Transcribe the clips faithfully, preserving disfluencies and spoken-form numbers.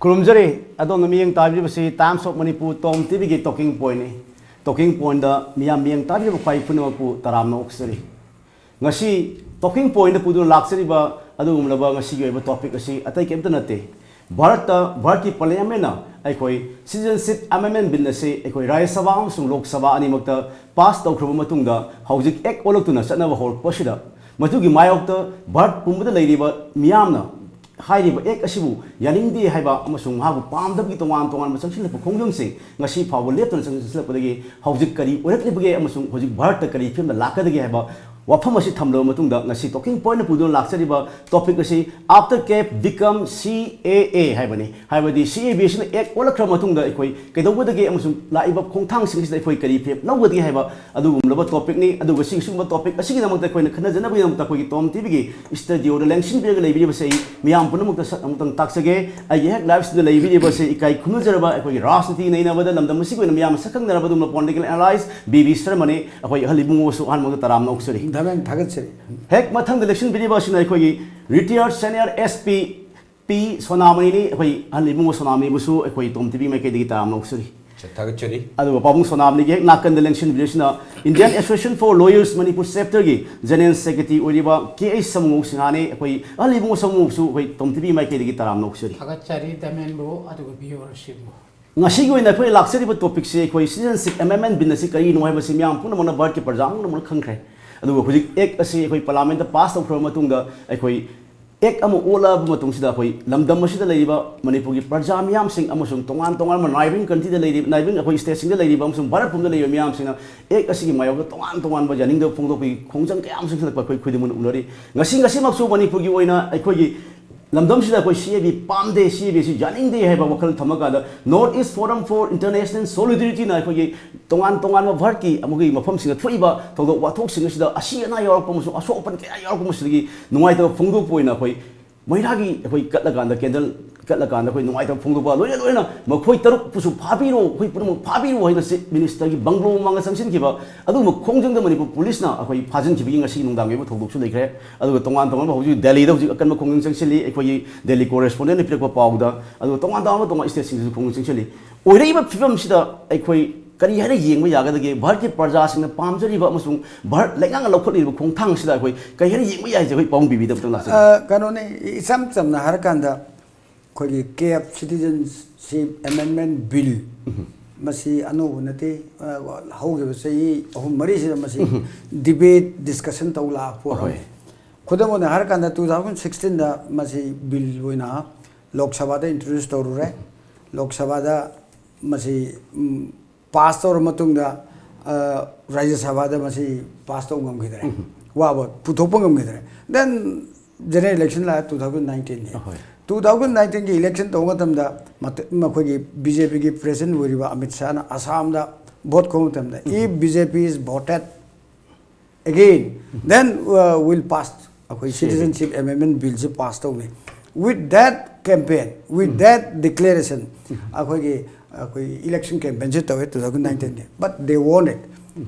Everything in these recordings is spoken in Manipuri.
ꯈꯨꯔꯨꯝꯖꯔꯤ꯫ ꯑꯗꯣꯝꯅ ꯃꯤꯠꯌꯦꯡ ꯇꯥꯕꯤꯔꯤꯕꯁꯤ Times of Manipur, Tom ꯇꯤꯚꯤꯒꯤ Talking Pointꯅꯤ꯫ Talking Pointꯇ ꯃꯤꯌꯥꯝ ꯃꯤꯠꯌꯦꯡ ꯇꯥꯕꯤꯔꯤꯕ ꯈ꯭ꯋꯥꯏ ꯄꯨꯝꯅꯃꯛꯄꯨ ꯇꯔꯥꯝꯅ ꯑꯣꯛꯆꯔꯤ꯫ ꯉꯁꯤ Talking Pointꯇ ꯄꯨꯗꯨꯅ ꯂꯥꯛꯆꯔꯤꯕ ꯑꯗꯨꯒꯨꯝꯂꯕ ꯉꯁꯤꯒꯤ ꯑꯣꯏꯕ topic ꯑꯁꯤ ꯑꯇꯩ ꯀꯩꯝꯇ ꯅꯠꯇꯦ꯫ ꯚꯥꯔꯠꯇ, ꯚꯥꯔꯠꯀꯤ Parliamentꯅ ꯑꯩꯈꯣꯏ Citizenship Amendment Bill ꯑꯁꯤ ꯑꯩꯈꯣꯏ ꯔꯥꯖ꯭ꯌ ꯁꯚꯥ ꯑꯃꯁꯨꯡ ꯂꯣꯛ ꯁꯚꯥ ꯑꯅꯤꯃꯛꯇ pass ꯇꯧꯈ꯭ꯔꯕ ꯃꯇꯨꯡꯗ, ꯍꯧꯖꯤꯛ Act ꯑꯣꯜꯂꯛꯇꯨꯅ ꯆꯠꯅꯕ ꯍꯧꯔꯛꯄ ꯑꯁꯤꯗ, ꯃꯗꯨꯒꯤ ꯃꯥꯌꯣꯛꯇ ꯚꯥꯔꯠ ꯄꯨꯝꯕꯗ ꯂꯩꯔꯤꯕ ꯃꯤꯌꯥꯝꯅ ꯍꯥꯏꯔꯤꯕ Act ꯑꯁꯤꯕꯨ ꯌꯥꯅꯤꯡꯗꯦ ꯍꯥꯏꯕ ꯑꯃꯁꯨꯡ ꯃꯍꯥꯛꯄꯨ ꯄꯥꯝꯗꯕꯒꯤ ꯇꯣꯉꯥꯟ ꯇꯣꯉꯥꯟꯕ ꯆꯪꯁꯤꯜꯂꯛꯄ ꯈꯣꯡꯖꯪꯁꯤꯡ ꯉꯁꯤ ꯐꯥꯎꯕ ꯂꯦꯞꯇꯅ ꯆꯪꯁꯤꯜꯂꯛꯄꯗꯒꯤ ꯍꯧꯖꯤꯛ ꯀꯔꯤ ꯑꯣꯏꯔꯛꯂꯤꯕꯒꯦ ꯑꯃꯁꯨꯡ ꯍꯧꯖꯤꯛ ꯚꯥꯔꯠꯇ ꯀꯔꯤ ꯐꯤꯕꯝꯗ ꯂꯥꯛꯀꯗꯒꯦ ꯍꯥꯏꯕ ꯋꯥꯐꯝ ꯑꯁꯤ ꯊꯝꯂꯕ ꯃꯇꯨꯡꯗ, ꯉꯁꯤ Talking Pointꯅ ꯄꯨꯗꯨꯅ ꯂꯥꯛꯆꯔꯤꯕ topic ꯑꯁꯤ After Cap become C A A ꯍꯥꯏꯕꯅꯤ꯫ ꯍꯥꯏꯕꯗꯤ C A A ꯑꯁꯤꯅ Act ꯑꯣꯜꯂꯛꯈ꯭ꯔ ꯃꯇꯨꯡꯗ ꯑꯩꯈꯣꯏ ꯀꯩꯗꯧꯒꯗꯒꯦ ꯑꯃꯁꯨꯡ ꯂꯥꯛꯏꯕ ꯈꯣꯡꯊꯥꯡꯁꯤꯡꯁꯤꯗ ꯑꯩꯈꯣꯏ ꯀꯔꯤ ꯐꯤꯔꯦꯞ ꯂꯧꯒꯗꯒꯦ ꯍꯥꯏꯕ ꯑꯗꯨꯒꯨꯝꯂꯕ topicꯅꯤ꯫ ꯑꯗꯨꯒ ꯁꯤꯒꯨꯝꯕ topic ꯑꯁꯤꯒꯤꯗꯃꯛꯇ ꯑꯩꯈꯣꯏꯅ ꯈꯟꯅꯖꯅꯕꯒꯤꯗꯃꯛꯇ ꯑꯩꯈꯣꯏꯒꯤ ꯇꯣꯝ ꯇꯤꯚꯤꯒꯤ studioꯗ ꯂꯦꯡꯁꯤꯟꯕꯤꯔꯒ ꯂꯩꯕꯤꯔꯤꯕꯁꯦ ꯑꯩ ꯃꯤꯌꯥꯝ ꯄꯨꯝꯅꯃꯛꯇ ꯁꯛ ꯑꯃꯨꯛꯇꯪ ꯇꯥꯛꯆꯒꯦ꯫ ꯑꯩꯒꯤ ꯍꯦꯛ liveꯁꯤꯗ ꯂꯩꯕꯤꯔꯤꯕꯁꯦ ꯏꯀꯥꯏ ꯈꯨꯝꯅꯖꯔꯕ ꯑꯩꯈꯣꯏꯒꯤ ꯔꯥꯖꯅꯤꯇꯤ ꯅꯩꯅꯕꯗ ꯂꯝꯗꯝ ꯑꯁꯤꯒꯤ ꯑꯣꯏꯅ ꯃꯤꯌꯥꯝꯅ ꯁꯛꯈꯪꯅꯔꯕ ꯑꯗꯨꯒꯨꯝꯕ political analyst ꯕꯤ ꯕꯤ ꯁꯔꯃꯅꯤ꯫ ꯑꯩꯈꯣꯏ ꯑꯍꯜ ꯏꯕꯨꯡꯉꯣꯁꯨ ꯑꯍꯥꯟꯕꯗ ꯇꯔꯥꯝꯅ ꯑꯣꯛꯆꯔꯤ꯫ ꯗꯃꯦꯟ ꯊꯥꯒꯠꯆꯔꯤ꯫ ꯍꯦꯛ ꯃꯊꯪꯗ ꯂꯦꯡꯁꯤꯟꯕꯤꯔꯤꯕ ꯑꯁꯤꯅ ꯑꯩꯈꯣꯏꯒꯤ retired senior S P ꯄꯤ ꯁꯣꯅꯥꯃꯅꯤꯅꯤ꯫ ꯑꯩꯈꯣꯏ ꯑꯍꯜ ꯏꯕꯨꯡꯉꯣ ꯁꯣꯅꯥꯃꯅꯤꯕꯨꯁꯨ ꯑꯩꯈꯣꯏ ꯇꯣꯝ ꯇꯤꯚꯤ ꯃꯥꯏꯀꯩꯗꯒꯤ ꯇꯔꯥꯝꯅ ꯑꯣꯛꯆꯔꯤ꯫ ꯁꯦ, ꯊꯥꯒꯠꯆꯔꯤ꯫ ꯑꯗꯨꯒ ꯄꯥꯕꯨꯡ ꯁꯣꯅꯥꯃꯅꯤꯒꯤ ꯍꯦꯛ ꯅꯥꯀꯟꯗ ꯂꯦꯡꯁꯤꯟꯕꯤꯔꯤꯁꯤꯅ Indian Association for Lawyers Manipur Chapterꯒꯤ General Secretary ꯑꯣꯏꯔꯤꯕ ꯀꯦ ꯑꯩꯆ ꯁꯃꯨꯍꯣꯛ ꯁꯤꯡꯍꯥꯅꯤ꯫ ꯑꯩꯈꯣꯏ ꯑꯍꯜ ꯏꯕꯨꯡꯉꯣ ꯁꯃꯨꯍꯣꯛꯁꯨ ꯑꯩꯈꯣꯏ ꯇꯣꯝ ꯇꯤꯚꯤ ꯃꯥꯏꯀꯩꯗꯒꯤ ꯇꯔꯥꯝꯅ ꯑꯣꯛꯆꯔꯤ꯫ ꯊꯥꯒꯠꯆꯔꯤ ꯗꯃꯦꯟꯕꯨ ꯑꯗꯨꯒ viewerꯁꯤꯡꯕꯨ꯫ ꯉꯁꯤꯒꯤ ꯑꯣꯏꯅ ꯑꯩꯈꯣꯏ ꯂꯥꯛꯆꯔꯤꯕ topicꯁꯤ ꯑꯩꯈꯣꯏ Citizenship Amendment Bill ꯑꯁꯤ ꯀꯔꯤꯅꯣ ꯍꯥꯏꯕꯁꯤ ꯃꯤꯌꯥꯝ ꯄꯨꯝꯅꯃꯛꯅ, ꯚꯥꯔꯠꯀꯤ ꯄ꯭ꯔꯖꯥ ꯄꯨꯝꯅꯃꯛꯅ ꯈꯪꯈ꯭ꯔꯦ꯫ ꯑꯗꯨꯒ ꯍꯧꯖꯤꯛ Act ꯑꯁꯤ ꯑꯩꯈꯣꯏ Parliamentꯇ pass ꯇꯧꯈ꯭ꯔꯕ ꯃꯇꯨꯡꯗ, ꯑꯩꯈꯣꯏ Act ꯑꯃ ꯑꯣꯜꯂꯛꯑꯕ ꯃꯇꯨꯡꯁꯤꯗ ꯑꯩꯈꯣꯏ ꯂꯝꯗꯝ ꯑꯁꯤꯗ ꯂꯩꯔꯤꯕ ꯃꯅꯤꯄꯨꯔꯒꯤ ꯄ꯭ꯔꯖꯥ ꯃꯤꯌꯥꯝꯁꯤꯡ ꯑꯃꯁꯨꯡ ꯇꯣꯉꯥꯟ ꯇꯣꯉꯥꯟꯕ neighbouring countryꯗ ꯂꯩꯔꯤꯕ, neighbouring ꯑꯩꯈꯣꯏ stateꯁꯤꯡꯗ ꯂꯩꯔꯤꯕ ꯑꯃꯁꯨꯡ ꯚꯥꯔꯠ ꯄꯨꯝꯕꯗ ꯂꯩꯔꯤꯕ ꯃꯤꯌꯥꯝꯁꯤꯡꯅ Act ꯑꯁꯤꯒꯤ ꯃꯥꯌꯣꯛꯇ ꯇꯣꯉꯥꯟ ꯇꯣꯉꯥꯟꯕ ꯌꯥꯅꯤꯡꯗꯕ ꯐꯣꯡꯗꯣꯛꯄꯒꯤ ꯈꯣꯡꯖꯪ ꯀꯌꯥ ꯑꯃꯁꯨ ꯆꯪꯁꯤꯜꯂꯛꯄ ꯑꯩꯈꯣꯏ ꯈꯨꯗꯤꯡꯃꯛꯅ ꯎꯅꯔꯤ꯫ ꯉꯁꯤ, ꯉꯁꯤꯃꯛꯁꯨ ꯃꯅꯤꯄꯨꯔꯒꯤ ꯑꯣꯏꯅ ꯑꯩꯈꯣꯏꯒꯤ ꯂꯝꯗꯝꯁꯤꯗ ꯑꯩꯈꯣꯏ C A B ꯄꯥꯝꯗꯦ, C A B ꯑꯁꯤ ꯌꯥꯅꯤꯡꯗꯦ ꯍꯥꯏꯕ ꯋꯥꯈꯜ ꯊꯝꯃꯀꯥꯟꯗ, North East Forum for International Solidarityꯅ ꯑꯩꯈꯣꯏꯒꯤ ꯇꯣꯉꯥꯟ ꯇꯣꯉꯥꯟꯕ ꯚꯥꯔꯠꯀꯤ ꯑꯃꯒꯤ ꯃꯐꯝꯁꯤꯡꯗ ꯊꯣꯛꯏꯕ ꯊꯧꯗꯣꯛ ꯋꯥꯊꯣꯛꯁꯤꯡ ꯑꯁꯤꯗ ꯑꯁꯤ ꯑꯅꯥ ꯌꯥꯎꯔꯛꯄ ꯑꯃꯁꯨꯡ ꯑꯁꯣꯛ ꯑꯄꯟ ꯀꯌꯥ ꯌꯥꯎꯔꯛꯄ ꯑꯁꯤꯗꯒꯤ ꯅꯨꯡꯉꯥꯏꯇꯕ ꯐꯣꯡꯗꯣꯛꯄ ꯑꯣꯏꯅ ꯑꯩꯈꯣꯏ ꯃꯩꯔꯥꯒꯤ ꯑꯩꯈꯣꯏ ꯀꯠꯂꯀꯥꯟꯗ, ꯀꯦꯟꯗꯜ ꯀꯠꯂꯀꯥꯟꯗ ꯑꯩꯈꯣꯏ ꯅꯨꯡꯉꯥꯏꯇꯕ ꯐꯣꯡꯗꯣꯛꯄ, ꯂꯣꯏꯅ ꯂꯣꯏꯅ ꯃꯈꯣꯏ ꯇꯔꯨꯛꯄꯨꯁꯨ ꯐꯥꯕꯤꯔꯣ, ꯑꯩꯈꯣꯏ ꯄꯨꯝꯅꯃꯛ ꯐꯥꯕꯤꯔꯣ ꯍꯥꯏꯅ ꯆꯤꯐ ꯃꯤꯅꯤꯁꯇꯔꯒꯤ ꯕꯪꯒ꯭ꯂꯣ ꯃꯃꯥꯡꯗ ꯆꯪꯁꯤꯟꯈꯤꯕ꯫ ꯑꯗꯨꯒꯨꯝꯕ ꯈꯣꯡꯖꯪꯗ ꯃꯅꯤꯄꯨꯔ ꯄꯨꯂꯤꯁꯅ ꯑꯩꯈꯣꯏ ꯐꯥꯖꯤꯟꯈꯤꯕꯒꯤ ꯉꯁꯤ ꯅꯨꯡꯗꯥꯡꯒꯤ ꯑꯣꯏꯕ ꯊꯧꯗꯣꯛꯁꯨ ꯂꯩꯈ꯭ꯔꯦ꯫ ꯑꯗꯨꯒ ꯇꯣꯉꯥꯟ ꯇꯣꯉꯥꯟꯕ ꯍꯧꯖꯤꯛ ꯗꯦꯜꯂꯤꯗ ꯍꯧꯖꯤꯛ ꯑꯀꯟꯕ ꯈꯣꯡꯖꯪ ꯆꯪꯁꯤꯜꯂꯤ, ꯑꯩꯈꯣꯏꯒꯤ ꯗꯦꯜꯂꯤ ꯀꯣꯔꯦꯁꯄꯣꯟꯗꯦꯟꯠꯅ ꯄꯤꯔꯛꯄ ꯄꯥꯎꯗ꯫ ꯑꯗꯨꯒ ꯇꯣꯉꯥꯟ ꯇꯣꯉꯥꯟꯕ ꯇꯣꯉꯥꯟ ꯁ꯭ꯇꯦꯠꯁꯤꯡꯗꯁꯨ ꯈꯣꯡꯖꯪ ꯆꯪꯁꯤꯜꯂꯤ꯫ ꯑꯣꯏꯔꯛꯏꯕ ꯐꯤꯕꯝꯁꯤꯗ ꯑꯩꯈꯣꯏ ꯀꯔꯤ ꯍꯥꯏꯅ ꯌꯦꯡꯕ ꯌꯥꯒꯗꯒꯦ? ꯚꯥꯔꯠꯀꯤ ꯄ꯭ꯔꯖꯥꯁꯤꯡꯅ ꯄꯥꯝꯖꯔꯤꯕ ꯑꯃꯁꯨꯡ ꯚꯥꯔꯠ ꯂꯩꯉꯥꯛꯅ ꯂꯧꯈꯠꯂꯤꯕ ꯈꯣꯡꯊꯥꯡꯁꯤꯗ ꯑꯩꯈꯣꯏ ꯀꯔꯤ ꯍꯥꯏꯅ ꯌꯦꯡꯕ ꯌꯥꯏ ꯍꯥꯏꯁꯦ ꯑꯩꯈꯣꯏ ꯄꯥꯎꯃꯤ ꯕꯤꯕꯤꯗ ꯑꯝꯇꯪ ꯂꯥꯛꯆꯒꯦ꯫ ꯑ, ꯀꯩꯅꯣꯅꯤ, ꯏꯆꯝ ꯆꯝꯅ ꯍꯥꯏꯔꯀꯥꯟꯗ ꯑꯩꯈꯣꯏꯒꯤ ꯀꯦꯞ ꯁꯤꯇꯤꯖꯟꯁꯤꯞ ꯑꯦꯃꯦꯟꯃꯦꯟ ꯕꯤꯜ, ꯃꯁꯤ ꯑꯅꯧꯕ ꯅꯠꯇꯦ꯫ ꯑ, ꯍꯧꯈꯤꯕ ꯆꯍꯤ ꯑꯍꯨꯝ ꯃꯔꯤꯁꯤꯗ ꯃꯁꯤ ꯗꯤꯕꯦꯠ, ꯗꯤꯁꯀꯁꯟ ꯇꯧ ꯂꯥꯛꯄ ꯄꯣꯠ ꯑꯃꯅꯤ꯫ ꯈꯨꯗꯝ ꯑꯣꯏꯅ ꯍꯥꯏꯔꯀꯥꯟꯗ, ꯇꯨ ꯊꯥꯎꯖꯟ ꯁꯤꯛꯁꯇꯤꯟꯗ ꯃꯁꯤ ꯕꯤꯜ ꯑꯣꯏꯅ ꯂꯣꯛ ꯁꯚꯥꯗ ꯏꯟꯇ꯭ꯔꯣꯗ꯭ꯌꯨꯁ ꯇꯧꯔꯨꯔꯦ꯫ ꯂꯣꯛ ꯁꯚꯥꯗ ꯃꯁꯤ, ꯎꯝ, ꯄꯥꯁ ꯇꯧꯔ ꯃꯇꯨꯡꯗ, ꯑ, ꯔꯥꯖ꯭ꯌ ꯁꯚꯥꯗ ꯃꯁꯤ ꯄꯥꯁ ꯇꯧꯕ ꯉꯝꯈꯤꯗ꯭ꯔꯦ꯫ ꯋꯥꯕ ꯄꯨꯊꯣꯛꯄ ꯉꯝꯈꯤꯗ꯭ꯔꯦ꯫ Then general election ꯂꯥꯛꯑꯦ, ꯇꯨ ꯊꯥꯎꯖꯟ ꯅꯥꯏꯟꯇꯤꯟꯒꯤ꯫ ꯑꯍꯣꯏ꯫ ꯇꯨ ꯊꯥꯎꯖꯟ ꯅꯥꯏꯟꯇꯤꯟꯒꯤ ꯏꯂꯦꯛꯁꯟ ꯇꯧꯕ ꯃꯇꯝꯗ ꯃꯈꯣꯏꯒꯤ ꯕꯤ ꯖꯦ ꯄꯤꯒꯤ ꯄ꯭ꯔꯦꯁꯤꯗꯦꯟꯠ ꯑꯣꯏꯔꯤꯕ ꯑꯃꯤꯠ ꯁꯥꯍꯅ ꯑꯁꯥꯝꯗ ꯚꯣꯠ ꯈꯣꯝꯕ ꯃꯇꯝꯗ, "If B J P is voted again, then, uh, we'll pass, ꯑꯩꯈꯣꯏ ꯁꯤꯇꯤꯖꯟꯁꯤꯞ ꯑꯦꯃꯦꯟꯃꯦꯟ ꯕꯤꯜꯁꯦ ꯄꯥꯁ ꯇꯧꯅꯤ." With that campaign, with that declaration, ꯑꯩꯈꯣꯏꯒꯤ, ꯑꯩꯈꯣꯏ ꯏꯂꯦꯛꯁꯟ ꯀꯦꯝꯄꯦꯟꯁꯦ ꯇꯧꯋꯦ ꯇꯨ ꯊꯥꯎꯖꯟ ꯅꯥꯏꯟꯇꯤꯟꯒꯤ꯫ But they won it.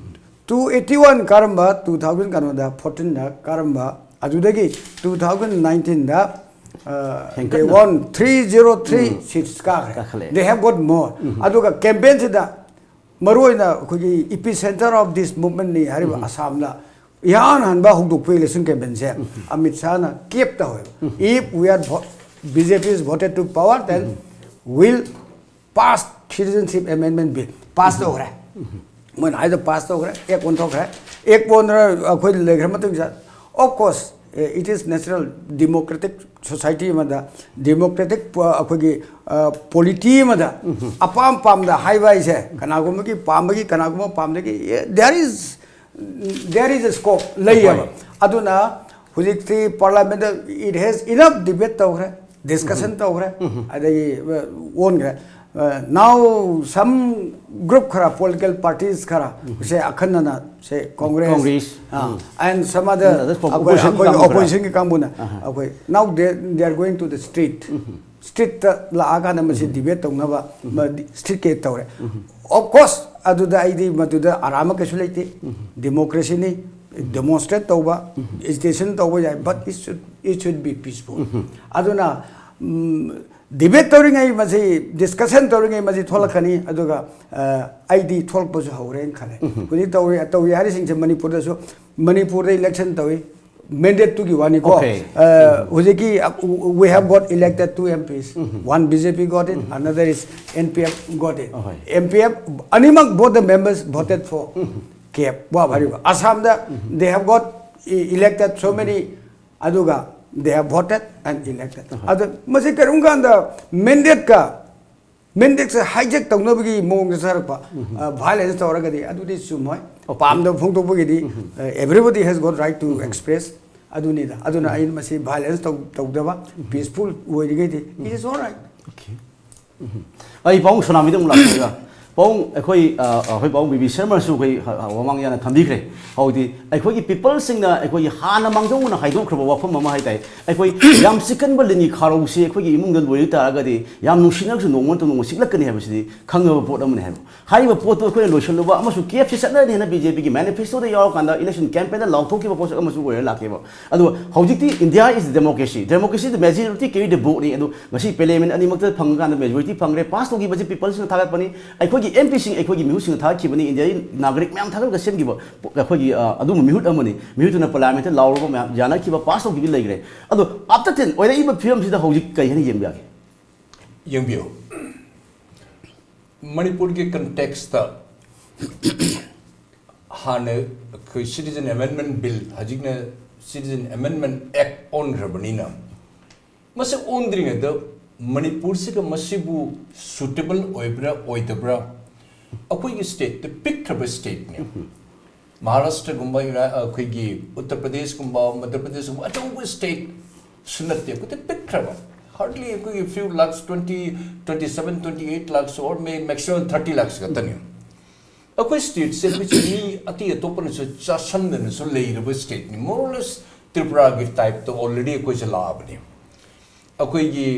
Two eighty one ꯀꯥꯔꯝꯕ, ꯇꯨ ꯊꯥꯎꯖꯟ ꯀꯩꯅꯣꯗ, ꯐꯣꯔꯇꯤꯟꯗ ꯀꯥꯔꯝꯕ, ꯑꯗꯨꯗꯒꯤ ꯇꯨ ꯊꯥꯎꯖꯟ ꯅꯥꯏꯟꯇꯤꯟꯗ, ꯑ, they ꯍꯦꯟꯒꯠꯅ꯫ Won three zero three seats ꯀꯥꯈ꯭ꯔꯦ꯫ ꯀꯥꯈꯠꯂꯛꯑꯦ꯫ They have got more. ꯑꯗꯨꯒ ꯀꯦꯝꯄꯦꯟꯁꯤꯗ ꯃꯔꯨꯑꯣꯏꯅ ꯑꯩꯈꯣꯏꯒꯤ ꯏꯄꯤ ꯁꯦꯟꯇꯔ ꯑꯣꯐ ꯗꯤꯁ ꯃꯨꯚꯃꯦꯟꯠꯅꯤ ꯍꯥꯏꯔꯤꯕ ꯑꯁꯥꯝꯗ ꯏꯍꯥꯟ ꯍꯥꯟꯕ ꯍꯧꯗꯣꯛꯄ ꯏꯂꯦꯛꯁꯟ ꯀꯦꯝꯄꯦꯟꯁꯦ ꯑꯃꯤꯠ ꯁꯥꯍꯅ ꯀꯦꯞ ꯇꯧꯋꯦꯕ꯫ "If we are vo-, B J P is voted to power, then we'll pass citizenship amendment bill." Pass ꯇꯧꯈ꯭ꯔꯦ꯫ ꯃꯣꯏꯅ ꯍꯥꯏꯗꯣ ꯄꯥꯁ ꯇꯧꯈ꯭ꯔꯦ, ꯑꯦꯛ ꯑꯣꯟꯊꯣꯛꯈ꯭ꯔꯦ꯫ ꯑꯦꯛ ꯑꯣꯟꯗꯅ ꯑꯩꯈꯣꯏ ꯂꯩꯈ꯭ꯔ ꯃꯇꯨꯡꯗ, of course, it is natural, democratic society ꯑꯃꯗ, democratic ꯄ-, ꯑꯩꯈꯣꯏꯒꯤ, ꯑ, polity ꯑꯃꯗ ꯑꯄꯥꯝ ꯄꯥꯝꯗ ꯍꯥꯏꯕ ꯍꯥꯏꯁꯦ, ꯀꯅꯥꯒꯨꯝꯕꯒꯤ ꯄꯥꯝꯕꯒꯤ, ꯀꯅꯥꯒꯨꯝꯕ ꯄꯥꯝꯗꯒꯤ, there is, there is a scope ꯂꯩꯌꯦꯕ꯫ ꯍꯣꯏ꯫ ꯑꯗꯨꯅ ꯍꯧꯖꯤꯛꯇꯤ ꯄꯥꯔꯂꯤꯌꯥꯃꯦꯟꯠꯇ it has enough debate ꯇꯧꯈ꯭ꯔꯦ꯫ ꯗꯤꯁꯀꯁꯟ ꯇꯧꯈ꯭ꯔꯦ, ꯑꯗꯒꯤ ꯑ, ꯑꯣꯟꯈ꯭ꯔꯦ꯫ Now some group ꯈꯔ, political parties ꯈꯔ, ꯁꯦ ꯑꯈꯟꯅꯅ, ꯁꯦ Congress, Congress, ah, and some other, And others, ꯑꯩꯈꯣꯏ opposition ꯑꯩꯈꯣꯏ ꯀꯥꯡꯕꯨ ꯈꯔ꯫ Opposition ꯒꯤ ꯀꯥꯡꯕꯨꯅ ꯑꯩꯈꯣꯏ, now they they are going to the street, street ꯇ ꯂꯥꯛꯑꯀꯥꯟꯗ ꯃꯁꯤ ꯗꯤꯕꯦꯠ ꯇꯧꯅꯕ ꯁ꯭ꯇ꯭ꯔꯤꯠ ꯀꯦ ꯇꯧꯔꯦ꯫ Of course ꯑꯗꯨꯗ ꯑꯩꯗꯤ ꯃꯗꯨꯗ ꯑꯔꯥꯟꯕ ꯀꯩꯁꯨ ꯂꯩꯇꯦ꯫ ꯗꯦꯃꯣꯀ꯭ꯔꯦꯁꯤꯅꯤ, ꯗꯦꯃꯣꯟꯁꯇ꯭ꯔꯦꯠ ꯇꯧꯕ, ꯑꯦꯖꯤꯇꯦꯁꯟ ꯇꯧꯕ ꯌꯥꯏ, but it should it should be peaceful꯫ ꯑꯗꯨꯅ ꯗꯤꯕꯦꯠ ꯇꯧꯔꯤꯉꯩ ꯃꯁꯤ, ꯗꯤꯁꯀꯁꯟ ꯇꯧꯔꯤꯉꯩ ꯃꯁꯤ ꯊꯣꯛꯂꯛꯀꯅꯤ꯫ ꯑꯗꯨꯒ ꯑ, ꯑꯩꯗꯤ ꯊꯣꯛꯂꯛꯄꯁꯨ ꯍꯧꯔꯦꯅ ꯈꯜꯂꯦ꯫ ꯍꯧꯖꯤꯛ ꯇꯧꯔꯤ ꯇꯧꯔꯤ ꯍꯥꯏꯔꯤꯁꯤꯡꯁꯦ ꯃꯅꯤꯄꯨꯔꯗꯁꯨ, ꯃꯅꯤꯄꯨꯔꯗ ꯏꯂꯦꯛꯁꯟ ꯇꯧꯏ, ꯃꯦꯟꯗꯦꯠꯇꯨꯒꯤ ꯋꯥꯅꯤꯀꯣ꯫ Okay. ꯑ, ꯍꯧꯖꯤꯛꯀꯤ, uh, we have got elected two M Ps, one B J P got it, another is N P F got it꯫ ꯑꯍꯣꯏ꯫ N P F ꯑꯅꯤꯃꯛ, both the members voted for K F ꯋꯥ ꯍꯥꯏꯔꯤꯕ ꯑꯁꯥꯝꯗ, they have got e- elected so many, ꯑꯗꯨꯒ they have voted and elected꯫ ꯑꯗꯨ ꯃꯁꯤ ꯀꯔꯤꯒꯨꯝꯕ ꯀꯥꯟꯗ ꯃꯦꯟꯗꯦꯠꯀ ꯃꯦꯟꯗꯦꯠꯁꯦ ꯍꯥꯏꯖꯦꯛ ꯇꯧꯅꯕꯒꯤ ꯃꯑꯣꯡꯗ ꯆꯠꯊꯔꯛꯄ, ꯚꯥꯏꯂꯦꯟꯁ ꯇꯧꯔꯒꯗꯤ ꯑꯗꯨꯗꯤ ꯆꯨꯝꯃꯣꯏ꯫ ꯄꯥꯝꯗꯕ ꯐꯣꯡꯗꯣꯛꯄꯒꯤꯗꯤ, uh, everybody has got right to express꯫ ꯑꯗꯨꯅꯤꯗ꯫ ꯑꯗꯨꯅ ꯑꯩꯅ ꯃꯁꯤ ꯚꯥꯏꯂꯦꯟꯁ ꯇꯧ ꯇꯧꯗꯕ, ꯄꯤꯁꯐꯨꯜ ꯑꯣꯏꯔꯤꯉꯩꯗꯤ it is all right꯫ Okay. ꯑꯩ ꯄꯥꯕꯨꯡ ꯁꯣꯅꯥꯃꯤꯗ ꯑꯃꯨꯛ ꯂꯥꯛꯆꯒꯦ꯫ ꯄꯥꯕꯨꯡ, ꯑꯩꯈꯣꯏ, ꯑ, ꯑꯩꯈꯣꯏ ꯄꯥꯕꯨꯡ ꯕꯤ ꯕꯤ ꯁꯔꯃꯁꯨ ꯑꯩꯈꯣꯏ ꯍ- ꯍ- ꯃꯃꯥꯡ ꯌꯥꯅ ꯊꯝꯕꯤꯈ꯭ꯔꯦ꯫ ꯍꯧꯖꯤꯛꯇꯤ ꯑꯩꯈꯣꯏꯒꯤ ꯄꯤꯄꯜꯁꯤꯡꯅ ꯑꯩꯈꯣꯏꯒꯤ ꯍꯥꯟꯅ ꯃꯥꯡꯖꯧꯅꯅ ꯍꯥꯏꯗꯣꯛꯈ꯭ꯔꯕ ꯋꯥꯐꯝ ꯑꯃ ꯍꯥꯏ ꯇꯥꯏ, ꯑꯩꯈꯣꯏ ꯌꯥꯝ ꯆꯤꯛꯀꯟꯕ ꯂꯤꯟꯒꯤ ꯈꯥꯔꯧꯁꯤ ꯑꯩꯈꯣꯏꯒꯤ ꯏꯃꯨꯡꯗ ꯂꯣꯏꯔ ꯇꯥꯔꯒꯗꯤ ꯌꯥꯝ ꯅꯨꯡꯁꯤꯅꯁꯨ ꯅꯣꯡꯃ ꯅꯠꯇ꯭ꯔꯒ ꯅꯣꯡꯃ ꯆꯤꯛꯂꯛꯀꯅꯤ ꯍꯥꯏꯕꯁꯤꯗꯤ ꯈꯪꯉꯕ ꯄꯣꯠ ꯑꯃꯅꯤ ꯍꯥꯏꯕ꯫ ꯍꯥꯏꯔꯤꯕ ꯄꯣꯠꯇꯨ ꯑꯩꯈꯣꯏꯅ ꯂꯣꯏꯁꯤꯜꯂꯨꯕ ꯑꯃꯁꯨꯡ ꯀꯦ ꯑꯦꯐ ꯁꯤ ꯆꯠꯅꯔꯅꯤ ꯍꯥꯏꯅ ꯕꯤ ꯖꯦ ꯄꯤꯒꯤ ꯃꯦꯅꯤꯐꯦꯁꯇꯣꯗ ꯌꯥꯎꯔꯀꯥꯟꯗ ꯏꯂꯦꯛꯁꯟ ꯀꯦꯝꯄꯦꯟꯗ ꯂꯥꯎꯊꯣꯛꯈꯤꯕ ꯄꯣꯠꯁꯛ ꯑꯃꯁꯨ ꯑꯣꯏꯔ ꯂꯥꯛꯀꯦꯕ꯫ ꯑꯗꯣ ꯍꯧꯖꯤꯛꯇꯤ India is democracy, democracy the majority carry the vote ꯅꯤ꯫ ꯑꯗꯣ ꯉꯁꯤ ꯄꯥꯔꯂꯤꯌꯥꯃꯦꯟ ꯑꯅꯤꯃꯛꯇ ꯐꯪꯉꯀꯥꯟꯗ ꯃꯦꯖꯣꯔꯤꯇꯤ ꯐꯪꯈ꯭ꯔꯦ, ꯄꯥꯁ ꯇꯧꯈꯤꯕꯁꯤ ꯄꯤꯄꯜꯁꯤꯡꯅ ꯊꯥꯒꯠꯄꯅꯤ꯫ ꯑꯩꯈꯣꯏꯒꯤ ꯑꯦꯝ ꯄꯤꯁꯤꯡ, ꯑꯩꯈꯣꯏꯒꯤ ꯃꯤꯍꯨꯠꯁꯤꯡꯅ ꯊꯥꯒꯠꯈꯤꯕꯅꯤ꯫ ꯏꯟꯗꯤꯌꯥꯒꯤ ꯅꯥꯒꯔꯤꯛ ꯃꯌꯥꯝ ꯊꯥꯒꯠꯂꯒ ꯁꯦꯝꯈꯤꯕ ꯄꯣ- ꯑꯩꯈꯣꯏꯒꯤ, ꯑ, ꯑꯗꯨꯒꯨꯝꯕ ꯃꯤꯍꯨꯠ ꯑꯃꯅꯤ꯫ ꯃꯤꯍꯨꯠꯇꯨꯅ ꯄꯥꯔꯂꯤꯌꯥꯃꯦꯟꯇ ꯂꯥꯎꯔꯕ ꯃꯌꯥꯝ ꯌꯥꯅꯈꯤꯕ, ꯄꯥꯁ ꯇꯧꯈꯤꯕ ꯂꯩꯈ꯭ꯔꯦ꯫ ꯑꯗꯣ ꯑꯥꯐꯇꯔ ꯇꯦꯟ ꯑꯣꯏꯔꯛꯏꯕ ꯐꯤꯕꯝꯁꯤꯗ ꯍꯧꯖꯤꯛ ꯀꯔꯤ ꯍꯥꯏꯅ ꯌꯦꯡꯕ ꯌꯥꯒꯦ? ꯌꯦꯡꯕꯤꯌꯨ, ꯃꯅꯤꯄꯨꯔꯒꯤ ꯀꯟꯇꯦꯛꯁꯇ ꯍꯥꯟꯅ ꯑꯩꯈꯣꯏ ꯁꯤꯇꯤꯖꯟ ꯑꯦꯃꯦꯟꯗꯃꯦꯟ ꯕꯤꯜ, ꯍꯧꯖꯤꯛꯅ ꯁꯤꯇꯤꯖꯟ ꯑꯦꯃꯦꯟꯗꯃꯦꯟ ꯑꯦꯛ ꯑꯣꯟꯈ꯭ꯔꯕꯅꯤꯅ, ꯃꯁꯤ ꯑꯣꯟꯗ꯭ꯔꯤꯉꯩꯗ ꯃꯅꯤꯄꯨꯔꯁꯤꯒ ꯃꯁꯤꯕꯨ ꯁꯨꯇꯦꯕꯜ ꯑꯣꯏꯕ꯭ꯔꯥ ꯑꯣꯏꯗꯕ꯭ꯔꯥ? ꯑꯩꯈꯣꯏꯒꯤ ꯁ꯭ꯇꯦꯠꯇ ꯄꯤꯛꯈ꯭ꯔꯕ ꯁ꯭ꯇꯦꯠꯅꯦ꯫ ꯃꯍꯥꯔꯥꯁꯇ꯭ꯔꯒꯨꯝꯕ, ꯏꯔꯥ- ꯑꯩꯈꯣꯏꯒꯤ ꯎꯠꯇꯔ ꯄ꯭ꯔꯗꯦꯁꯀꯨꯝꯕ, ꯃꯙ꯭ꯌ ꯄ꯭ꯔꯗꯦꯁꯀꯨꯝꯕ ꯑꯆꯧꯕ ꯁ꯭ꯇꯦꯠꯁꯨ ꯅꯠꯇꯦ, ꯑꯩꯈꯣꯏꯗꯤ ꯄꯤꯛꯈ꯭ꯔꯕ꯫ Hardly ꯑꯩꯈꯣꯏꯒꯤ few lakhs, twenty, twenty seven, twenty eight lakhs or may maximum thirty lakhs ꯈꯛꯇꯅꯤ꯫ ꯑꯩꯈꯣꯏ stateꯁꯦ ꯑꯩꯈꯣꯏꯁꯦ ꯃꯤ ꯑꯇꯩ ꯑꯇꯣꯞꯄꯅꯁꯨ ꯆꯥꯁꯟꯗꯅꯁꯨ ꯂꯩꯔꯕ stateꯅꯤ꯫ More or less ꯇ꯭ꯔꯤꯄꯨꯔꯥꯒꯤ typeꯇ already ꯑꯩꯈꯣꯏꯁꯦ ꯂꯥꯛꯑꯕꯅꯤ꯫ ꯑꯩꯈꯣꯏꯒꯤ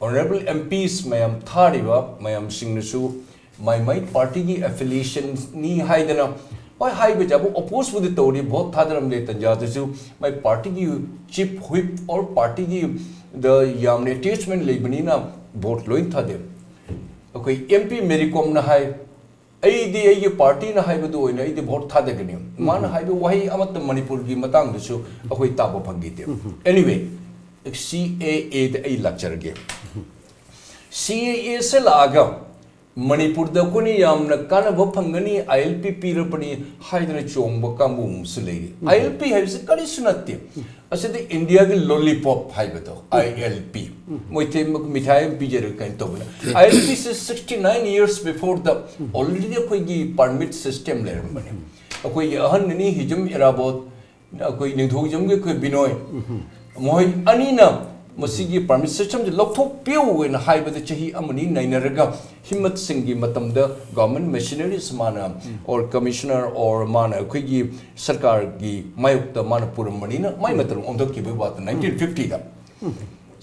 honourable MPs ꯃꯌꯥꯝ ꯊꯥꯔꯤꯕ ꯃꯌꯥꯝꯁꯤꯡꯅꯁꯨ ꯃꯥꯏ ꯃꯥꯏ partyꯒꯤ affiliationꯅꯤ ꯍꯥꯏꯗꯅ, ꯍꯣꯏ, ꯍꯥꯏꯕꯁꯦ ꯑꯃꯨꯛ opposeꯄꯨꯗꯤ ꯇꯧꯔꯤ, vote ꯊꯥꯗꯔꯝꯗꯦ ꯇꯟꯖꯥꯗꯁꯨ꯫ My partyꯒꯤ chief whip or partyꯒꯤ ꯗ ꯌꯥꯝꯅ attachment ꯂꯩꯕꯅꯤꯅ vote ꯂꯣꯏ ꯊꯥꯗꯦ꯫ ꯑꯩꯈꯣꯏ MP ꯃꯦꯔꯤ ꯀꯣꯝꯅ ꯍꯥꯏ, "ꯑꯩꯗꯤ ꯑꯩꯒꯤ partyꯅ ꯍꯥꯏꯕꯗꯨ ꯑꯣꯏꯅ ꯑꯩꯗꯤ vote ꯊꯥꯗꯒꯅꯤ"꯫ ꯃꯥꯅ ꯍꯥꯏꯕ ꯋꯥꯍꯩ ꯑꯃꯠꯇ ꯃꯅꯤꯄꯨꯔꯒꯤ ꯃꯇꯥꯡꯗꯁꯨ ꯑꯩꯈꯣꯏ ꯇꯥꯕ ꯐꯪꯈꯤꯗꯦ꯫ Anyway, CAAꯗ ꯑꯩ ꯂꯥꯛꯆꯔꯒꯦ꯫ CAAꯁꯦ ꯂꯥꯛꯑꯒ ꯃꯅꯤꯄꯨꯔꯗ ꯑꯩꯈꯣꯏꯅ ꯌꯥꯝꯅ ꯀꯥꯟꯅꯕ ꯐꯪꯒꯅꯤ, ILP ꯄꯤꯔꯕꯅꯤ ꯍꯥꯏꯗꯅ ꯆꯣꯡꯕ ꯀꯥꯡꯕꯨ ꯑꯃꯁꯨ ꯂꯩꯔꯤ꯫ ILP ꯍꯥꯏꯕꯁꯤ ꯀꯔꯤꯁꯨ ꯅꯠꯇꯦ꯫ ꯑꯁꯤꯗꯤ ꯏꯟꯗꯤꯌꯥꯒꯤ lollipop ꯍꯥꯏꯕꯗꯣ, ILP꯫ ꯃꯣꯏ ꯊꯦ-, ꯃꯤꯊꯥꯏ ꯑꯃ ꯄꯤꯖꯔꯒ ꯀꯩꯅꯣ ꯇꯧꯕꯅ꯫ ILPꯁꯦ sixty nine years beforeꯗ already ꯑꯩꯈꯣꯏꯒꯤ permit system ꯂꯩꯔꯝꯕꯅꯤ꯫ ꯑꯩꯈꯣꯏꯒꯤ ꯑꯍꯟ ꯑꯅꯤ ꯍꯤꯖꯝ ꯏꯔꯥꯕꯣꯠ, ꯑꯩꯈꯣꯏ ꯅꯤꯡꯊꯧꯖꯝꯒꯤ ꯑꯩꯈꯣꯏ ꯕꯤꯅꯣꯏ, ꯃꯈꯣꯏ ꯑꯅꯤꯅ ꯃꯁꯤꯒꯤ permit systemꯁꯦ ꯂꯧꯊꯣꯛꯄꯤꯌꯨ ꯍꯥꯏꯅ ꯍꯥꯏꯕꯗ ꯆꯍꯤ ꯑꯃꯅꯤ ꯅꯩꯅꯔꯒ ꯍꯤꯃꯠ ꯁꯤꯡꯒꯤ ꯃꯇꯝꯗ government machineries ꯃꯥꯅ or commissioner or ꯃꯥꯅ ꯑꯩꯈꯣꯏꯒꯤ ꯁꯔꯀꯥꯔꯒꯤ ꯃꯥꯌꯣꯛꯇ ꯃꯥꯅ ꯄꯨꯔꯝꯕꯅꯤꯅ ꯃꯥꯏ ꯃꯇꯝ ꯑꯣꯟꯊꯣꯛꯈꯤꯕꯒꯤ ꯋꯥꯗ nineteen fiftyꯗ꯫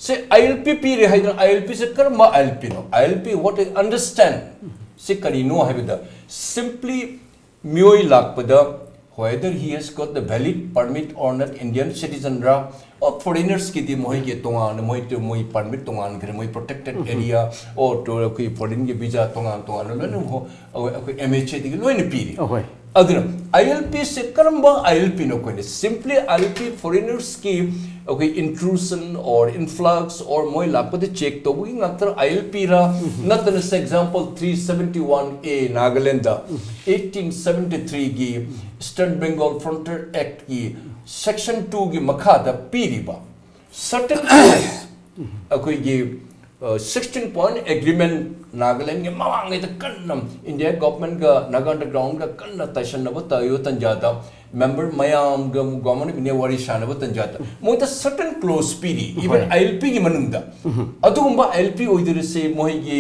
ꯁꯦ ILP ꯄꯤꯔꯦ ꯍꯥꯏꯗꯅ ILPꯁꯦ ꯀꯔꯝꯕ ILPꯅꯣ? ILP, what I understand, ꯁꯤ ꯀꯔꯤꯅꯣ ꯍꯥꯏꯕꯗ simply ꯃꯤꯑꯣꯏ ꯂꯥꯛꯄꯗ whether he has got the valid permit or not, Indian citizenꯔ or foreignersꯀꯤꯗꯤ ꯃꯣꯏꯒꯤ ꯇꯣꯉꯥꯟꯅ ꯃꯣꯏ, ꯃꯣꯏ permit ꯇꯣꯉꯥꯟꯈ꯭ꯔꯦ, ꯃꯣꯏ protected area or ꯑꯩꯈꯣꯏ foreignꯒꯤ visa ꯇꯣꯉꯥꯟ ꯇꯣꯉꯥꯟꯅ ꯂꯣꯏꯅ ꯍꯣ-, ꯑꯩꯈꯣꯏ MHAꯗꯒꯤ ꯂꯣꯏꯅ ꯄꯤꯔꯤ꯫ ꯑꯍꯣꯏ꯫ ꯑꯗꯨꯅ ILPꯁꯦ ꯀꯔꯝꯕ ILPꯅꯣ? ꯑꯩꯈꯣꯏꯅ simply ILP foreignersꯀꯤ ꯑꯩꯈꯣꯏ intrusion or influx or ꯃꯣꯏ ꯂꯥꯛꯄꯗ check ꯇꯧꯕꯒꯤ ꯉꯥꯛꯇ ILPꯔ? ꯅꯠꯇꯅ, for example, three seventy one A Nagalandꯗ eighteen seventy threeꯒꯤ Eastern Bengal Frontier Actꯀꯤ section twoꯒꯤ ꯃꯈꯥꯗ ꯄꯤꯔꯤꯕ certain clause, ꯑꯩꯈꯣꯏꯒꯤ sixteen point agreement, ꯅꯥꯒꯥꯂꯦꯟꯒꯤ ꯃꯃꯥꯡꯉꯩꯗ ꯀꯟꯅ ꯏꯟꯗꯤꯌꯥ governmentꯒ Naga undergroundꯒ ꯀꯟꯅ ꯇꯥꯏꯁꯟꯅꯕ ꯇꯧꯔꯤꯕ ꯇꯟꯖꯥꯗ ꯃꯦꯝꯕꯔ ꯃꯌꯥꯝꯒ ꯒꯣꯃꯅ ꯋꯥꯔꯤ ꯁꯥꯟꯅꯕ ꯇꯟꯖꯥꯗ ꯃꯣꯏꯗ certain clause ꯄꯤꯔꯤ, even ILP ꯒꯤ ꯃꯅꯨꯡꯗ꯫ ꯑꯗꯨꯒꯨꯝꯕ ILP ꯑꯣꯏꯗꯣꯏꯔꯤꯁꯦ ꯃꯣꯏꯒꯤ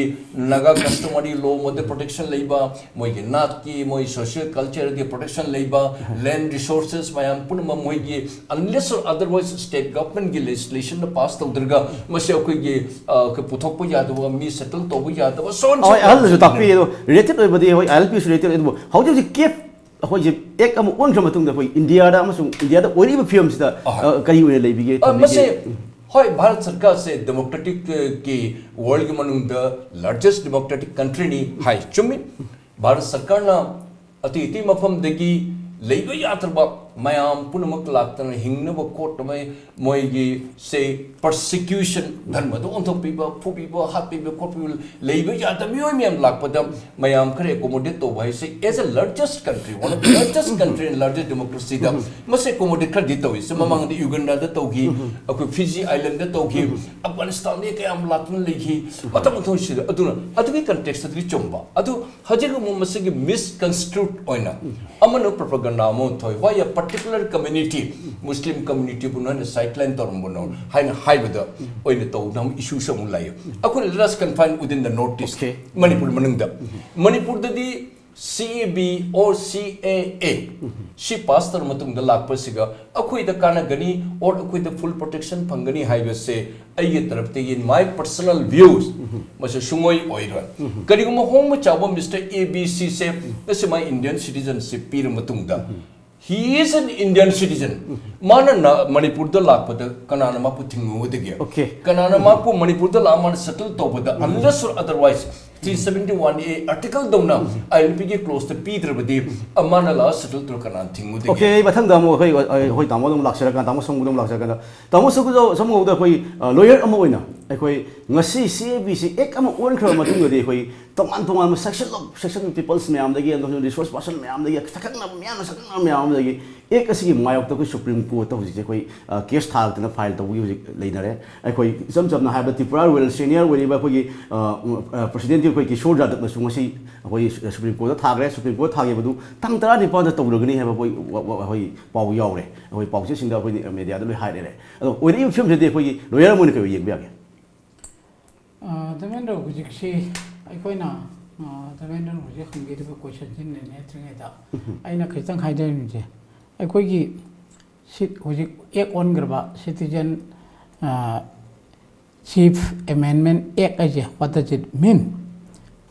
Naga customary law ꯃꯣꯏꯗ protection ꯂꯩꯕ, ꯃꯣꯏꯒꯤ ꯅꯥꯠꯀꯤ, ꯃꯣꯏ social culture ꯒꯤ protection ꯂꯩꯕ, land resources ꯃꯌꯥꯝ ꯄꯨꯝꯅꯃꯛ ꯃꯣꯏꯒꯤ unless or otherwise state government ꯒꯤ legislation ꯅ pass ꯇꯧꯗ꯭ꯔꯒ ꯃꯁꯤ ꯑꯩꯈꯣꯏꯒꯤ, ꯑ, ꯑꯩꯈꯣꯏ ꯄꯨꯊꯣꯛꯄ ꯌꯥꯗꯕ, ꯃꯤ settle ꯇꯧꯕ ꯌꯥꯗꯕ, so and so ꯍꯣꯏ, ꯑꯍꯜꯅꯁꯨ ꯇꯥꯛꯄꯤ ꯑꯗꯣ, related ꯑꯣꯏꯕꯗꯤ ꯍꯣꯏ ILP ꯁꯨ related ꯑꯣꯏ, ꯑꯗꯨꯕꯨ ꯍꯧꯖꯤꯛ ꯍꯧꯖꯤꯛ CAFE ꯑꯩꯈꯣꯏꯁꯦ act ꯑꯃ ꯑꯣꯟꯈ꯭ꯔ ꯃꯇꯨꯡꯗ ꯑꯩꯈꯣꯏ ꯏꯟꯗꯤꯌꯥꯗ ꯑꯃꯁꯨꯡ ꯏꯟꯗꯤꯌꯥꯗ ꯑꯣꯏꯔꯤꯕ ꯐꯤꯕꯝꯁꯤꯗ, ꯑꯍꯣꯏ꯫ ꯑ, ꯀꯔꯤ ꯑꯣꯏꯅ ꯂꯩꯕꯤꯒꯦ, ꯑ, ꯊꯝꯕꯤꯒꯦ? ꯃꯁꯤ, ꯍꯣꯏ, ꯚꯥꯔꯠ ꯁꯔꯀꯥꯔꯁꯦ democratic ꯀꯤ world ꯒꯤ ꯃꯅꯨꯡꯗ largest democratic country ꯅꯤ ꯍꯥꯏ, ꯆꯨꯝꯃꯤ꯫ ꯚꯥꯔꯠ ꯁꯔꯀꯥꯔꯅ ꯑꯇꯩ ꯑꯇꯩ ꯃꯐꯝꯗꯒꯤ ꯂꯩꯕ ꯌꯥꯗ꯭ꯔꯕ ꯃꯌꯥꯝ ꯄꯨꯝꯅꯃꯛ ꯂꯥꯛꯇꯅ ꯍꯤꯡꯅꯕ ꯈꯣꯠꯅꯕ ꯃꯣꯏꯒꯤ ꯁꯦ persecution, ꯙꯔꯃꯗ ꯑꯣꯟꯊꯣꯛꯄꯤꯕ, ꯐꯨꯕꯤꯕ, ꯍꯥꯠꯄꯤꯕ ꯈꯣꯠꯄꯤꯕ, ꯂꯩꯕ ꯌꯥꯗꯕ ꯃꯤꯑꯣꯏ ꯃꯌꯥꯝ ꯂꯥꯛꯄꯗ ꯃꯌꯥꯝ ꯈꯔ accommodate ꯇꯧꯕ ꯍꯥꯏꯁꯦ, as a largest country, one of the largest country and largest democracy ꯗ ꯃꯁꯤ accommodate ꯈꯔꯗꯤ ꯇꯧꯏ꯫ ꯁꯤ ꯃꯃꯥꯡꯗ ꯌꯨꯒꯟꯗꯥꯗ ꯇꯧꯈꯤ, ꯑꯩꯈꯣꯏ ꯐꯤꯖꯤ ꯑꯥꯏꯂꯦꯟꯗ ꯇꯧꯈꯤ, ꯑꯐꯒꯥꯅꯤꯁꯇꯥꯟꯗ ꯀꯌꯥꯝ ꯂꯥꯛꯇꯨꯅ ꯂꯩꯈꯤ, ꯃꯊꯪ ꯃꯊꯪ ꯁꯤꯗ꯫ ꯑꯗꯨꯅ ꯑꯗꯨꯒꯤ context ꯇꯗꯤ ꯆꯨꯝꯕ꯫ ꯑꯗꯨ ꯍꯧꯖꯤꯛ ꯑꯃꯨꯛ ꯃꯁꯤꯒꯤ misconstrued ꯑꯣꯏꯅ ꯑꯃꯅ propaganda ꯑꯃ ꯊꯣꯛꯏ, "Why a particular community, Muslim community ꯕꯨ ꯅꯣꯏꯅ sideline ꯇꯧꯔꯝꯕꯅꯣ?" ꯍꯥꯏꯅ ꯍꯥꯏꯕꯗ ꯑꯣꯏꯅ ꯇꯧꯗꯅ ꯑꯃꯨꯛ issue ꯁꯨ ꯑꯃꯨꯛ ꯂꯥꯛꯏ꯫ ꯑꯩꯈꯣꯏꯅ let us confine within the northeast, Okay. Manipur ꯃꯅꯨꯡꯗ꯫ ꯃꯅꯤꯄꯨꯔꯗꯗꯤ CAB or CAA ꯁꯤ pass ꯇꯧꯔ ꯃꯇꯨꯡꯗ ꯂꯥꯛꯄꯁꯤꯒ ꯑꯩꯈꯣꯏꯗ ꯀꯥꯟꯅꯒꯅꯤ or ꯑꯩꯈꯣꯏꯗ full protection ꯐꯪꯒꯅꯤ ꯍꯥꯏꯕꯁꯦ ꯑꯩꯒꯤ ꯇꯔꯞꯇꯒꯤ, in my personal views, ꯃꯁꯤ ꯁꯨꯡꯑꯣꯏ ꯑꯣꯏꯔꯣꯏ꯫ ꯀꯔꯤꯒꯨꯝꯕ ꯍꯣꯡꯕ ꯆꯥꯕ Mister A B C ꯁꯦ ꯉꯁꯤ ꯃꯥ Indian citizenship ꯄꯤꯔ ꯃꯇꯨꯡꯗ, he is an Indian citizen, ꯃꯥꯅ ꯅ-, ꯃꯅꯤꯄꯨꯔꯗ ꯂꯥꯛꯄꯗ ꯀꯅꯥꯅ ꯃꯥꯕꯨ ꯊꯤꯡꯉꯨꯒꯗꯒꯦ? Okay. ꯀꯅꯥꯅ ꯃꯥꯕꯨ ꯃꯅꯤꯄꯨꯔꯗ ꯂꯥꯛꯑ ꯃꯥꯅ settle ꯇꯧꯕꯗ, unless or otherwise, three seventy one A article ꯗꯧꯅ ILP ꯒꯤ clause ꯇ ꯄꯤꯗ꯭ꯔꯕꯗꯤ, ꯑ, ꯃꯥꯅ ꯂꯥꯛꯑ settle ꯇꯧꯔ ꯀꯅꯥꯅ ꯊꯤꯡꯉꯨꯗꯒꯦ? Okay, ꯑꯩ ꯃꯊꯪꯗ ꯑꯃꯨꯛ ꯑꯩꯈꯣꯏ, ꯑꯩꯈꯣꯏ ꯇꯥꯃꯣꯗ ꯑꯃꯨꯛ ꯂꯥꯛꯆꯔꯀꯥꯟꯗ, ꯇꯥꯃꯣ ꯁꯣꯝꯒꯤꯗ ꯑꯃꯨꯛ ꯂꯥꯛꯆꯔꯀꯥꯟꯗ, ꯇꯥꯃꯣ ꯁꯣꯝꯒꯤꯗ, ꯁꯣꯝꯒꯤꯗ ꯑꯩꯈꯣꯏ, ꯑ, lawyer ꯑꯃ ꯑꯣꯏꯅ ꯑꯩꯈꯣꯏ ꯉꯁꯤ CAB ꯁꯤ act ꯑꯃ ꯑꯣꯟꯈ꯭ꯔꯕ ꯃꯇꯨꯡꯗꯗꯤ ꯑꯩꯈꯣꯏ ꯇꯣꯉꯥꯟ ꯇꯣꯉꯥꯟꯕ section of, section of peoples ꯃꯌꯥꯝꯗꯒꯤ, ꯑꯗꯨꯒ resource person ꯃꯌꯥꯝꯗꯒꯤ, ꯁꯛꯈꯪꯅꯕ ꯃꯌꯥꯝꯅ ꯁꯛꯈꯪꯅꯕ ꯃꯌꯥꯝꯗꯒꯤ act ꯑꯁꯤꯒꯤ ꯃꯥꯌꯣꯛꯇ ꯑꯩꯈꯣꯏ Supreme Court ꯇ ꯍꯧꯖꯤꯛꯁꯦ ꯑꯩꯈꯣꯏ, ꯑ, case ꯊꯥꯔꯛꯇꯅ file ꯇꯧꯕꯒꯤ ꯍꯧꯖꯤꯛ ꯂꯩꯅꯔꯦ꯫ ꯑꯩꯈꯣꯏ ꯏꯆꯝ ꯆꯝꯅ ꯍꯥꯏꯔꯕꯗ ꯇ꯭ꯔꯤꯄꯨꯔꯥ royal senior ꯑꯣꯏꯔꯤꯕ ꯑꯩꯈꯣꯏꯒꯤ, ꯑ, ꯑ, president ꯑꯩꯈꯣꯏ ꯀꯤꯁꯣꯔ ꯖꯥꯗꯕꯅꯁꯨ ꯉꯁꯤ ꯑꯩꯈꯣꯏ ꯁꯨꯄ꯭ꯔꯤꯝ ꯀꯣꯔꯠꯇ ꯊꯥꯈ꯭ꯔꯦ꯫ ꯁꯨꯄ꯭ꯔꯤꯝ ꯀꯣꯔꯠ ꯊꯥꯈꯤꯕꯗꯨ ꯇꯥꯡ ꯇꯔꯥꯅꯤꯄꯥꯟꯗ ꯇꯧꯔꯒꯅꯤ ꯍꯥꯏꯕ ꯑꯩꯈꯣꯏ ꯋꯥ-, ꯋꯥ-, ꯑꯩꯈꯣꯏ ꯄꯥꯎ ꯌꯥꯎꯔꯦ꯫ ꯑꯩꯈꯣꯏ ꯄꯥꯎꯆꯦꯁꯤꯡꯗ ꯑꯩꯈꯣꯏ ꯃꯦꯗꯤꯌꯥꯗ ꯂꯣꯏ ꯍꯥꯏꯔꯦ꯫ ꯑꯗꯣ ꯑꯣꯏꯔꯛꯏꯕ ꯐꯤꯕꯝꯁꯤꯗꯤ ꯑꯩꯈꯣꯏꯒꯤ ꯂꯣꯌꯔ ꯑꯃ ꯑꯣꯏꯅ ꯀꯩ ꯑꯣꯏ ꯌꯦꯡꯕ ꯌꯥꯒꯦ? ꯑ, ꯙꯔꯃꯦꯟꯗ꯭ꯔ, ꯍꯧꯖꯤꯛꯁꯤ ꯑꯩꯈꯣꯏꯅ, ꯑ, ꯙꯔꯃꯦꯟꯗ꯭ꯔꯅ ꯍꯧꯖꯤꯛ ꯍꯪꯕꯤꯔꯤꯕ ꯀꯣꯏꯁꯟꯁꯤ ꯅꯩꯅꯗ꯭ꯔꯤꯉꯩꯗ ꯑꯩꯅ ꯈꯤꯇꯪ ꯍꯥꯏꯖꯅꯤꯡꯉꯤꯁꯦ, ꯑꯩꯈꯣꯏꯒꯤ ꯁꯤ ꯍꯧꯖꯤꯛ ꯑꯦꯛ ꯑꯣꯟꯈ꯭ꯔꯕ ꯁꯤꯇꯤꯖꯟ, ꯑ, ꯁꯤꯞ ꯑꯦꯃꯦꯟꯃꯦꯟ ꯑꯦꯛ ꯍꯥꯏꯁꯦ, what does it mean?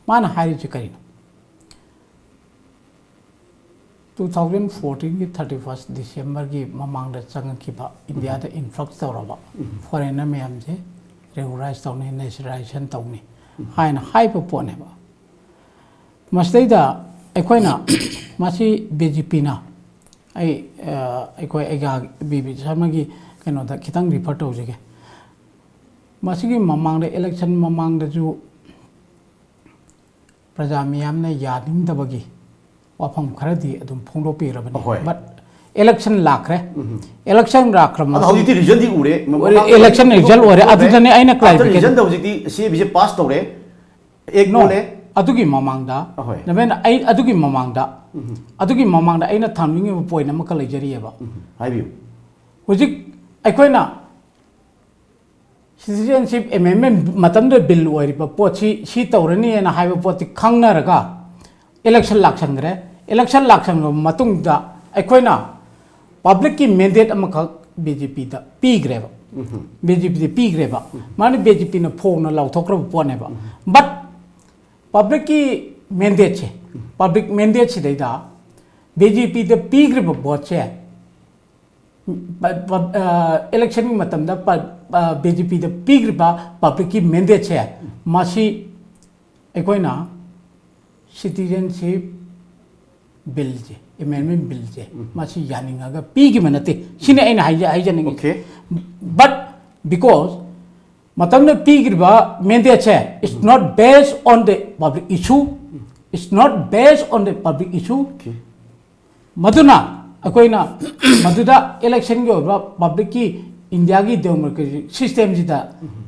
ꯃꯥꯅ ꯍꯥꯏꯔꯤꯁꯦ ꯀꯔꯤꯅꯣ? ꯇꯨ ꯊꯥꯎꯖꯟ ꯐꯣꯔꯇꯤꯟꯒꯤ ꯊꯥꯔꯇꯤ ꯐꯥꯔꯁ ꯗꯤꯁꯦꯝꯕꯔꯒꯤ ꯃꯃꯥꯡꯗ ꯆꯪꯉꯛꯈꯤꯕ, ꯏꯟꯗꯤꯌꯥꯗ ꯏꯟꯐ꯭ꯂꯛꯁ ꯇꯧꯔꯕ ꯐꯣꯔꯦꯟꯅꯔ ꯃꯌꯥꯝꯁꯦ ꯔꯦꯒꯨꯂꯔꯥꯏꯁ ꯇꯧꯅꯤ, ꯅꯦꯆꯔꯦꯂꯥꯏꯖꯦꯁꯟ ꯇꯧꯅꯤ ꯍꯥꯏꯅ ꯍꯥꯏꯕ ꯄꯣꯠꯅꯦꯕ꯫ ꯃꯁꯤꯗꯩꯗ ꯑꯩꯈꯣꯏꯅ, ꯃꯁꯤ ꯕꯤ ꯖꯦ ꯄꯤꯅ, ꯑꯩ, ꯑ, ꯑꯩꯈꯣꯏ ꯑꯩꯒ ꯕꯤ ꯕꯤ ꯁꯔꯃꯒꯤ ꯀꯩꯅꯣꯗ ꯈꯤꯇꯪ ꯔꯤꯐꯔ ꯇꯧꯖꯒꯦ꯫ ꯃꯁꯤꯒꯤ ꯃꯃꯥꯡꯗ, ꯏꯂꯦꯛꯁꯟ ꯃꯃꯥꯡꯗꯁꯨ ꯄ꯭ꯔꯖꯥ ꯃꯤꯌꯥꯝꯅ ꯌꯥꯅꯤꯡꯗꯕꯒꯤ ꯋꯥꯐꯝ ꯈꯔꯗꯤ ꯑꯗꯨꯝ ꯐꯣꯡꯗꯣꯛꯄꯤꯔꯕꯅꯤ꯫ ꯑꯍꯣꯏ꯫ But election ꯂꯥꯛꯈ꯭ꯔꯦ꯫ Election ꯂꯥꯛꯈ꯭ꯔ ꯑꯗꯣ ꯃꯇꯨꯡ ꯍꯧꯖꯤꯛꯇꯤ ꯔꯤꯖꯟꯗꯤ ꯎꯔꯦ꯫ ꯃ-, ꯃꯃꯥꯡ election result ꯑꯣꯏꯔꯦ꯫ ꯎꯔꯦ꯫ ꯑꯗꯨꯗꯅꯦ ꯑꯩꯅ after clarification result ꯍꯧꯖꯤꯛꯇꯤ ꯁꯤ ꯑꯦ ꯕꯤꯁꯦ ꯄꯥꯁ ꯇꯧꯔꯦ꯫ ꯑꯦꯛ No, ꯑꯣꯜꯂꯦ꯫ ꯑꯗꯨꯒꯤ ꯃꯃꯥꯡꯗ, ꯑꯍꯣꯏ꯫ ꯅꯕꯦꯟ, ꯑꯩ ꯑꯗꯨꯒꯤ ꯃꯃꯥꯡꯗ, ꯑꯗꯨꯒꯤ ꯃꯃꯥꯡꯗ ꯑꯩꯅ ꯊꯝꯅꯤꯡꯉꯤꯕ ꯄꯣꯏꯟ ꯑꯃꯈꯛ ꯂꯩꯖꯔꯤꯑꯕ꯫ ꯎꯝ, ꯍꯥꯏꯕꯤꯌꯨ꯫ ꯍꯧꯖꯤꯛ ꯑꯩꯈꯣꯏꯅ ꯁꯤꯇꯤꯖꯦꯟꯁꯤꯞ ꯑꯦꯃꯦꯟꯃꯦꯟ ꯃꯇꯝꯗ ꯕꯤꯜ ꯑꯣꯏꯔꯤꯕ ꯄꯣꯠꯁꯤ ꯁꯤ ꯇꯧꯔꯅꯤꯅ ꯍꯥꯏꯕ ꯄꯣꯠꯁꯤ ꯈꯪꯅꯔꯒ ꯏꯂꯦꯛꯁꯟ ꯂꯥꯛꯁꯟꯈ꯭ꯔꯦ꯫ ꯏꯂꯦꯛꯁꯟ ꯂꯥꯛꯁꯟꯈ꯭ꯔꯕ ꯃꯇꯨꯡꯗ ꯑꯩꯈꯣꯏꯅ ꯄꯕ꯭ꯂꯤꯛꯀꯤ ꯃꯦꯟꯗꯦꯠ ꯑꯃꯈꯛ ꯕꯤ ꯖꯦ ꯄꯤꯗ ꯄꯤꯈ꯭ꯔꯦꯕ꯫ ꯕꯤ ꯖꯦ ꯄꯤꯗ ꯄꯤꯈ꯭ꯔꯦꯕ꯫ ꯃꯥꯅ ꯕꯤ ꯖꯦ ꯄꯤꯅ ꯐꯣꯡꯅ ꯂꯥꯎꯊꯣꯛꯈ꯭ꯔꯕ ꯄꯣꯠꯅꯦꯕ꯫ But ꯄꯕ꯭ꯂꯤꯛꯀꯤ ꯃꯦꯟꯗꯦꯠꯁꯦ, ꯄꯕ꯭ꯂꯤꯛ ꯃꯦꯟꯗꯦꯠꯁꯤꯗꯩꯗ ꯕꯤ ꯖꯦ ꯄꯤꯗ ꯄꯤꯈ꯭ꯔꯤꯕ ꯚꯣꯠꯁꯦ, ꯄ-, ꯄ-, ꯑ, ꯏꯂꯦꯛꯁꯟꯒꯤ ꯃꯇꯝꯗ ꯕꯤ ꯖꯦ ꯄꯤꯗ ꯄꯤꯈ꯭ꯔꯤꯕ ꯄꯕ꯭ꯂꯤꯛꯀꯤ ꯃꯦꯟꯗꯦꯠꯁꯦ, ꯃꯁꯤ ꯑꯩꯈꯣꯏꯅ ꯁꯤꯇꯤꯖꯦꯟꯁꯤꯞ ꯕꯤꯜꯁꯦ, ꯑꯦꯃꯦꯟꯃꯦꯟ ꯕꯤꯜꯁꯦ, ꯃꯁꯤ ꯌꯥꯅꯤꯡꯉꯒ ꯄꯤꯈꯤꯕ ꯅꯠꯇꯦ꯫ ꯁꯤꯅꯤ ꯑꯩꯅ ꯍꯥꯏꯖ-, ꯍꯥꯏꯖꯅꯤꯡꯉꯤ꯫ Okay. But because ꯃꯇꯝꯗ ꯄꯤꯈ꯭ꯔꯤꯕ ꯃꯦꯟꯗꯦꯠꯁꯦ, it's not based on the public issue, it's not based on the public issue. Okay. ꯃꯗꯨꯅ ꯑꯩꯈꯣꯏꯅ ꯃꯗꯨꯗ ꯏꯂꯦꯛꯁꯟꯒꯤ ꯑꯣꯏꯕ ꯄꯕ꯭ꯂꯤꯛꯀꯤ ꯏꯟꯗꯤꯌꯥꯒꯤ ꯗꯦꯃꯣꯀ꯭ꯔꯦꯁꯤ ꯁꯤꯁꯇꯦꯝꯁꯤꯗ,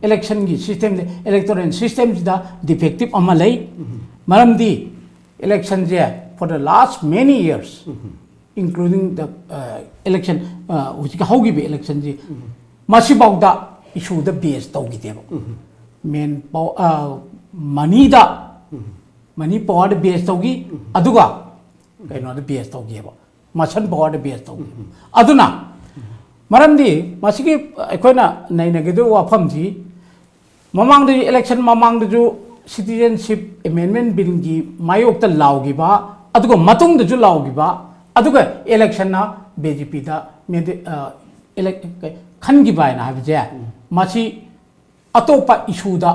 ꯏꯂꯦꯛꯁꯟꯒꯤ ꯁꯤꯁꯇꯦꯝꯁꯤ, ꯏꯂꯦꯛꯇꯣꯔꯦꯜ ꯁꯤꯁꯇꯦꯝꯁꯤꯗ ꯗꯤꯐꯦꯛꯇꯤꯞ ꯑꯃ ꯂꯩ꯫ ꯃꯔꯝꯗꯤ ꯏꯂꯦꯛꯁꯟꯁꯦ for the last many years, including the election, ꯍꯧꯖꯤꯛ ꯍꯧꯈꯤꯕ ꯏꯂꯦꯛꯁꯟꯁꯤ, ꯃꯁꯤꯐꯥꯎꯗ ꯏꯁꯨꯗ ꯕꯦꯁ ꯇꯧꯈꯤꯗꯦꯕ꯫ ꯃꯦꯟ ꯃꯅꯤꯗ, ꯃꯅꯤ ꯄꯋꯥꯔꯗ ꯕꯦꯁ ꯇꯧꯈꯤ꯫ ꯑꯗꯨꯒ ꯀꯩꯅꯣꯗ ꯕꯦꯁ ꯇꯧꯈꯤꯑꯕ, ꯃꯁꯜ ꯄꯋꯥꯔꯗ ꯕꯦꯁ ꯇꯧꯈꯤꯑꯕ꯫ ꯑꯗꯨꯅ ꯃꯔꯝꯗꯤ ꯃꯁꯤꯒꯤ ꯑꯩꯈꯣꯏꯅ ꯅꯩꯅꯒꯗꯧꯕ ꯋꯥꯐꯝꯁꯤ, ꯃꯃꯥꯡꯗꯁꯨ, ꯏꯂꯦꯛꯁꯟ ꯃꯃꯥꯡꯗꯁꯨ ꯁꯤꯇꯤꯖꯦꯟꯁꯤꯞ ꯑꯦꯃꯦꯟꯃꯦꯟ ꯕꯤꯜꯒꯤ ꯃꯥꯌꯣꯛꯇ ꯂꯥꯎꯈꯤꯕ, ꯑꯗꯨꯒ ꯃꯇꯨꯡꯗꯁꯨ ꯂꯥꯎꯈꯤꯕ, ꯑꯗꯨꯒ ꯏꯂꯦꯛꯁꯟꯅ ꯕꯤ ꯖꯦ ꯄꯤꯗ ꯃꯦꯟꯗꯦ-, ꯑ, ꯏꯂꯦꯛ-, ꯀꯩ-, ꯈꯟꯈꯤꯕ ꯍꯥꯏꯅ ꯍꯥꯏꯕꯁꯦ, ꯃꯁꯤ ꯑꯇꯣꯞꯄ ꯏꯁꯨꯗ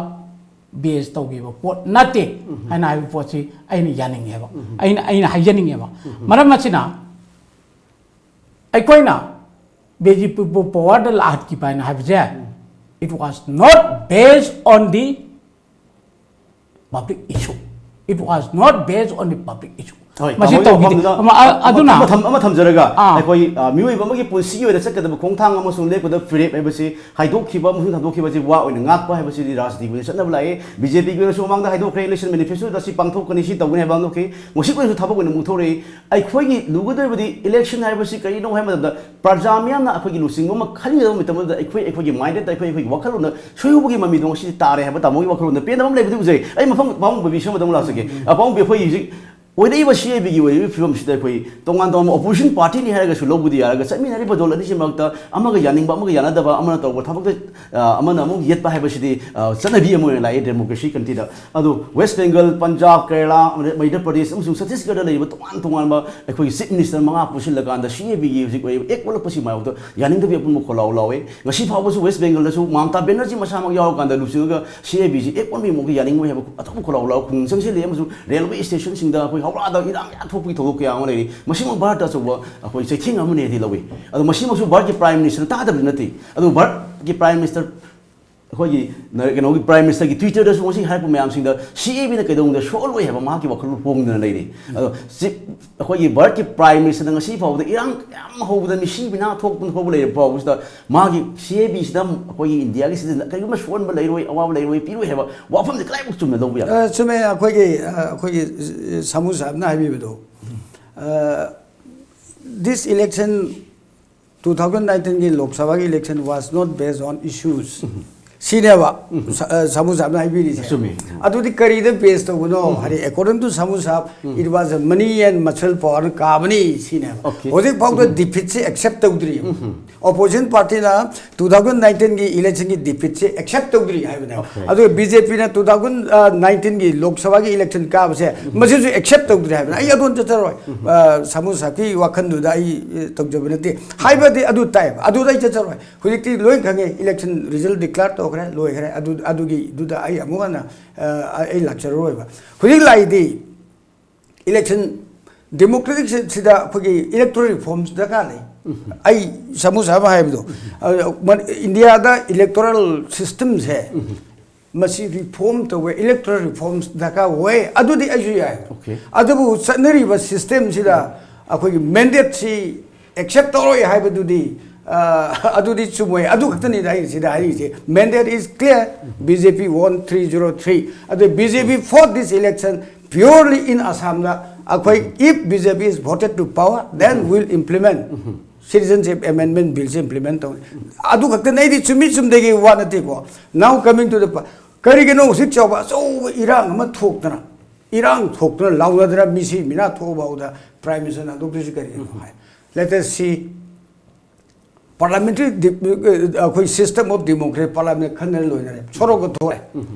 ꯕꯦꯁ ꯇꯧꯈꯤꯕ ꯄꯣꯠ ꯅꯠꯇꯦ ꯍꯥꯏꯅ ꯍꯥꯏꯕ ꯄꯣꯠꯁꯤ ꯑꯩꯅ ꯌꯥꯅꯤꯡꯉꯦꯕ꯫ ꯑꯩꯅ, ꯑꯩꯅ ꯍꯥꯏꯖꯅꯤꯡꯉꯦꯕ꯫ ꯃꯔꯝ ꯑꯁꯤꯅ, ꯑꯩꯈꯣꯏꯅ ꯕꯤ ꯖꯦ ꯄꯤꯕꯨ ꯄꯋꯥꯔꯗ ꯂꯥꯛꯍꯟꯈꯤꯕ ꯍꯥꯏꯅ ꯍꯥꯏꯕꯁꯦ, it was not based on the public issue, it was not based on the public issue꯫ ꯍꯣꯏ, ꯃꯁꯤ ꯇꯥꯃꯣꯒꯤ ꯇꯧꯈꯤꯗꯦ꯫ ꯋꯥꯐꯝꯗꯨꯗ ꯑꯃ-, ꯑ-, ꯑꯗꯨꯅ ꯑꯃ ꯊꯝ-, ꯑꯃ ꯊꯝꯖꯔꯒ, ꯑꯥ꯫ ꯑꯩꯈꯣꯏ, ꯑ, ꯃꯤꯑꯣꯏꯕ ꯑꯃꯒꯤ ꯄꯨꯟꯁꯤꯒꯤ ꯑꯣꯏꯅ ꯆꯠꯀꯗꯕ ꯈꯣꯡꯊꯥꯡ ꯑꯃꯁꯨꯡ ꯂꯦꯞꯀꯗꯕ ꯐꯤꯔꯦꯞ ꯍꯥꯏꯕꯁꯤ ꯍꯥꯏꯗꯣꯛꯈꯤꯕ ꯑꯃꯁꯨꯡ ꯊꯥꯗꯣꯛꯈꯤꯕꯁꯤ ꯋꯥ ꯑꯣꯏꯅ ꯉꯥꯛꯄ ꯍꯥꯏꯕꯁꯤꯗꯤ ꯔꯥꯖꯅꯤꯇꯤꯒꯤ ꯑꯣꯏꯅ ꯆꯠꯅꯕ ꯂꯥꯛꯏ꯫ ꯕꯤ ꯖꯦ ꯄꯤꯒꯤ ꯑꯣꯏꯅꯁꯨ ꯃꯃꯥꯡꯗ ꯍꯥꯏꯗꯣꯛꯈ꯭ꯔꯦ, ꯏꯂꯦꯛꯁꯟ ꯃꯦꯅꯤꯐꯦꯁꯇꯣꯗ ꯁꯤ ꯄꯥꯡꯊꯣꯛꯀꯅꯤ, ꯁꯤ ꯇꯧꯒꯅꯤ ꯍꯥꯏꯕ ꯄꯥꯡꯊꯣꯛꯈꯤ꯫ ꯉꯁꯤ ꯑꯣꯏꯅꯁꯨ ꯊꯕꯛ ꯑꯣꯏꯅ ꯑꯃꯨꯛ ꯊꯣꯛꯂꯛꯏ꯫ ꯑꯩꯈꯣꯏꯒꯤ ꯂꯨꯒꯗꯧꯔꯤꯕꯗꯤ ꯏꯂꯦꯛꯁꯟ ꯍꯥꯏꯕꯁꯤ ꯀꯔꯤꯅꯣ ꯍꯥꯏꯕ ꯃꯇꯝꯗ, ꯄ꯭ꯔꯖꯥ ꯃꯤꯌꯥꯝꯅ ꯑꯩꯈꯣꯏꯒꯤ ꯂꯨꯆꯤꯡꯕ ꯑꯃ ꯈꯟꯒꯗꯕ ꯃꯇꯝꯗ ꯑꯩꯈꯣꯏ, ꯑꯩꯈꯣꯏꯒꯤ ꯃꯥꯏꯟꯗꯦꯠꯇ ꯑꯩꯈꯣꯏ, ꯑꯩꯈꯣꯏꯒꯤ ꯋꯥꯈꯜꯂꯣꯟꯗ ꯁꯣꯏꯍꯧꯕꯒꯤ ꯃꯃꯤꯗꯣ ꯉꯁꯤꯗꯤ ꯇꯥꯔꯦ ꯍꯥꯏꯕ ꯇꯥꯃꯣꯒꯤ ꯋꯥꯈꯜꯂꯣꯟꯗ ꯄꯦꯟꯗꯕ ꯑꯃ ꯂꯩꯕꯗꯤ ꯎꯖꯩ꯫ ꯑꯩ ꯃꯐꯝ ꯄꯥꯕꯨꯡ ꯕꯤꯁ꯭ꯋ ꯑꯃꯗ ꯑꯃꯨꯛ ꯂꯥꯛꯆꯒꯦ꯫ ꯑ, ꯄꯥꯕꯨꯡꯕꯤ, ꯑꯩꯈꯣꯏ ꯍꯧꯖꯤꯛ ꯑꯣꯏꯔꯛꯏꯕ ꯁꯤ ꯑꯦ ꯕꯤꯒꯤ ꯑꯣꯏꯔꯤꯕ ꯐꯤꯕꯝꯁꯤꯗ ꯑꯩꯈꯣꯏ ꯇꯣꯉꯥꯟ ꯇꯣꯉꯥꯟꯕ ꯑꯣꯄꯣꯖꯤꯁꯟ ꯄꯥꯔꯇꯤꯅꯤ ꯍꯥꯏꯔꯒꯁꯨ ꯂꯧꯕꯗꯤ ꯌꯥꯔꯒ, ꯆꯠꯃꯤꯟꯅꯔꯤꯕ ꯗꯣꯜ ꯑꯅꯤꯁꯤ ꯃꯔꯛꯇ ꯑꯃꯒ ꯌꯥꯅꯤꯡꯕ, ꯑꯃꯒ ꯌꯥꯅꯗꯕ, ꯑꯃꯅ ꯇꯧꯕ ꯊꯕꯛꯇ, ꯑ, ꯑꯃꯅ ꯑꯃꯨꯛ ꯌꯦꯠꯄ ꯍꯥꯏꯕꯁꯤꯗꯤ, ꯑ, ꯆꯠꯅꯕꯤ ꯑꯃ ꯑꯣꯏꯅ ꯂꯥꯛꯑꯦ ꯗꯦꯃꯣꯀ꯭ꯔꯦꯁꯤ ꯀꯟꯇ꯭ꯔꯤꯗ꯫ ꯑꯗꯨ ꯋꯦꯁ ꯕꯦꯡꯒꯜ, ꯄꯟꯖꯥꯕ, ꯀꯦꯔꯂꯥ, ꯃꯙ꯭ꯌ ꯄ꯭ꯔꯗꯦꯁ ꯑꯃꯁꯨꯡ ꯁꯠꯇꯤꯁꯒꯔꯗ ꯂꯩꯔꯤꯕ ꯇꯣꯉꯥꯟ ꯇꯣꯉꯥꯟꯕ ꯑꯩꯈꯣꯏꯒꯤ ꯆꯤꯐ ꯃꯤꯅꯤꯁꯇꯔ ꯃꯉꯥ ꯄꯨꯟꯁꯤꯜꯂꯀꯥꯟꯗ ꯁꯤ ꯑꯦ ꯕꯤꯒꯤ ꯍꯧꯖꯤꯛ ꯑꯣꯏꯔꯤꯕ ꯑꯦꯛ ꯑꯣꯜꯂꯛꯄꯁꯤ ꯃꯥꯌꯣꯛꯇ ꯌꯥꯅꯤꯡꯗꯕꯒꯤ ꯑꯄꯨꯟꯕ ꯈꯣꯜꯂꯥꯎ ꯂꯥꯎꯋꯦ꯫ ꯉꯁꯤ ꯐꯥꯎꯕꯁꯨ ꯋꯦꯁ ꯕꯦꯡꯒꯜꯗꯁꯨ ꯃꯃꯇꯥ ꯕꯦꯅꯔꯖꯤ ꯃꯁꯥꯃꯛ ꯌꯥꯎꯔꯀꯥꯟꯗ ꯂꯨꯆꯤꯡꯉꯒ ꯁꯤ ꯑꯦ ꯕꯤꯁꯤ ꯑꯦꯛ ꯑꯣꯟꯕꯒꯤ ꯃꯑꯣꯡꯗ ꯌꯥꯅꯤꯡꯉꯣꯏ ꯍꯥꯏꯕ ꯑꯆꯧꯕ ꯈꯣꯜꯂꯥꯎ ꯂꯥꯎ ꯈꯨꯡꯒꯪ ꯆꯪꯁꯤꯜꯂꯤ꯫ ꯑꯃꯁꯨꯡ ꯔꯦꯜꯋꯦ ꯁ꯭ꯇꯦꯁꯟꯁꯤꯡꯗ ꯑꯩꯈꯣꯏ ꯍꯧꯔꯥꯗ ꯏꯔꯥꯡ ꯌꯥꯝ ꯊꯣꯛꯄꯒꯤ ꯊꯧꯗꯣꯛ ꯀꯌꯥ ꯑꯃ ꯂꯩꯔꯤ꯫ ꯃꯁꯤꯃꯛ ꯚꯥꯔꯠꯇ ꯑꯆꯧꯕ ꯑꯩꯈꯣꯏ ꯆꯩꯊꯦꯡ ꯑꯃꯅꯦꯗꯤ ꯂꯧꯏ꯫ ꯑꯗꯣ ꯃꯁꯤꯃꯛꯁꯨ ꯚꯥꯔꯠꯀꯤ ꯄ꯭ꯔꯥꯏꯝ ꯃꯤꯅꯤꯁꯇꯔꯅ ꯇꯥꯗꯕꯗꯤ ꯅꯠꯇꯦ꯫ ꯑꯗꯨ ꯚꯥꯔꯠꯀꯤ ꯄ꯭ꯔꯥꯏꯝ ꯃꯤꯅꯤꯁꯇꯔ ꯑꯩꯈꯣꯏꯒꯤ ꯅ- ꯀꯩꯅꯣꯒꯤ ꯄ꯭ꯔꯥꯏꯝ ꯃꯤꯅꯤꯁꯇꯔꯒꯤ ꯇ꯭ꯋꯤꯇꯔꯗꯁꯨ ꯉꯁꯤ ꯍꯥꯏꯔꯛꯄ ꯃꯌꯥꯝꯁꯤꯡꯗ ꯁꯤ ꯑꯦ ꯕꯤꯅ ꯀꯩꯗꯧꯅꯨꯡꯗ ꯁꯣꯛꯍꯜꯂꯣꯏ ꯍꯥꯏꯕ ꯃꯍꯥꯛꯀꯤ ꯋꯥꯈꯜꯂꯣꯟ ꯐꯣꯡꯗꯨꯅ ꯂꯩꯔꯤ꯫ ꯑꯗꯣ ꯆꯤꯞ ꯑꯩꯈꯣꯏꯒꯤ ꯚꯥꯔꯠꯀꯤ ꯄ꯭ꯔꯥꯏꯝ ꯃꯤꯅꯤꯁꯇꯔꯅ ꯉꯁꯤ ꯐꯥꯎꯕꯗ ꯏꯔꯥꯡ ꯌꯥꯝ ꯍꯧꯕꯗ ꯃꯤꯁꯤ ꯃꯤꯅꯥ ꯊꯣꯛꯇꯅ ꯐꯥꯎꯕ ꯂꯩꯔꯕ ꯐꯥꯎꯕꯁꯤꯗ ꯃꯥꯒꯤ ꯁꯤ ꯑꯦ ꯕꯤꯁꯤꯗ ꯑꯩꯈꯣꯏꯒꯤ ꯏꯟꯗꯤꯌꯥꯒꯤ ꯁꯤꯇꯤꯖꯟꯗ ꯀꯔꯤꯒꯨꯝꯕ ꯁꯣꯛꯍꯟꯕ ꯂꯩꯔꯣꯏ, ꯑꯋꯥꯕ ꯂꯩꯔꯣꯏ, ꯄꯤꯔꯣꯏ ꯍꯥꯏꯕ ꯋꯥꯐꯝꯁꯦ ꯀꯗꯥꯏꯃꯨꯛ ꯆꯨꯝꯅ ꯂꯧꯕ ꯌꯥꯒꯦ? ꯑ, ꯆꯨꯝꯃꯦ꯫ ꯑꯩꯈꯣꯏꯒꯤ, ꯑ, ꯑꯩꯈꯣꯏꯒꯤ, ꯑ, ꯁꯥꯃꯨ ꯁꯥꯍꯕꯅ ꯍꯥꯏꯕꯤꯕꯗꯣ, ꯑ, this election, two thousand nineteenꯒꯤ ꯂꯣꯛ ꯁꯚꯥꯒꯤ election was not based on issues. ꯁꯤꯅꯦꯕ ꯁ-, ꯑ, ꯁꯥꯃꯨ ꯁꯥꯍꯕꯅ ꯍꯥꯏꯕꯤꯔꯤꯁꯦ꯫ ꯆꯨꯝꯃꯤ꯫ ꯑꯗꯨꯗꯤ ꯀꯔꯤꯗ base ꯇꯧꯕꯅꯣ ꯍꯥꯏꯗꯤ, according to ꯁꯥꯃꯨ ꯁꯥꯍꯕ, it was a money and muscle power ꯅ ꯀꯥꯕꯅꯤ ꯁꯤꯅꯦꯕ꯫ Okay. ꯍꯧꯖꯤꯛ ꯐꯥꯎꯗ defeat ꯁꯦ accept ꯇꯧꯗ꯭ꯔꯤ꯫ Opposition party ꯅ two thousand nineteenꯒꯤ election ꯒꯤ defeat ꯁꯦ accept ꯇꯧꯗ꯭ꯔꯤ ꯍꯥꯏꯕꯅꯦꯕ꯫ Okay. ꯑꯗꯨꯒ B J P ꯅ two thousand nineteenꯒꯤ ꯂꯣꯛ ꯁꯚꯥꯒꯤ election ꯀꯥꯕꯁꯦ ꯃꯁꯤꯁꯨ accept ꯇꯧꯗ꯭ꯔꯤ ꯍꯥꯏꯕꯅꯦ꯫ ꯑꯩ ꯑꯗꯣꯝ ꯆꯠꯆꯔꯣꯏ꯫ ꯑ, ꯁꯥꯃꯨ ꯁꯥꯍꯕꯀꯤ ꯋꯥꯈꯜꯗꯨꯗ ꯑꯩ, ꯑ, ꯇꯧꯖꯕ ꯅꯠꯇꯦ꯫ ꯍꯥꯏꯕꯗꯤ ꯑꯗꯨ ꯇꯥꯏꯕ꯫ ꯑꯗꯨꯗ ꯑꯩ ꯆꯠꯆꯔꯣꯏ꯫ ꯍꯧꯖꯤꯛꯇꯤ ꯂꯣꯏ ꯈꯪꯉꯦ, election result declare ꯇꯧꯈ꯭ꯔꯦ, ꯂꯣꯏꯈ꯭ꯔꯦ꯫ ꯑꯗꯨ, ꯑꯗꯨꯒꯤꯗꯨꯗ ꯑꯩ ꯑꯃꯨꯛ ꯍꯟꯅ, ꯑ, ꯑꯩ ꯂꯥꯛꯆꯔꯔꯣꯏꯕ꯫ ꯍꯧꯖꯤꯛ ꯂꯥꯛꯏꯗꯤ election democratic ꯁꯤ-, ꯁꯤꯗ ꯑꯩꯈꯣꯏꯒꯤ electoral reforms ꯗꯔꯀꯥꯔ ꯂꯩ꯫ ꯑꯩ ꯁꯥꯃꯨ ꯁꯥꯍꯕ ꯍꯥꯏꯕꯗꯣ, ꯑ, ꯃ-, ꯏꯟꯗꯤꯌꯥꯗ electoral system ꯁꯦ ꯃꯁꯤ reform ꯇꯧꯕ, electoral reforms ꯗꯔꯀꯥꯔ ꯑꯣꯏ꯫ ꯑꯗꯨꯗꯤ ꯑꯩꯁꯨ ꯌꯥꯏ꯫ Okay. ꯑꯗꯨꯕꯨ ꯆꯠꯅꯔꯤꯕ system ꯁꯤꯗ ꯑꯩꯈꯣꯏꯒꯤ mandate ꯁꯤ accept ꯇꯧꯔꯣꯏ ꯍꯥꯏꯕꯗꯨꯗꯤ, ꯑ, ꯑꯗꯨꯗꯤ ꯆꯨꯝꯃꯣꯏ꯫ ꯑꯗꯨ ꯈꯛꯇꯅꯤꯗ ꯑꯩꯅ ꯁꯤꯗ ꯍꯥꯏꯔꯤꯁꯦ, mandate is clear, B J P won three zero three꯫ ꯑꯗꯨ B J P fought this election purely in Assam ꯗ꯫ ꯑꯩꯈꯣꯏ, if B J P is voted to power, then will implement citizenship amendment bill say implement ꯇꯧꯅꯤ꯫ ꯑꯗꯨ ꯈꯛꯇꯅꯦ꯫ ꯑꯩꯗꯤ ꯆꯨꯝꯃꯤ ꯆꯨꯝꯗꯦꯒꯤ ꯋꯥ ꯅꯠꯇꯦꯀꯣ꯫ Now coming to the pa-, ꯀꯔꯤꯒꯤꯅꯣ ꯍꯧꯖꯤꯛ ꯆꯥꯎꯕ ꯑꯆꯧꯕ ꯏꯔꯥꯡ ꯑꯃ ꯊꯣꯛꯇꯅ, ꯏꯔꯥꯡ ꯊꯣꯛꯇꯅ ꯂꯥꯎꯅꯗꯅ ꯃꯤꯁꯤ ꯃꯤꯅꯥ ꯊꯣꯛꯑꯐꯥꯎꯗ Prime Minister ꯅ ꯍꯟꯗꯣꯛꯇ꯭ꯔꯤꯁꯤ ꯀꯔꯤꯒꯤꯅꯣ ꯍꯥꯏ? Let us see, parliamentary ꯗꯤ-, ꯑꯩꯈꯣꯏ system of democracy, parliament ꯈꯟꯅꯔ ꯂꯣꯏꯅꯔꯦ, ꯁꯣꯔꯣꯛꯇ ꯊꯣꯛꯑꯦ꯫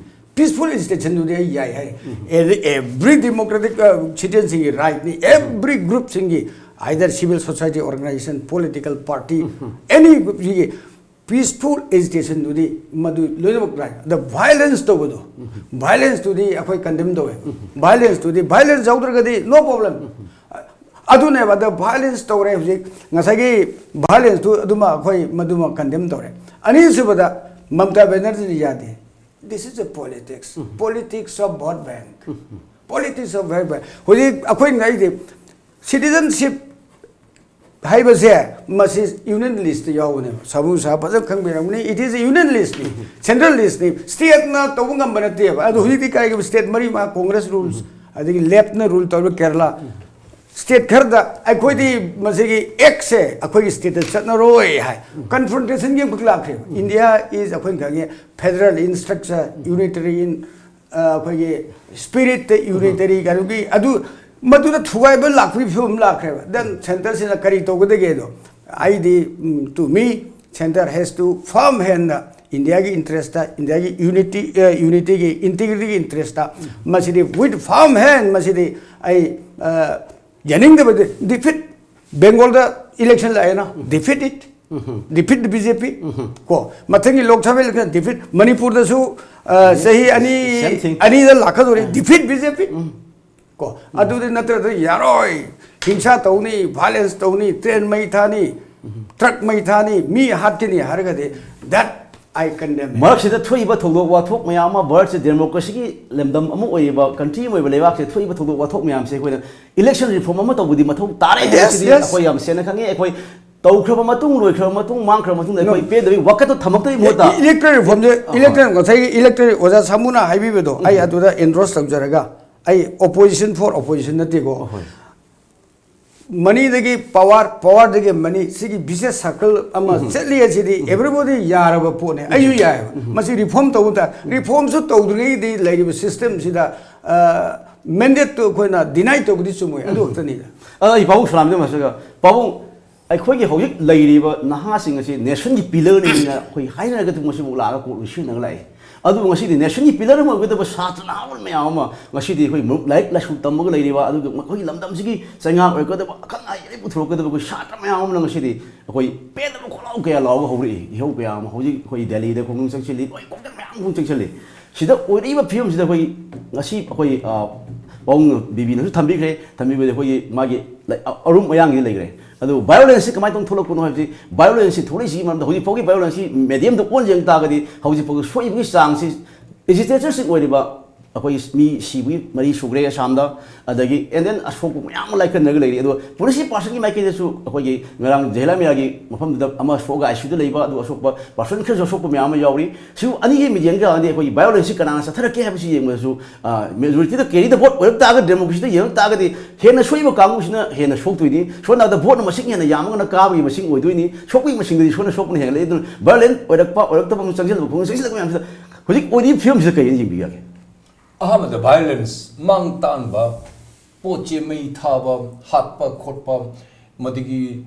Peaceful agitation ꯗꯨꯗꯤ ꯑꯩ ꯌꯥꯏ ꯍꯥꯏ꯫ Every, every democratic, ꯑ, citizen ꯁꯤꯡꯒꯤ right ꯅꯤ, every group ꯁꯤꯡꯒꯤ, either civil society organization, political party, any group ꯁꯤꯒꯤ peaceful agitation ꯗꯨꯗꯤ ꯃꯗꯨ ꯂꯣꯏꯅꯃꯛ right꯫ ꯑꯗ violence ꯇꯧꯕꯗꯣ, violence ꯇꯨꯗꯤ ꯑꯩꯈꯣꯏ condemn ꯇꯧꯋꯦ꯫ Violence ꯇꯨꯗꯤ, violence ꯌꯥꯎꯗ꯭ꯔꯒꯗꯤ no problem꯫ ꯑꯗꯨꯅꯦꯕ꯫ ꯑꯗ violence ꯇꯧꯔꯦ ꯍꯧꯖꯤꯛ꯫ ꯉꯁꯥꯏꯒꯤ violence ꯇꯨ ꯑꯗꯨꯃ ꯑꯩꯈꯣꯏ ꯃꯗꯨꯃ condemn ꯇꯧꯔꯦ꯫ ꯑꯅꯤꯁꯨꯕꯗ ꯃꯃꯇꯥ ꯕꯦꯅꯔꯖꯤꯅ ꯌꯥꯗꯦ꯫ This is a politics. Politics of vote bank. Politics of vote bank. ꯍꯧꯖꯤꯛ ꯑꯩꯈꯣꯏꯅ ꯉꯥꯏꯗꯤ citizenship ꯍꯥꯏꯕꯁꯦ ꯃꯁꯤ union list ꯇ ꯌꯥꯎꯕꯅꯦꯕ꯫ ꯁꯥꯃꯨ ꯁꯥ ꯐꯖꯅ ꯈꯪꯕꯤꯔꯝꯒꯅꯤ꯫ It is a union list ꯅꯤ, central list ꯅꯤ꯫ State ꯅ ꯇꯧꯕ ꯉꯝꯕ ꯅꯠꯇꯦꯕ꯫ ꯑꯗꯣ ꯍꯧꯖꯤꯛꯇꯤ ꯀꯥꯏꯒꯤ state ꯃꯔꯤ ꯃꯉꯥ Congress rules, ꯑꯗꯒꯤ left ꯅ rule ꯇꯧꯔꯤꯕ ꯀꯦꯔꯂꯥ, state ꯈꯔꯗ ꯑꯩꯈꯣꯏꯗꯤ ꯃꯁꯤꯒꯤ act ꯁꯦ ꯑꯩꯈꯣꯏꯒꯤ state ꯇ ꯆꯠꯅꯔꯣꯏ ꯍꯥꯏ꯫ Confrontation ꯒꯤ ꯑꯃꯈꯛ ꯂꯥꯛꯈ꯭ꯔꯦꯕ꯫ India is ꯑꯩꯈꯣꯏꯅ ꯈꯪꯉꯦ federal in structure, unitary in ꯑ, ꯑꯩꯈꯣꯏꯒꯤ spirit unitary ꯀꯩꯅꯣꯒꯤ ꯑꯗꯨ ꯃꯗꯨꯗ ꯊꯨꯒꯥꯏꯕ ꯂꯥꯛꯄꯒꯤ ꯐꯤꯕꯝ ꯂꯥꯛꯈ꯭ꯔꯦꯕ꯫ Then centre ꯁꯤꯅ ꯀꯔꯤ ꯇꯧꯒꯗꯒꯦꯗꯣ ꯑꯩꯗꯤ, ꯎꯝ, to me, centre has to firm hand the India ꯒꯤ interest ꯇ, India ꯒꯤ unity, ꯑ, unity ꯒꯤ integrity ꯒꯤ interest ꯇ ꯃꯁꯤꯗꯤ with firm hand ꯃꯁꯤꯗꯤ ꯑꯩ, ꯑ, ꯌꯥꯅꯤꯡꯗꯕꯗꯤ defeat Bengal ꯗ election ꯂꯥꯛꯑꯦꯅ, defeat it, defeat the B J P꯫ ꯀꯣ, ꯃꯊꯪꯒꯤ Lok Sabha election defeat꯫ ꯃꯅꯤꯄꯨꯔꯗꯁꯨ, ꯑ, ꯆꯍꯤ ꯑꯅꯤ, Same thing. ꯑꯅꯤꯗ ꯂꯥꯛꯀꯗꯧꯔꯦ, defeat B J P꯫ ꯀꯣ, ꯑꯗꯨꯗꯤ ꯅꯠꯇ꯭ꯔꯗꯤ ꯌꯥꯔꯣꯏ꯫ ꯍꯤꯡꯁꯥ ꯇꯧꯅꯤ, violence ꯇꯧꯅꯤ, train ꯃꯩ ꯊꯥꯅꯤ, truck ꯃꯩ ꯊꯥꯅꯤ, ꯃꯤ ꯍꯥꯠꯀꯅꯤ ꯍꯥꯏꯔꯒꯗꯤ that I condemn it꯫ ꯃꯔꯛꯁꯤꯗ ꯊꯣꯛꯏꯕ ꯊꯧꯗꯣꯛ ꯋꯥꯊꯣꯛ ꯃꯌꯥꯝ ꯑꯃ, ꯚꯥꯔꯠꯁꯦ democracy ꯒꯤ ꯂꯝꯗꯝ ꯑꯃ ꯑꯣꯏꯔꯤꯕ, country ꯑꯃ ꯑꯣꯏꯕ ꯂꯩꯕꯥꯛꯁꯤꯗ ꯊꯣꯛꯏꯕ ꯊꯧꯗꯣꯛ ꯋꯥꯊꯣꯛ ꯃꯌꯥꯝꯁꯦ ꯑꯩꯈꯣꯏꯅ election reform ꯑꯃ ꯇꯧꯕꯗꯤ ꯃꯊꯧ ꯇꯥꯔꯦ Yes, ꯍꯥꯏꯕꯁꯤꯗꯤ yes. ꯑꯩꯈꯣꯏ ꯌꯥꯝ ꯁꯦꯡꯅ ꯈꯪꯉꯤ꯫ ꯑꯩꯈꯣꯏ ꯇꯧꯈ꯭ꯔꯕ ꯃꯇꯨꯡ, ꯂꯣꯏꯈ꯭ꯔꯕ ꯃꯇꯨꯡ, ꯃꯥꯡꯈ꯭ꯔꯕ ꯃꯇꯨꯡꯗ ꯑꯩꯈꯣꯏ No. ꯄꯦꯟꯗꯕꯒꯤ ꯋꯥꯀꯠꯇꯣ ꯊꯝꯃꯛꯇꯕꯒꯤ ꯃꯍꯨꯠꯇ electoral reform ꯁꯦ, ꯑꯍꯣꯏ꯫ Electoral, ꯉꯁꯥꯏꯒꯤ electoral ꯑꯣꯖꯥ ꯁꯥꯃꯨꯅ ꯍꯥꯏꯕꯤꯕꯗꯣ ꯑꯩ ꯑꯗꯨꯗ endorse ꯇꯧꯖꯔꯒ, ꯑꯩ opposition for opposition ꯅꯠꯇꯦꯀꯣ꯫ ꯑꯍꯣꯏ꯫ ꯃꯅꯤꯗꯒꯤ power, power ꯗꯒꯤ money, ꯁꯤꯒꯤ vicious circle ꯑꯃ ꯆꯠꯂꯤ ꯑꯁꯤꯗꯤ everybody ꯌꯥꯔꯕ ꯄꯣꯠꯅꯦ꯫ ꯑꯩꯁꯨ ꯌꯥꯏꯑꯕ꯫ ꯃꯁꯤ reform ꯇꯧꯕ ꯇꯥꯏ꯫ Reform ꯁꯨ ꯇꯧꯗ꯭ꯔꯤꯉꯩꯗꯤ ꯂꯩꯔꯤꯕ system ꯁꯤꯗ, ꯑ, mandate ꯇꯨ ꯑꯩꯈꯣꯏꯅ deny ꯇꯧꯕꯗꯤ ꯆꯨꯝꯃꯣꯏ꯫ ꯑꯗꯨ ꯈꯛꯇꯅꯤꯗ꯫ ꯑꯗꯣ ꯑꯩ ꯄꯥꯕꯨꯡ ꯁꯂꯥꯝꯗ ꯃꯁꯤꯒ, ꯄꯥꯕꯨꯡ, ꯑꯩꯈꯣꯏꯒꯤ ꯍꯧꯖꯤꯛ ꯂꯩꯔꯤꯕ ꯅꯍꯥꯁꯤꯡ ꯑꯁꯤ nation ꯒꯤ pillar ꯅꯤꯅ ꯑꯩꯈꯣꯏ ꯍꯥꯏꯅꯔꯒ ꯑꯗꯨꯝ ꯃꯁꯤꯕꯨ ꯂꯥꯛꯑꯒ ꯀꯣꯛ ꯂꯣꯏꯁꯤꯟꯅꯒ ꯂꯥꯛꯑꯦ꯫ ꯑꯗꯨꯕꯨ ꯉꯁꯤꯗꯤ nation ꯒꯤ pillar ꯑꯃ ꯑꯣꯏꯒꯗꯕ ꯁꯥꯇ꯭ꯔ ꯅꯍꯥꯔꯣꯜ ꯃꯌꯥꯝ ꯑꯃ ꯉꯁꯤꯗꯤ ꯑꯩꯈꯣꯏ ꯃꯔꯨꯞ ꯂꯥꯏꯔꯤꯛ ꯂꯥꯏꯁꯨ ꯇꯝꯃꯒ ꯂꯩꯔꯤꯕ, ꯑꯗꯨꯒ ꯃꯈꯣꯏꯒꯤ ꯂꯝꯗꯝꯁꯤꯒꯤ ꯆꯩꯉꯥꯛ ꯑꯣꯏꯔꯛꯀꯗꯕ, ꯑꯈꯪ ꯑꯍꯩ ꯄꯨꯊꯣꯔꯛꯀꯗꯕ ꯑꯩꯈꯣꯏ ꯁꯥꯇ꯭ꯔ ꯃꯌꯥꯝ ꯑꯃꯅ ꯉꯁꯤꯗꯤ ꯑꯩꯈꯣꯏ ꯄꯦꯟꯗꯕ ꯈꯣꯜꯂꯥꯎ ꯀꯌꯥ ꯂꯥꯎꯕ ꯍꯧꯔꯛꯏ꯫ ꯏꯍꯧ ꯀꯌꯥ ꯑꯃ ꯍꯧꯖꯤꯛ ꯑꯩꯈꯣꯏ ꯗꯦꯜꯂꯤꯗ ꯈꯣꯡꯖꯪ ꯆꯪꯁꯤꯜꯂꯤ, ꯂꯣꯏ ꯈꯣꯡꯖꯪ ꯃꯌꯥꯝ ꯑꯃ ꯆꯪꯁꯤꯜꯂꯤ꯫ ꯁꯤꯗ ꯑꯣꯏꯔꯛꯏꯕ ꯐꯤꯕꯝꯁꯤꯗ ꯑꯩꯈꯣꯏ ꯉꯁꯤ ꯑꯩꯈꯣꯏ, ꯑ, ꯄꯥꯕꯨꯡ ꯕꯤꯕꯤꯅꯁꯨ ꯊꯝꯕꯤꯈ꯭ꯔꯦ, ꯊꯝꯕꯤꯕꯗ ꯑꯩꯈꯣꯏꯒꯤ ꯃꯥꯒꯤ ꯑ- ꯑꯔꯨꯝ ꯑꯌꯥꯡꯒꯤꯗꯤ ꯂꯩꯈ꯭ꯔꯦ꯫ ꯑꯗꯨ violence ꯁꯤ ꯀꯃꯥꯏꯅ ꯇꯧꯅ ꯊꯣꯛꯂꯛꯄꯅꯣ ꯍꯥꯏꯕꯁꯤ, violence ꯁꯤ ꯊꯣꯛꯂꯛꯏꯁꯤꯒꯤ ꯃꯔꯝꯗ ꯍꯧꯖꯤꯛ ꯐꯥꯎꯒꯤ violence ꯁꯤ medium ꯗ ꯑꯣꯟ ꯌꯦꯡ ꯇꯥꯔꯒꯗꯤ ꯍꯧꯖꯤꯛ ꯐꯥꯎꯒꯤ ꯁꯣꯛꯏꯕꯒꯤ ꯆꯥꯡꯁꯤ legislature ꯁꯤꯡ ꯑꯣꯏꯔꯤꯕ ꯑꯩꯈꯣꯏ ꯃꯤ ꯁꯤꯕꯒꯤ ꯃꯔꯤ ꯁꯨꯈ꯭ꯔꯦ ꯑꯁꯥꯝꯗ꯫ ꯑꯗꯒꯤ and then ꯑꯁꯣꯛꯄ ꯃꯌꯥꯝ ꯑꯃ ꯂꯥꯏꯀꯠꯅꯔꯒ ꯂꯩꯔꯤ꯫ ꯑꯗꯣ police department ꯀꯤ ꯃꯥꯏꯀꯩꯗꯁꯨ ꯑꯩꯈꯣꯏꯒꯤ ꯉꯔꯥꯡ ꯖꯍꯦꯂꯥꯃꯤꯌꯥꯒꯤ ꯃꯐꯝꯗꯨꯗ ꯑꯃ ꯁꯣꯛꯑꯒ ICU ꯗ ꯂꯩꯕ, ꯑꯗꯨ ꯑꯁꯣꯛꯄ person ꯈꯔꯁꯨ ꯑꯁꯣꯛꯄ ꯃꯌꯥꯝ ꯑꯃ ꯌꯥꯎꯔꯤ꯫ ꯁꯤ ꯑꯅꯤꯒꯤ ꯃꯤꯠꯌꯦꯡ ꯀꯥꯟꯗꯗꯤ ꯑꯩꯈꯣꯏꯒꯤ violence ꯁꯤ ꯀꯅꯥꯅ ꯆꯠꯊꯔꯛꯀꯦ ꯍꯥꯏꯕꯁꯤ ꯌꯦꯡꯕꯗꯁꯨ, ꯑ, majority the carry the vote ꯑꯣꯏꯔꯛ ꯇꯥꯔꯒꯗꯤ, democracy ꯗ ꯌꯦꯡꯉꯛ ꯇꯥꯔꯒꯗꯤ ꯍꯦꯟꯅ ꯁꯣꯛꯏꯕ ꯀꯥꯡꯕꯨꯁꯤꯅ ꯍꯦꯟꯅ ꯁꯣꯛꯇꯣꯏꯅꯤ꯫ ꯁꯣꯝ ꯅꯥꯀꯟꯗ vote ꯅ ꯃꯁꯤꯡ ꯍꯦꯟꯅ ꯌꯥꯝꯃꯒꯅ ꯀꯥꯕꯒꯤ ꯃꯁꯤꯡ ꯑꯣꯏꯗꯣꯏꯅꯤ꯫ ꯁꯣꯛꯄꯒꯤ ꯃꯁꯤꯡꯗꯗꯤ ꯁꯣꯝꯅ ꯁꯣꯛꯄꯅ ꯍꯦꯟꯒꯠꯂꯛꯏ꯫ ꯑꯗꯨꯅ violent ꯑꯣꯏꯔꯛꯄ, ꯑꯣꯏꯔꯛꯇꯕ ꯑꯃ ꯆꯪꯁꯤꯜꯂꯛꯄ, ꯈꯣꯡ ꯆꯪꯁꯤꯜꯂꯛꯄ ꯃꯌꯥꯝꯁꯤꯗ ꯍꯧꯖꯤꯛ ꯑꯣꯏꯔꯤꯕ ꯐꯤꯕꯝꯁꯤꯗ ꯀꯩ ꯍꯥꯏꯅ ꯌꯦꯡꯕꯤꯒꯦ? ꯑꯍꯥꯟꯕꯗ violence, ꯃꯥꯡ ꯇꯥꯛꯍꯟꯕ, ꯄꯣꯠ ꯆꯩ ꯃꯩ ꯊꯥꯕ, ꯍꯥꯠꯄ ꯈꯣꯠꯄ, ꯃꯗꯨꯒꯤ,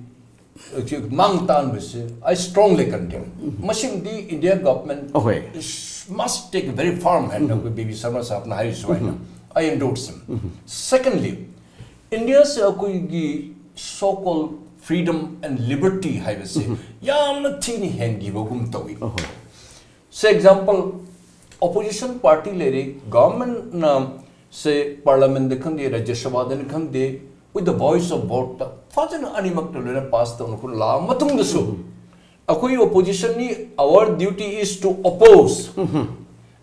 ꯑ, ꯃꯥꯡ ꯇꯥꯛꯍꯟꯕꯁꯦ I strongly condemn. ꯃꯁꯤꯃꯗꯤ India government ꯑꯍꯣꯏ꯫ Must take a very firm hand, ꯑꯩꯈꯣꯏ ꯕꯤ ꯕꯤ ꯁꯔꯃ ꯁꯥꯍꯕꯅ ꯍꯥꯏꯔꯤꯁꯨ ꯍꯥꯏꯅ I endorse him. Secondly, India ꯁꯦ ꯑꯩꯈꯣꯏꯒꯤ so called freedom and liberty ꯍꯥꯏꯕꯁꯦ ꯌꯥꯝꯅ ꯊꯤꯅ ꯍꯦꯟꯈꯤꯕꯒꯨꯝ ꯇꯧꯏ꯫ ꯑꯍꯣꯏ꯫ Say example, opposition party ꯂꯩꯔꯦ, government ꯅ say parliament ꯗ ꯈꯪꯗꯦ, ꯔꯥꯖ꯭ꯌ ꯁꯚꯥꯗꯅꯤ ꯈꯪꯗꯦ, with the voice of vote ꯇ ꯐꯖꯅ ꯑꯅꯤꯃꯛꯇ ꯂꯣꯏꯅ pass ꯇꯧꯅ ꯈꯣꯠꯅ ꯂꯥꯛꯑ ꯃꯇꯨꯡꯗꯁꯨ ꯑꯩꯈꯣꯏ opposition ꯅꯤ, our duty is to oppose.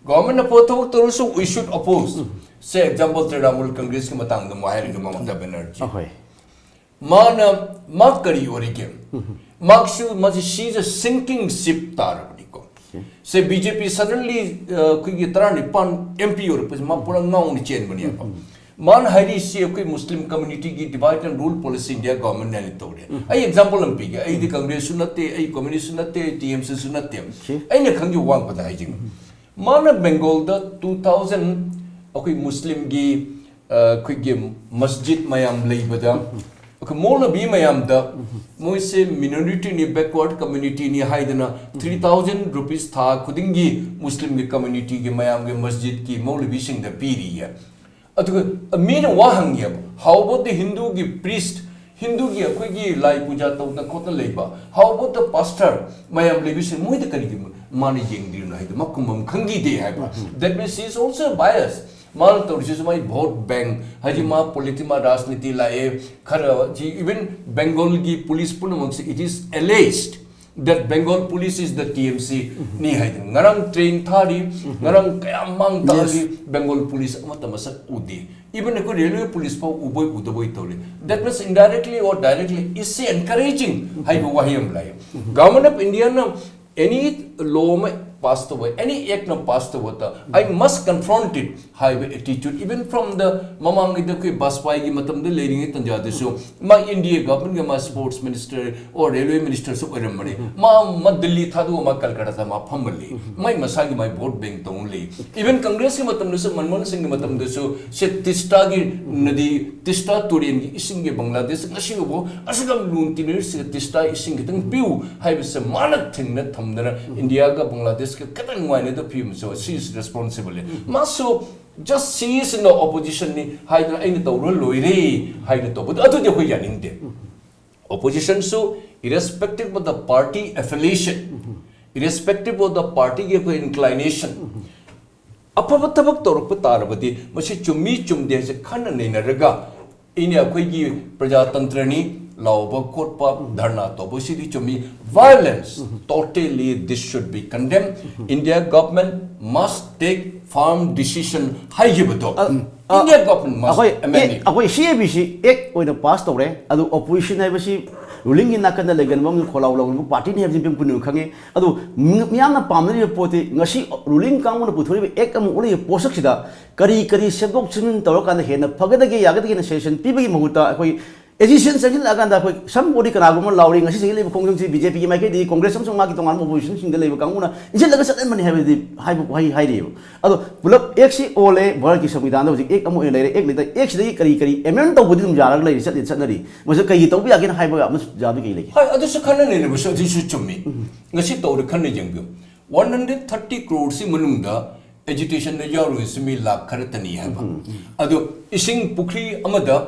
Government ꯅ ꯄꯣꯠ ꯊꯕꯛ ꯇꯧꯔꯁꯨ we should oppose. Say example, Trinamool Congress ꯀꯤ ꯃꯇꯥꯡꯗ ꯑꯃꯨꯛ ꯍꯥꯏꯔꯤꯗꯣ ꯃꯃꯇꯥ ꯕꯦꯅꯔꯖꯤ꯫ ꯑꯍꯣꯏ꯫ ꯃꯥꯅ, ꯃꯥ ꯀꯔꯤ ꯑꯣꯏꯔꯤꯒꯦ? ꯃꯥꯁꯨ, ꯃꯥꯁꯤ, she is a sinking ship ꯇꯥꯔꯕꯅꯤꯀꯣ꯫ ꯁꯦ, B J P suddenly, uh, ꯑꯩꯈꯣꯏꯒꯤ ꯇꯔꯥꯅꯤꯄꯥꯟ M P ꯑꯣꯏꯔꯛꯄꯁꯦ ꯃꯥ ꯄꯨꯔꯥ ꯉꯥꯎꯅ ꯆꯦꯟꯕꯅꯦꯕ꯫ ꯃꯥꯅ ꯍꯥꯏꯔꯤꯁꯤ ꯑꯩꯈꯣꯏ Muslim community ꯒꯤ divide and rule policy India government ꯅ ꯇꯧꯔꯦ꯫ ꯑꯩ example ꯑꯃ ꯄꯤꯒꯦ꯫ ꯑꯩꯗꯤ Congress ꯁꯨ ꯅꯠꯇꯦ, ꯑꯩ communist ꯁꯨ ꯅꯠꯇꯦ, T M C ꯁꯨ ꯅꯠꯇꯦ꯫ ꯑꯩꯅ ꯈꯪꯖ ꯋꯥꯡꯕꯗ ꯍꯥꯏꯖꯒꯦ꯫ ꯃꯥꯅ ꯕꯦꯡꯒꯣꯜꯗ two thousand ꯑꯩꯈꯣꯏ Muslim ꯒꯤ, ꯑ, ꯑꯩꯈꯣꯏꯒꯤ ꯃꯁꯖꯤꯗ ꯃꯌꯥꯝ ꯂꯩꯕꯗ, ꯑꯩꯈꯣꯏ ꯃꯧꯂꯕꯤ ꯃꯌꯥꯝꯗ, ꯃꯣꯏꯁꯦ minority ꯅꯤ, backward community ꯅꯤ ꯍꯥꯏꯗꯅ three thousand rupees ꯊꯥ ꯈꯨꯗꯤꯡꯒꯤ Muslim ꯒꯤ community ꯒꯤ ꯃꯌꯥꯝꯒꯤ ꯃꯁꯖꯤꯗ ꯀꯤ ꯃꯧꯂꯕꯤꯁꯤꯡꯗ ꯄꯤꯔꯤꯌꯦ꯫ ꯑꯗꯨꯒ ꯃꯤꯅ ꯋꯥ ꯍꯪꯉꯦꯕ, how about the Hindu ꯒꯤ priest, Hindu ꯒꯤ ꯑꯩꯈꯣꯏꯒꯤ ꯂꯥꯏ ꯄꯨꯖꯥ ꯇꯧꯗꯅ ꯈꯣꯠꯇꯅ ꯂꯩꯕ, how about the pastor ꯃꯌꯥꯝ ꯂꯩꯕꯁꯤꯡ, ꯃꯣꯏꯗ ꯀꯔꯤꯒꯤ ꯃꯥꯅ ꯌꯦꯡꯗ꯭ꯔꯤꯅꯣ ꯍꯥꯏꯗꯣ ꯃꯥ ꯈꯨꯝꯕꯝ ꯈꯪꯈꯤꯗꯦ ꯍꯥꯏꯕ꯫ That means she is also biased. ꯃꯥꯅ ꯇꯧꯔꯤꯁꯤꯁꯨ ꯃꯥꯏ ꯚꯣꯠ ꯕꯦꯡ ꯍꯥꯏꯗꯤ ꯃꯥ ꯄꯣꯂꯤꯇꯤꯃꯥ ꯔꯥꯖꯅꯤꯇꯤ ꯂꯥꯛꯑꯦ꯫ ꯈꯔ ꯏꯚꯟ ꯕꯦꯡꯒꯣꯜꯒꯤ ꯄꯨꯂꯤꯁ ꯄꯨꯝꯅꯃꯛꯁꯦ, it is alleged that Bengal police is the T M C ꯅꯤ ꯍꯥꯏꯗꯅ ꯉꯔꯥꯡ ꯇ꯭ꯔꯦꯟ ꯊꯥꯔꯤ꯫ ꯉꯔꯥꯡ ꯀꯌꯥꯝ ꯃꯥꯡ ꯇꯥꯛꯍꯜꯂꯤ꯫ ꯕꯦꯡꯒꯣꯜ ꯄꯨꯂꯤꯁ ꯑꯃꯠꯇ ꯃꯁꯛ ꯎꯗꯦ꯫ ꯏꯚꯟ ꯑꯩꯈꯣꯏ ꯔꯦꯜꯋꯦ ꯄꯨꯂꯤꯁ ꯐꯥꯎ ꯎꯕꯣꯏ ꯎꯗꯕꯣꯏ ꯇꯧꯔꯤ꯫ That means indirectly or directly is encouraging ꯍꯥꯏꯕ ꯋꯥꯍꯩ ꯑꯃ ꯂꯥꯛꯑꯦ꯫ ꯒꯚꯔꯟꯃꯦꯟ ꯑꯣꯐ ꯏꯟꯗꯤꯌꯥꯅ ꯑꯦꯅꯤ ꯂꯣ ꯑꯃ ꯄꯥꯁ ꯇꯧꯕ, ꯑꯦꯅꯤ ꯑꯦꯛ ꯑꯃ ꯄꯥꯁ ꯇꯧꯕꯗ I must confront it ꯍꯥꯏꯕ attitude, even from the ꯃꯃꯥꯡꯉꯩꯗ ꯑꯩꯈꯣꯏ ꯕꯥꯖꯄꯥꯏꯒꯤ ꯃꯇꯝꯗ ꯂꯩꯔꯤꯉꯩ ꯇꯟꯖꯥꯗꯁꯨ ꯃꯥ ꯏꯟꯗꯤꯌꯥ ꯒꯚꯔꯟꯃꯦꯟꯒ ꯃꯥ ꯁ꯭ꯄꯣꯔꯠꯁ ꯃꯤꯅꯤꯁꯇꯔ ꯑꯣꯔ ꯔꯦꯜꯋꯦ ꯃꯤꯅꯤꯁꯇꯔꯁꯨ ꯑꯣꯏꯔꯝꯕꯅꯤ꯫ ꯃꯥ ꯃꯥ ꯗꯤꯜꯂꯤ ꯊꯥꯗꯣꯛꯑ ꯃꯥ ꯀꯜꯀꯇꯥꯗ ꯃꯥ ꯐꯝꯃ ꯂꯩ꯫ ꯃꯥꯏ ꯃꯁꯥꯒꯤ ꯃꯥꯏ ꯚꯣꯠ ꯕꯦꯡ ꯇꯧꯅ ꯂꯩ꯫ ꯏꯚꯟ ꯀꯪꯒ꯭ꯔꯦꯁꯀꯤ ꯃꯇꯝꯗꯁꯨ, ꯃꯟꯃꯣꯍꯟ ꯁꯤꯡꯒꯤ ꯃꯇꯝꯗꯁꯨ ꯁꯦ ꯇꯤꯁꯇꯥꯒꯤ ꯅꯗꯤ, ꯇꯤꯁꯇꯥ ꯇꯨꯔꯦꯟꯒꯤ ꯏꯁꯤꯡꯒꯤ ꯕꯪꯒ꯭ꯂꯥꯗꯦꯁ ꯉꯁꯤꯐꯥꯎ ꯑꯁꯨꯛ ꯌꯥꯝ ꯂꯨꯅ ꯇꯤꯟꯅꯔꯤꯁꯤꯒ ꯇꯤꯁꯇꯥ ꯏꯁꯤꯡ ꯈꯤꯇꯪ ꯄꯤꯌꯨ ꯍꯥꯏꯕꯁꯦ ꯃꯥꯅ ꯊꯦꯡꯅ ꯊꯝꯗꯅ ꯏꯟꯗꯤꯌꯥꯒ ꯕꯪꯒ꯭ꯂꯥꯗꯦꯁꯀ ꯈꯤꯇꯪ ꯅꯨꯡꯉꯥꯏꯅꯗꯕ ꯐꯤꯕꯝꯁꯨ she is responsible꯫ ꯃꯥꯁꯨ just she is in the opposition ꯅꯤ ꯍꯥꯏꯗꯅ ꯑꯩꯅ ꯇꯧꯔ ꯂꯣꯏꯔꯦ ꯍꯥꯏꯅ ꯇꯧꯕꯗꯣ ꯑꯗꯨꯗꯤ ꯑꯩꯈꯣꯏ ꯌꯥꯅꯤꯡꯗꯦ꯫ Opposition ꯁꯨ irrespective of the party affiliation, irrespective of the party ꯒꯤ ꯑꯩꯈꯣꯏ inclination, ꯑꯐꯕ ꯊꯕꯛ ꯇꯧꯔꯛꯄ ꯇꯥꯔꯕꯗꯤ ꯃꯁꯤ ꯆꯨꯝꯃꯤ ꯆꯨꯝꯗꯦ ꯍꯥꯏꯁꯦ ꯈꯟꯅ ꯅꯩꯅꯔꯒ, ꯏꯅꯦ ꯑꯩꯈꯣꯏꯒꯤ ꯄ꯭ꯔꯖꯥꯇꯟꯇ꯭ꯔꯅꯤ, ꯂꯥꯎꯕ ꯈꯣꯠꯄ, ꯙꯔꯅꯥ ꯇꯧꯕꯁꯤꯗꯤ ꯆꯨꯝꯃꯤ꯫ Violence, totally this should be condemned. India government must take firm decision ꯍꯥꯏꯈꯤꯕꯗꯣ꯫ ꯑ, ꯑ, India government must ꯑꯩꯈꯣꯏ amend ꯑꯦꯛ, it꯫ ꯑꯩꯈꯣꯏ C A B C ꯑꯦꯛ ꯑꯣꯏꯅ ꯄꯥꯁ ꯇꯧꯔꯦ꯫ ꯑꯗꯨ ꯑꯣꯄꯣꯖꯤꯁꯟ ꯍꯥꯏꯕꯁꯤ ꯔꯨꯂꯤꯡꯒꯤ ꯅꯥꯀꯟꯗ ꯂꯩꯒꯟꯕ ꯑꯃ ꯈꯣꯜꯂꯥꯎ ꯂꯥꯎꯒꯟꯕ ꯄꯥꯔꯇꯤꯅꯤ ꯍꯥꯏꯕꯁꯤ ꯃꯤꯄꯨꯝ ꯈꯨꯗꯤꯡꯃꯛ ꯈꯪꯉꯤ꯫ ꯑꯗꯨ ꯃꯤ-, ꯃꯤꯌꯥꯝꯅ ꯄꯥꯝꯅꯔꯤꯕ ꯄꯣꯠꯇꯤ ꯉꯁꯤ ꯔꯨꯂꯤꯡ ꯀꯥꯡꯕꯨꯅ ꯄꯨꯊꯣꯔꯛꯏꯕ ꯑꯦꯛ ꯑꯃ ꯑꯣꯜꯂꯛꯏꯕ ꯄꯣꯠꯁꯛꯁꯤꯗ ꯀꯔꯤ ꯀꯔꯤ ꯁꯦꯝꯗꯣꯛ ꯁꯦꯝꯖꯤꯟ ꯇꯧꯔꯀꯥꯟꯗ ꯍꯦꯟꯅ ꯐꯒꯗꯒꯦ, ꯌꯥꯒꯗꯒꯦꯅ ꯁꯖꯦꯁꯟ ꯄꯤꯕꯒꯤ ꯃꯍꯨꯠꯇ ꯑꯩꯈꯣꯏ ꯑꯦꯖꯤꯁꯟ ꯆꯪꯁꯤꯜꯂꯛꯑꯀꯥꯟꯗ ꯑꯩꯈꯣꯏ somebody ꯀꯅꯥꯒꯨꯝꯕ ꯂꯥꯎꯔꯤ, ꯉꯁꯤ ꯆꯪꯁꯤꯜꯂꯤꯕ ꯈꯣꯡꯖꯪꯁꯤ B J P ꯒꯤ ꯃꯥꯏꯀꯩꯗꯒꯤ ꯀꯣꯡꯒ꯭ꯔꯦꯁ ꯑꯃꯁꯨꯡ ꯃꯥꯒꯤ ꯇꯣꯉꯥꯟꯕ ꯑꯣꯄꯣꯖꯤꯁꯟꯁꯤꯡꯗ ꯂꯩꯕ ꯀꯥꯡꯕꯨꯅ ꯏꯟꯁꯤꯜꯂꯒ ꯆꯠꯍꯟꯕꯅꯤ ꯍꯥꯏꯕꯗꯤ ꯍꯥꯏꯕ ꯋꯥꯍꯩ ꯍꯥꯏꯔꯤꯑꯕ꯫ ꯑꯗꯣ ꯄꯨꯂꯞ ꯑꯦꯛꯁꯤ ꯑꯣꯜꯂꯦ, ꯚꯥꯔꯠꯀꯤ ꯁꯪꯕꯤꯙꯥꯟꯗ ꯍꯧꯖꯤꯛ ꯑꯦꯛ ꯑꯃ ꯑꯣꯏꯅ ꯂꯩꯔꯦ꯫ ꯑꯦꯛ ꯂꯩꯇ ꯑꯦꯛꯁꯤꯗꯒꯤ ꯀꯔꯤ ꯀꯔꯤ ꯑꯦꯃꯦꯟ ꯇꯧꯕꯗꯤ ꯑꯗꯨꯝ ꯌꯥꯔꯒ ꯂꯩꯔꯤ, ꯆꯠꯂꯤ, ꯆꯠꯅꯔꯤ꯫ ꯃꯁꯤ ꯀꯩꯒꯤ ꯇꯧꯕ ꯌꯥꯒꯦꯅ ꯍꯥꯏꯕ ꯑꯃꯁꯨ ꯌꯥꯕꯗꯤ ꯀꯩ ꯂꯩꯒꯦ? ꯍꯣꯏ, ꯑꯗꯨꯁꯨ ꯈꯟꯅ ꯅꯩꯅꯕꯁꯨ ꯑꯗꯨꯁꯨ ꯆꯨꯝꯃꯤ꯫ ꯉꯁꯤ ꯇꯧꯔꯦ ꯈꯟꯅ ꯌꯦꯡꯕꯤꯌꯨ꯫ One hundred thirty crore ꯁꯤ ꯃꯅꯨꯡꯗ ꯑꯦꯖꯤꯇꯦꯁꯟꯗ ꯌꯥꯎꯔꯨꯔꯤꯁꯤ ꯃꯤ ꯂꯥꯛ ꯈꯔꯇꯅꯤ ꯍꯥꯏꯕ꯫ ꯑꯗꯣ ꯏꯁꯤꯡ ꯄꯨꯈ꯭ꯔꯤ ꯑꯃꯗ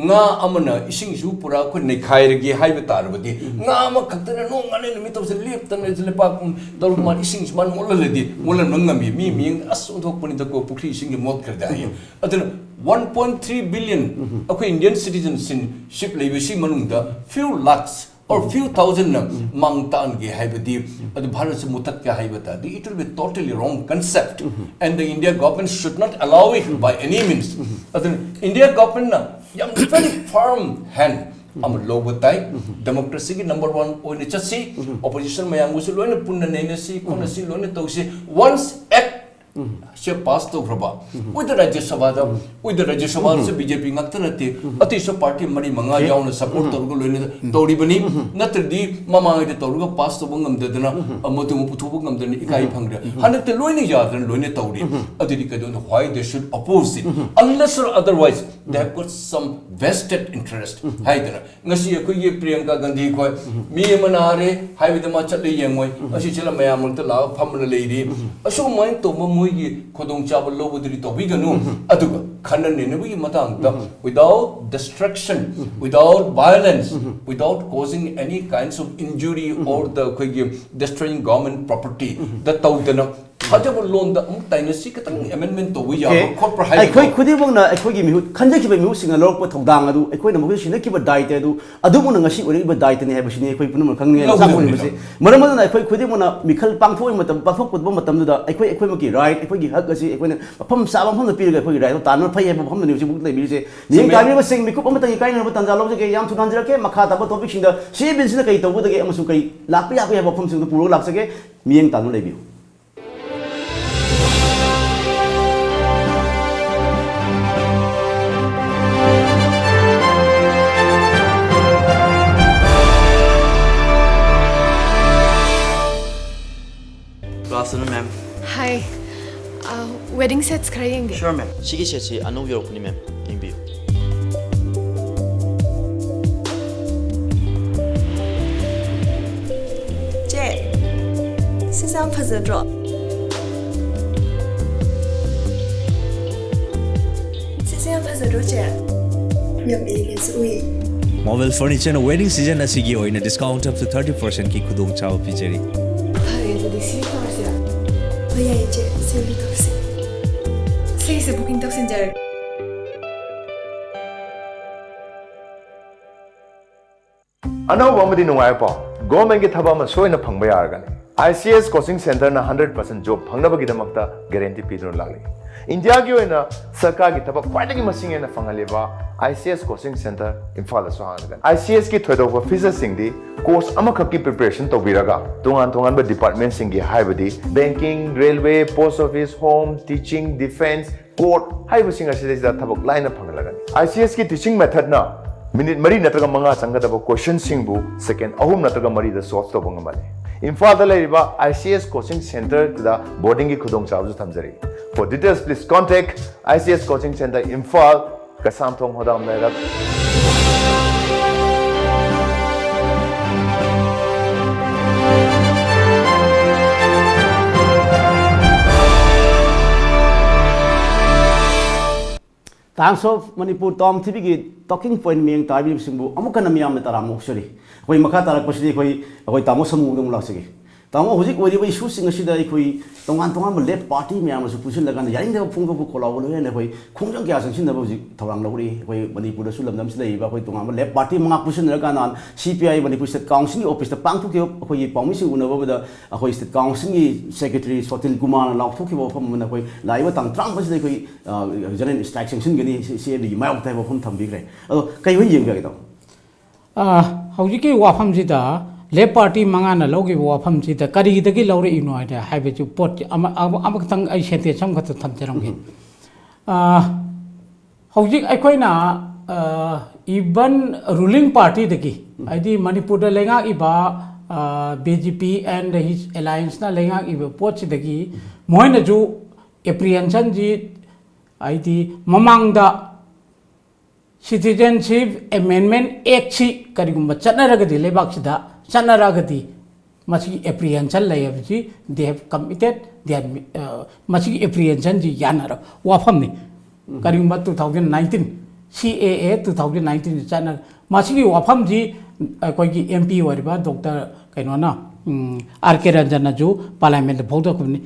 ꯉꯥ ꯑꯃꯅ ꯏꯁꯤꯡꯁꯨ ꯄꯨꯔꯥ ꯑꯩꯈꯣꯏ ꯅꯩꯈꯥꯏꯔꯒꯦ ꯍꯥꯏꯕ ꯇꯥꯔꯕꯗꯤ, ꯉꯥ ꯑꯃꯈꯛꯇꯅ ꯅꯣꯡ ꯉꯥꯂꯦ ꯅꯨꯃꯤꯠ ꯇꯧꯁꯦ ꯂꯦꯞꯇꯅ ꯂꯩꯁꯦ ꯂꯩꯄꯥꯛ ꯇꯧꯔ ꯃꯥ ꯏꯁꯤꯡꯁꯨ ꯃꯥꯅ ꯃꯣꯠꯍꯜꯂꯗꯤ ꯃꯣꯠꯍꯟꯕ ꯉꯝꯃꯤ꯫ ꯃꯤ ꯃꯤꯌꯦꯡ ꯑꯁ ꯑꯣꯟꯊꯣꯛꯄꯅꯤꯗꯀꯣ, ꯄꯨꯈ꯭ꯔꯤ ꯏꯁꯤꯡꯒꯤ ꯃꯣꯠꯈ꯭ꯔꯗꯤ ꯍꯥꯏꯌꯦ꯫ ꯑꯗꯨꯅ ꯋꯥꯟ ꯄꯣꯏꯟ ꯊ꯭ꯔꯤ ꯕꯤꯂꯤꯌꯟ ꯑꯩꯈꯣꯏ ꯏꯟꯗꯤꯌꯟ ꯁꯤꯇꯤꯖꯟꯁꯤꯞ ꯂꯩꯕꯁꯤ ꯃꯅꯨꯡꯗ ꯐ꯭ꯌꯨ ꯂꯥꯛꯁ ꯑꯣꯔ ꯐ꯭ꯌꯨ ꯊꯥꯎꯖꯟꯅ ꯃꯥꯡ ꯇꯥꯛꯍꯟꯒꯦ ꯍꯥꯏꯕꯗꯤ, ꯑꯗꯨ ꯚꯥꯔꯠꯁꯦ ꯃꯨꯊꯠꯀꯦ ꯍꯥꯏꯕ ꯇꯥꯔꯗꯤ, it will be totally wrong concept, and the India government should not allow it by any means. ꯑꯗꯨꯅ ꯏꯟꯗꯤꯌꯥ ꯒꯣꯚꯔꯟꯃꯦꯟꯠꯅ ꯌꯥꯝ very firm hand ꯑꯃ ꯂꯧꯕ ꯇꯥꯏ꯫ ꯗꯦꯃꯣꯀ꯭ꯔꯦꯁꯤꯒꯤ ꯅꯝꯕꯔ ꯋꯥꯟ ꯑꯣꯏꯅ ꯆꯠꯁꯤ, ꯑꯣꯄꯣꯖꯤꯁꯟ ꯃꯌꯥꯝꯒꯁꯨ ꯂꯣꯏꯅ ꯄꯨꯟꯅ ꯅꯩꯅꯁꯤ ꯈꯣꯠꯅꯁꯤ ꯂꯣꯏꯅ ꯇꯧꯁꯤ꯫ Once act ꯁꯦ ꯄꯥꯁ ꯇꯧꯈ꯭ꯔꯕ, with the ꯔꯥꯖ꯭ꯌ ꯁꯚꯥꯗ, with the ꯔꯥꯖ꯭ꯌ ꯁꯚꯥꯗꯁꯨ ꯕꯤ ꯖꯦ ꯄꯤ ꯉꯥꯛꯇ ꯅꯠꯇꯦ, ꯑꯇꯩꯁꯨ ꯄꯥꯔꯇꯤ ꯃꯔꯤ ꯃꯉꯥ ꯌꯥꯎꯅ ꯁꯄꯣꯔꯠ ꯇꯧꯔꯒ ꯂꯣꯏꯅ ꯇꯧꯔꯤꯕꯅꯤ꯫ ꯅꯠꯇ꯭ꯔꯗꯤ ꯃꯃꯥꯡꯉꯩꯗ ꯇꯧꯔꯒ ꯄꯥꯁ ꯇꯧꯕ ꯉꯝꯗꯗꯅ, ꯑꯃꯗꯨ ꯑꯃꯨꯛ ꯄꯨꯊꯣꯛꯄ ꯉꯝꯗꯅ ꯏꯀꯥꯏ ꯐꯪꯗ꯭ꯔꯦ꯫ ꯍꯟꯗꯛꯇꯤ ꯂꯣꯏꯅ ꯌꯥꯗꯅ ꯂꯣꯏꯅ ꯇꯧꯔꯤ꯫ ꯑꯗꯨꯗꯤ ꯀꯩꯗꯧꯅ, why they should oppose it? Unless or otherwise they have got some vested interest ꯍꯥꯏꯗꯅ꯫ ꯉꯁꯤ ꯑꯩꯈꯣꯏꯒꯤ ꯄ꯭ꯔꯤꯌꯥꯡꯀꯥ ꯒꯥꯟꯙꯤ ꯈꯣꯏ, ꯃꯤ ꯑꯃ ꯅꯥꯔꯦ ꯍꯥꯏꯕꯗ ꯃꯥ ꯆꯠꯂ ꯌꯦꯡꯉꯣꯏ, ꯑꯁꯤ ꯆꯠꯂ ꯃꯌꯥꯝ ꯃꯔꯛꯇ ꯂꯥꯛꯑꯒ ꯐꯝꯃꯅ ꯂꯩꯔꯤ꯫ ꯑꯁꯨꯃꯥꯏꯅ ꯇꯧꯕ ꯃꯣꯏꯒꯤ ꯈꯨꯗꯣꯡꯆꯥꯕ ꯂꯧꯕꯗꯨꯗꯤ ꯇꯧꯕꯤꯒꯅꯨ꯫ ꯑꯗꯨꯒ ꯈꯟꯅ ꯅꯩꯅꯕꯒꯤ ꯃꯇꯥꯡꯗ, without destruction, without violence, without causing any kinds of injury or the ꯑꯩꯈꯣꯏꯒꯤ destroying government property ꯗ ꯇꯧꯗꯅ ꯐꯖꯕ ꯂꯣꯟꯗ ꯑꯃꯨꯛ ꯇꯥꯏꯅꯁꯤ, ꯈꯤꯇꯪ ꯑꯦꯃꯦꯟꯃꯦꯟ ꯇꯧꯕ ꯌꯥꯕ꯭ꯔꯥ ꯑꯣꯀꯦ꯫ ꯈꯣꯠꯄ꯭ꯔꯥ ꯍꯥꯏꯕꯗꯣ꯫ ꯑꯩꯈꯣꯏ ꯈꯨꯗꯤꯡꯃꯛꯅ ꯑꯩꯈꯣꯏꯒꯤ ꯃꯤꯍꯨꯠ, ꯈꯟꯖꯈꯤꯕ ꯃꯤꯍꯨꯠꯁꯤꯡꯅ ꯂꯧꯔꯛꯄ ꯊꯧꯗꯥꯡ ꯑꯗꯨ, ꯑꯩꯈꯣꯏꯅ ꯃꯈꯣꯏ ꯁꯤꯟꯅꯈꯤꯕ ꯗꯥꯏꯇ ꯑꯗꯨ ꯑꯗꯨꯃꯛꯅ ꯉꯁꯤ ꯑꯣꯏꯔꯛꯏꯕ ꯗꯥꯏꯇꯅꯤ ꯍꯥꯏꯕꯁꯤꯅꯤ ꯑꯩꯈꯣꯏ ꯄꯨꯝꯅꯃꯛ ꯈꯪꯅꯤꯡꯉꯥꯏ ꯃꯆꯥꯛ ꯂꯧꯒꯗꯕꯅꯤ, ꯑꯣꯏꯔꯤꯕꯁꯤ꯫ ꯂꯧꯒꯗꯕꯅꯤ꯫ ꯃꯔꯝ ꯑꯗꯨꯅ ꯑꯩꯈꯣꯏ ꯈꯨꯗꯤꯡꯃꯛꯅ ꯃꯤꯈꯜ ꯄꯥꯡꯊꯣꯛꯄ ꯃꯇꯝ, ꯄꯥꯡꯊꯣꯛꯄ ꯃꯇꯝꯗꯨꯗ ꯑꯩꯈꯣꯏ ꯑꯩꯈꯣꯏꯃꯛꯀꯤ ꯔꯥꯏꯠ, ꯑꯩꯈꯣꯏꯒꯤ ꯍꯛ ꯑꯁꯤ ꯑꯩꯈꯣꯏꯅ ꯃꯐꯝ ꯆꯥꯕ ꯃꯐꯝꯗ ꯄꯤꯔꯒ ꯑꯩꯈꯣꯏꯒꯤ ꯔꯥꯏꯠꯇꯣ ꯇꯥꯟꯕ ꯐꯩ ꯍꯥꯏꯕ ꯋꯥꯐꯝꯗꯨꯅꯤ ꯍꯧꯖꯤꯛ ꯂꯩꯕꯤꯔꯤꯁꯦ꯫ ꯃꯤꯠꯌꯦꯡ ꯆꯨꯝꯃꯦ꯫ ꯇꯥꯕꯤꯔꯤꯕꯁꯤꯡ, ꯃꯤꯀꯨꯞ ꯑꯃꯇꯪꯒꯤ ꯀꯥꯏꯅꯅꯕ ꯇꯥꯟꯖꯥ ꯂꯧꯖꯒꯦ꯫ ꯌꯥꯝ ꯊꯨꯅ ꯍꯟꯖꯔꯛꯀꯦ꯫ ꯃꯈꯥ ꯇꯥꯕ ꯇꯣꯄꯤꯛꯁꯤꯡꯗ ꯁꯤ ꯕꯤꯜꯁꯤꯅ ꯀꯔꯤ ꯇꯧꯒꯗꯒꯦ ꯑꯃꯁꯨꯡ ꯀꯔꯤ ꯂꯥꯛꯄ ꯌꯥꯕꯒꯦ ꯍꯥꯏꯕ ꯋꯥꯐꯝꯁꯤꯡꯗꯨ ꯄꯨꯔꯒ ꯂꯥꯛꯆꯒꯦ꯫ ꯃꯤꯠꯌꯦꯡ ꯇꯥꯗꯨꯅ ꯂꯩꯕꯤꯌꯨ꯫ Good afternoon, ma'am. Hi. Uh, wedding sets ꯈꯔ ꯌꯦꯡꯒꯦ꯫ Sure, ma'am. ꯁꯤꯒꯤ ꯁꯦꯠꯁꯤ ꯑꯅꯧꯕ ꯌꯧꯔꯛꯄꯅꯤ, ma'am. ꯌꯦꯡꯕꯤꯌꯨ꯫ ꯆꯦ, ꯁꯤꯁꯦ ꯌꯥꯝ ꯐꯖꯗ꯭ꯔꯣ? ꯁꯤꯁꯦ ꯌꯥꯝ ꯐꯖꯗ꯭ꯔꯣ, ꯆꯦ? ꯌꯥꯝ ꯏꯪꯉꯦꯁꯨ ꯎꯏ꯫ Marvel Furniture ꯅ wedding season ꯑꯁꯤꯒꯤ ꯑꯣꯏꯅ discount up to thirty percent ꯀꯤ ꯈꯨꯗꯣꯡꯆꯥꯕ ꯄꯤꯖꯔꯤ꯫ ꯐꯔꯦ, ꯑꯗꯨꯗꯤ ꯁꯤ ꯇꯧꯔꯁꯤꯔꯥ? ꯍꯣꯏ, ꯌꯥꯏꯌꯦ, ꯏꯆꯦ꯫ ꯁꯤ ꯑꯣꯏꯅ ꯇꯧꯁꯤ꯫ ꯁꯤꯒꯤꯁꯦ booking ꯇꯧꯁꯤꯟꯖꯔꯒꯦ꯫ ꯑꯅꯧꯕ ꯑꯃꯗꯤ ꯅꯨꯡꯉꯥꯏꯕ ꯄꯥꯎ꯫ Government ꯀꯤ ꯊꯕꯛ ꯑꯃ ꯁꯣꯏꯅ ꯐꯪꯕ ꯌꯥꯔꯒꯅꯤ꯫ I C S coaching center ꯅ hundred percent job ꯐꯪꯅꯕꯒꯤꯗꯃꯛꯇ guarantee ꯄꯤꯗꯨꯅ ꯂꯥꯛꯂꯤ꯫ ꯏꯟꯗꯤꯌꯥꯒꯤ ꯑꯣꯏꯅ ꯁꯔꯀꯥꯔꯒꯤ ꯊꯕꯛ ꯈ꯭ꯋꯥꯏꯗꯒꯤ ꯃꯁꯤꯡ ꯍꯦꯟꯅ ꯐꯪꯍꯜꯂꯤꯕ I C S coaching center ꯏꯝꯐꯥꯜꯗꯁꯨ ꯍꯥꯡꯂꯒꯅꯤ꯫ I C S ꯀꯤ ꯊꯣꯏꯗꯣꯛꯄ feature ꯁꯤꯡꯗꯤ course ꯑꯃꯈꯛꯀꯤ preparation ꯇꯧꯕꯤꯔꯒ ꯇꯣꯉꯥꯟ ꯇꯣꯉꯥꯟꯕ department ꯁꯤꯡꯒꯤ, ꯍꯥꯏꯕꯗꯤ banking, railway, post office, home, teaching, defence, court ꯍꯥꯏꯔꯤꯕꯁꯤꯡ ꯑꯁꯤꯗꯩꯁꯤꯗ ꯊꯕꯛ ꯂꯥꯏꯅ ꯐꯪꯍꯜꯂꯒꯅꯤ꯫ I C S ꯀꯤ teaching method ꯅ minute ꯃꯔꯤ ꯅꯠꯇ꯭ꯔꯒ ꯃꯉꯥ ꯆꯪꯒꯗꯕ question ꯁꯤꯡꯕꯨ second ꯑꯍꯨꯝ ꯅꯠꯇ꯭ꯔꯒ ꯃꯔꯤꯗ solve ꯇꯧꯕ ꯉꯝꯍꯜꯂꯤ꯫ ꯏꯝꯐꯥꯜꯗ ꯂꯩꯔꯤꯕ I C S coaching center the boarding ꯒꯤ ꯈꯨꯗꯣꯡꯆꯥꯕꯁꯨ ꯊꯝꯖꯔꯤ꯫ For details, please contact I C S coaching center Imphal, Keishamthong ꯍꯣꯗꯥꯝ ꯂꯩꯔꯛ꯫ Times of Manipur ꯇꯥꯎꯟ ꯊꯤꯕꯤꯒꯤ talking point ꯃꯤꯌꯦꯡ ꯇꯥꯕꯤꯕꯁꯤꯡꯕꯨ ꯑꯃꯨꯛ ꯍꯟꯅ ꯃꯤꯌꯥꯝꯅ ꯇꯔꯥꯝꯅ ꯑꯣꯛꯆꯔꯤ꯫ ꯑꯩꯈꯣꯏ ꯃꯈꯥ ꯇꯥꯔꯛꯄꯁꯤꯗꯤ ꯑꯩꯈꯣꯏ, ꯑꯩꯈꯣꯏ ꯇꯥꯃꯣ ꯁꯃꯨꯗ ꯑꯃꯨꯛ ꯂꯥꯛꯆꯒꯦ꯫ ꯇꯥꯃꯣ, ꯍꯧꯖꯤꯛ ꯑꯣꯏꯔꯤꯕ issue ꯁꯤꯡ ꯑꯁꯤꯗ ꯑꯩꯈꯣꯏ ꯇꯣꯉꯥꯟ ꯇꯣꯉꯥꯟꯕ left party ꯃꯌꯥꯝꯅꯁꯨ ꯄꯨꯟꯁꯤꯜꯂꯀꯥꯟꯗ ꯌꯥꯅꯤꯡꯗꯕ ꯐꯣꯡꯗꯣꯛꯄ ꯈꯣꯠꯂꯛꯄ ꯂꯣꯏꯅ ꯑꯩꯈꯣꯏ ꯈꯣꯡꯖꯪ ꯀꯌꯥ ꯆꯪꯁꯤꯟꯅꯕ ꯍꯧꯖꯤꯛ ꯊꯧꯔꯥꯡ ꯂꯧꯔꯤ꯫ ꯑꯩꯈꯣꯏ ꯃꯅꯤꯄꯨꯔꯗꯁꯨ ꯂꯝꯗꯝꯁꯤꯗ ꯂꯩꯔꯤꯕ ꯑꯩꯈꯣꯏ ꯇꯣꯉꯥꯟꯕ left party ꯃꯉꯥ ꯄꯨꯟꯁꯤꯟꯅꯔꯀꯥꯟꯗ C P I Manipur state council ꯒꯤ office ꯇ ꯄꯥꯡꯊꯣꯛꯈꯤꯕ ꯑꯩꯈꯣꯏꯒꯤ ꯄꯥꯎꯃꯤꯁꯤꯡ ꯎꯅꯕ ꯑꯃꯗ ꯑꯩꯈꯣꯏ state council ꯒꯤ secretary ꯁꯣꯇꯤꯜ ꯀꯨꯃꯥꯔꯅ ꯂꯥꯎꯊꯣꯛꯈꯤꯕ ꯋꯥꯐꯝ ꯑꯃꯅ ꯑꯩꯈꯣꯏ ꯂꯥꯛꯏꯕ ꯇꯥꯡ ꯇꯔꯥꯃꯥꯄꯜꯁꯤꯗ ꯑꯩꯈꯣꯏ, ꯑ, general strike ꯁꯤꯡꯒꯅꯤ, ꯁꯤ, C M D ꯒꯤ ꯃꯥꯌꯣꯛꯇ ꯍꯥꯏꯕ ꯋꯥꯐꯝ ꯊꯝꯕꯤꯈ꯭ꯔꯦ꯫ ꯑꯗꯣ ꯀꯩ ꯑꯣꯏꯅ ꯌꯦꯡꯕꯤꯔꯒꯦ, ꯇꯥꯃꯣ? ꯑ, ꯍꯧꯖꯤꯛꯀꯤ ꯋꯥꯐꯝꯁꯤꯗ left party ꯃꯉꯥꯅ ꯂꯧꯈꯤꯕ ꯋꯥꯐꯝꯁꯤꯗ ꯀꯔꯤꯗꯒꯤ ꯂꯧꯔꯛꯏꯅꯣ ꯍꯥꯏꯗ ꯍꯥꯏꯕꯁꯤ ꯄꯣꯠ ꯑꯃ, ꯑꯃ, ꯑꯃꯈꯛꯇꯪ ꯑꯩ sentence ꯑꯃꯈꯛꯇ ꯊꯝꯖꯔꯝꯒꯦ꯫ ꯑ, ꯍꯧꯖꯤꯛ ꯑꯩꯈꯣꯏꯅ, ꯑ, even ruling party ꯗꯒꯤ, ꯍꯥꯏꯗꯤ ꯃꯅꯤꯄꯨꯔꯗ ꯂꯩꯉꯥꯛꯏꯕ, ꯑ, B J P and his alliance ꯅ ꯂꯩꯉꯥꯛꯏꯕ ꯄꯣꯠꯁꯤꯗꯒꯤ ꯃꯈꯣꯏꯅꯁꯨ apprehension ꯁꯤ, ꯍꯥꯏꯗꯤ ꯃꯃꯥꯡꯗ Citizenship Amendment Act ꯁꯤ ꯀꯔꯤꯒꯨꯝꯕ ꯆꯠꯅꯔꯒꯗꯤ, ꯂꯩꯕꯥꯛꯁꯤꯗ ꯆꯠꯅꯔꯛꯑꯒꯗꯤ, ꯃꯁꯤꯒꯤ apprehension ꯂꯩ ꯍꯥꯏꯕꯁꯤ they have committed, they have, ꯑ, ꯃꯁꯤꯒꯤ apprehension ꯁꯤ ꯌꯥꯅꯔꯕ ꯋꯥꯐꯝꯅꯤ꯫ ꯀꯔꯤꯒꯨꯝꯕ two thousand nineteen C A A two thousand nineteen ꯆꯠꯅ, ꯃꯁꯤꯒꯤ ꯋꯥꯐꯝꯁꯤ ꯑꯩꯈꯣꯏꯒꯤ M P ꯑꯣꯏꯔꯤꯕ ꯗꯣꯛꯇꯔ ꯀꯩꯅꯣꯅ, ꯎꯝ, R K ꯔꯟꯖꯟꯅꯁꯨ ꯄꯥꯔꯂꯤꯌꯥꯃꯦꯟꯗ ꯐꯣꯡꯗꯣꯛꯈꯤꯕꯅꯤ,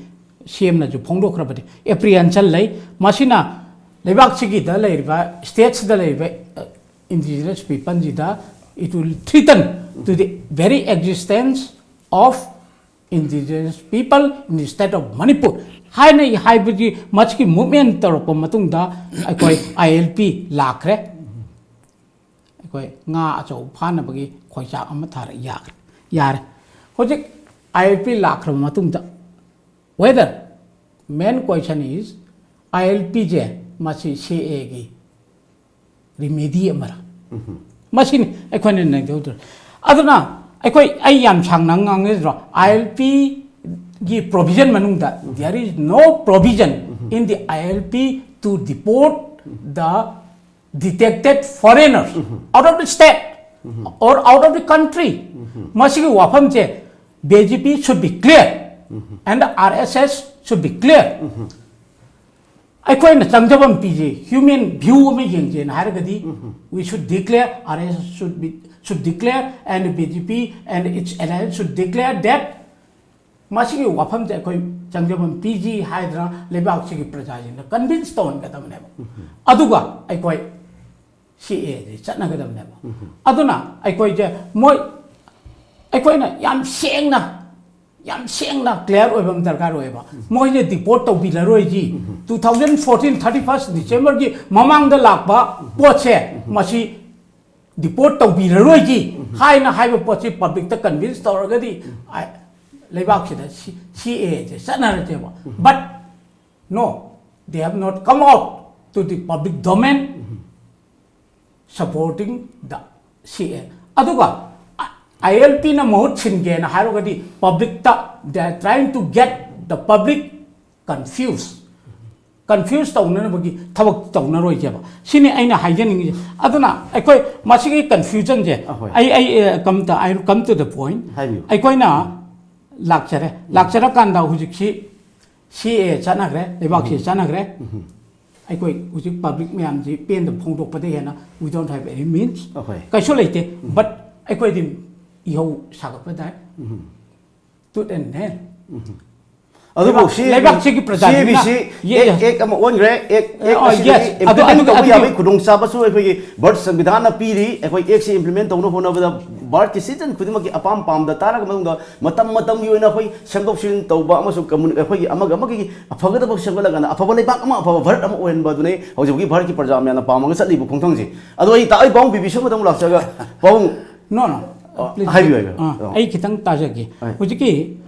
C M ꯅꯁꯨ ꯐꯣꯡꯗꯣꯛꯈ꯭ꯔꯕꯅꯤ꯫ Apprehension ꯂꯩ꯫ ꯃꯁꯤꯅ ꯂꯩꯕꯥꯛꯁꯤꯒꯤꯗ ꯂꯩꯔꯤꯕ, states ꯁꯤꯗ ꯂꯩꯔꯤꯕ, ꯑ, indigenous people ꯁꯤꯗ, it will threaten to the very existence of indigenous people in the state of Manipur ꯍꯥꯏꯅ ꯍꯥꯏꯕꯒꯤ, ꯃꯁꯤꯒꯤ movement ꯇꯧꯔꯛꯄ ꯃꯇꯨꯡꯗ ꯑꯩꯈꯣꯏ I L P ꯂꯥꯛꯈ꯭ꯔꯦ꯫ ꯑꯩꯈꯣꯏ ꯉꯥ ꯑꯆꯧꯕ ꯐꯥꯅꯕꯒꯤ ꯈꯣꯏꯆꯥꯛ ꯑꯃ ꯊꯥꯔ ꯌꯥꯈ꯭ꯔꯦ, ꯌꯥꯔꯦ꯫ ꯍꯧꯖꯤꯛ I L P ꯂꯥꯛꯈ꯭ꯔꯕ ꯃꯇꯨꯡꯗ, whether main question is, I LP ꯁꯦ ꯃꯁꯤ C A A ꯒꯤ remedy ꯑꯃꯔ? ꯃꯁꯤꯅꯤ ꯑꯩꯈꯣꯏꯅ ꯅꯩꯅꯗꯧꯗꯣ꯫ ꯑꯗꯨꯅ ꯑꯩꯈꯣꯏ, ꯑꯩ ꯌꯥꯝ ꯁꯥꯡꯅ ꯉꯥꯡꯅꯗ꯭ꯔꯣ? I L P ꯒꯤ provision ꯃꯅꯨꯡꯗ, there is no provision in the I L P to deport the detected foreigners out of the state or out of the country. ꯃꯁꯤꯒꯤ ꯋꯥꯐꯝꯁꯦ B J P should be clear and R S S should be clear. ꯑꯩꯈꯣꯏꯅ ꯆꯪꯖꯐꯝ ꯄꯤꯁꯦ, human view ꯑꯃ ꯌꯦꯡꯁꯦꯅ ꯍꯥꯏꯔꯒꯗꯤ, we should declare, R S S should be, should declare, and B J P and its alliance should declare that ꯃꯁꯤꯒꯤ ꯋꯥꯐꯝꯁꯦ ꯑꯩꯈꯣꯏ ꯆꯪꯖꯐꯝ ꯄꯤꯁꯤ ꯍꯥꯏꯗꯅ ꯂꯩꯕꯥꯛꯁꯤꯒꯤ ꯄ꯭ꯔꯖꯥꯁꯤꯡꯗ convince ꯇꯧꯍꯟꯒꯗꯕꯅꯦꯕ꯫ ꯑꯗꯨꯒ ꯑꯩꯈꯣꯏ C A A ꯁꯤ ꯆꯠꯅꯒꯗꯕꯅꯦꯕ꯫ ꯑꯗꯨꯅ ꯑꯩꯈꯣꯏꯁꯦ, ꯃꯣꯏ, ꯑꯩꯈꯣꯏꯅ ꯌꯥꯝ ꯁꯦꯡꯅ, ꯌꯥꯝ ꯁꯦꯡꯅ clear ꯑꯣꯏꯕ ꯑꯃ ꯗꯔꯀꯥꯔ ꯑꯣꯏꯌꯦꯕ꯫ ꯃꯣꯏꯁꯦ deport ꯇꯧꯕꯤꯔꯔꯣꯏꯁꯤ꯫ Two thousand fourteen thirty first December ꯒꯤ ꯃꯃꯥꯡꯗ ꯂꯥꯛꯄ ꯄꯣꯠꯁꯦ, ꯃꯁꯤ deport ꯇꯧꯕꯤꯔꯔꯣꯏꯁꯤ ꯍꯥꯏꯅ ꯍꯥꯏꯕ ꯄꯣꯠꯁꯤ public ꯇ convince ꯇꯧꯔꯒꯗꯤ, ꯑ, ꯂꯩꯕꯥꯛꯁꯤꯗ C-, C A A say ꯆꯠꯅꯔꯁꯦꯕ꯫ But no, they have not come out to the public domain supporting the C A A. ꯑꯗꯨꯒ, ꯑ, I L P ꯅ ꯃꯍꯨꯠ ꯁꯤꯟꯒꯦꯅ ꯍꯥꯏꯔꯒꯗꯤ public ꯇ, they are trying to get the public confused. Confuse ꯇꯧꯅꯅꯕꯒꯤ ꯊꯕꯛ ꯇꯧꯅꯔꯣꯏꯁꯦꯕ꯫ ꯁꯤꯅꯤ ꯑꯩꯅ ꯍꯥꯏꯖꯅꯤꯡꯉꯤꯁꯦ꯫ ꯑꯗꯨꯅ ꯑꯩꯈꯣꯏ ꯃꯁꯤꯒꯤ confusion ꯁꯦ, ꯑꯍꯣꯏ꯫ ꯑꯩ, ꯑꯩ, ꯑ, come to, I will come to the point꯫ ꯍꯥꯏꯕꯤꯌꯨ꯫ ꯑꯩꯈꯣꯏꯅ ꯂꯥꯛꯆꯔꯦ꯫ ꯂꯥꯛꯆꯔꯀꯥꯟꯗ ꯍꯧꯖꯤꯛꯁꯤ C A A ꯆꯠꯅꯈ꯭ꯔꯦ, ꯂꯩꯕꯥꯛꯁꯤ ꯆꯠꯅꯈ꯭ꯔꯦ꯫ ꯑꯩꯈꯣꯏ ꯍꯧꯖꯤꯛ ꯄꯕ꯭ꯂꯤꯛ ꯃꯌꯥꯝꯁꯤ ꯄꯦꯟꯗꯕ ꯐꯣꯡꯗꯣꯛꯄꯗꯒꯤ ꯍꯦꯟꯅ we don't have any means. ꯑꯩꯈꯣꯏ ꯀꯩꯁꯨ ꯂꯩꯇꯦ. ꯕꯠ ꯑꯩꯈꯣꯏꯗꯤ ꯏꯍꯧ ꯁꯥꯒꯠꯄ ꯇꯥꯏ. Tooth and nail. ꯑꯗꯨꯕꯨ ꯁꯤ ꯂꯩꯕꯥꯛꯁꯤꯒꯤ ꯄ꯭ꯔꯖꯥꯁꯤꯡꯅ ꯁꯤ ꯑꯦꯛ ꯑꯦꯛ ꯑꯃ ꯑꯣꯟꯈ꯭ꯔꯦ. ꯑꯦꯛ ꯑꯦꯛ ꯑꯁꯤꯗꯒꯤ implement ꯇꯧꯕ ꯌꯥꯕꯒꯤ ꯈꯨꯗꯣꯡꯆꯥꯕꯁꯨ ꯑꯩꯈꯣꯏꯒꯤ ꯚꯥꯔꯠ ꯁꯪꯕꯤꯙꯥꯟꯅ ꯄꯤꯔꯤ. ꯑꯩꯈꯣꯏ ꯑꯦꯛꯁꯤ implement ꯇꯧꯅꯕ ꯍꯣꯠꯅꯕꯗ ꯚꯥꯔꯠꯀꯤ citizen ꯈꯨꯗꯤꯡꯃꯛꯀꯤ ꯑꯄꯥꯝ ꯄꯥꯝꯗ ꯇꯥꯔꯒ ꯃꯇꯨꯡꯗ ꯃꯇꯝ ꯃꯇꯝꯒꯤ ꯑꯣꯏꯅ ꯑꯩꯈꯣꯏ ꯁꯦꯝꯗꯣꯛ ꯁꯦꯝꯖꯤꯟ ꯇꯧꯕ ꯑꯃꯁꯨꯡ commun- ꯑꯩꯈꯣꯏꯒꯤ ꯑꯃꯒ ꯑꯃꯒꯤ ꯑꯐꯒꯗꯕ ꯁꯦꯝꯒꯠꯂꯀꯥꯟꯗ ꯑꯐꯕ ꯂꯩꯕꯥꯛ ꯑꯃ, ꯑꯐꯕ ꯚꯥꯔꯠ ꯑꯃ ꯑꯣꯏꯍꯟꯕ ꯑꯗꯨꯅꯤ ꯍꯧꯖꯤꯛ ꯍꯧꯖꯤꯛ ꯚꯥꯔꯠꯀꯤ ꯄ꯭ꯔꯖꯥ ꯃꯌꯥꯝꯅ ꯄꯥꯝꯃꯒ ꯆꯠꯂꯤꯕ ꯈꯣꯡꯊꯥꯡꯁꯤ. ꯑꯗꯣ ꯑꯩ ꯇꯥ-, ꯑꯩ ꯄꯥꯕꯨꯡ ꯕꯤꯕꯤ ꯁꯣꯏ ꯃꯇꯝ ꯂꯥꯛꯆꯔꯒ ꯄꯥꯕꯨꯡ No, no. ꯑ, Please. ꯍꯥꯏꯕꯤꯌꯨ, ꯍꯥꯏꯕꯤꯌꯨ. ꯑꯥ, ꯑ. ꯑꯩ ꯈꯤꯇꯪ ꯇꯥꯖꯒꯦ. ꯍꯣꯏ. ꯍꯧꯖꯤꯛꯀꯤ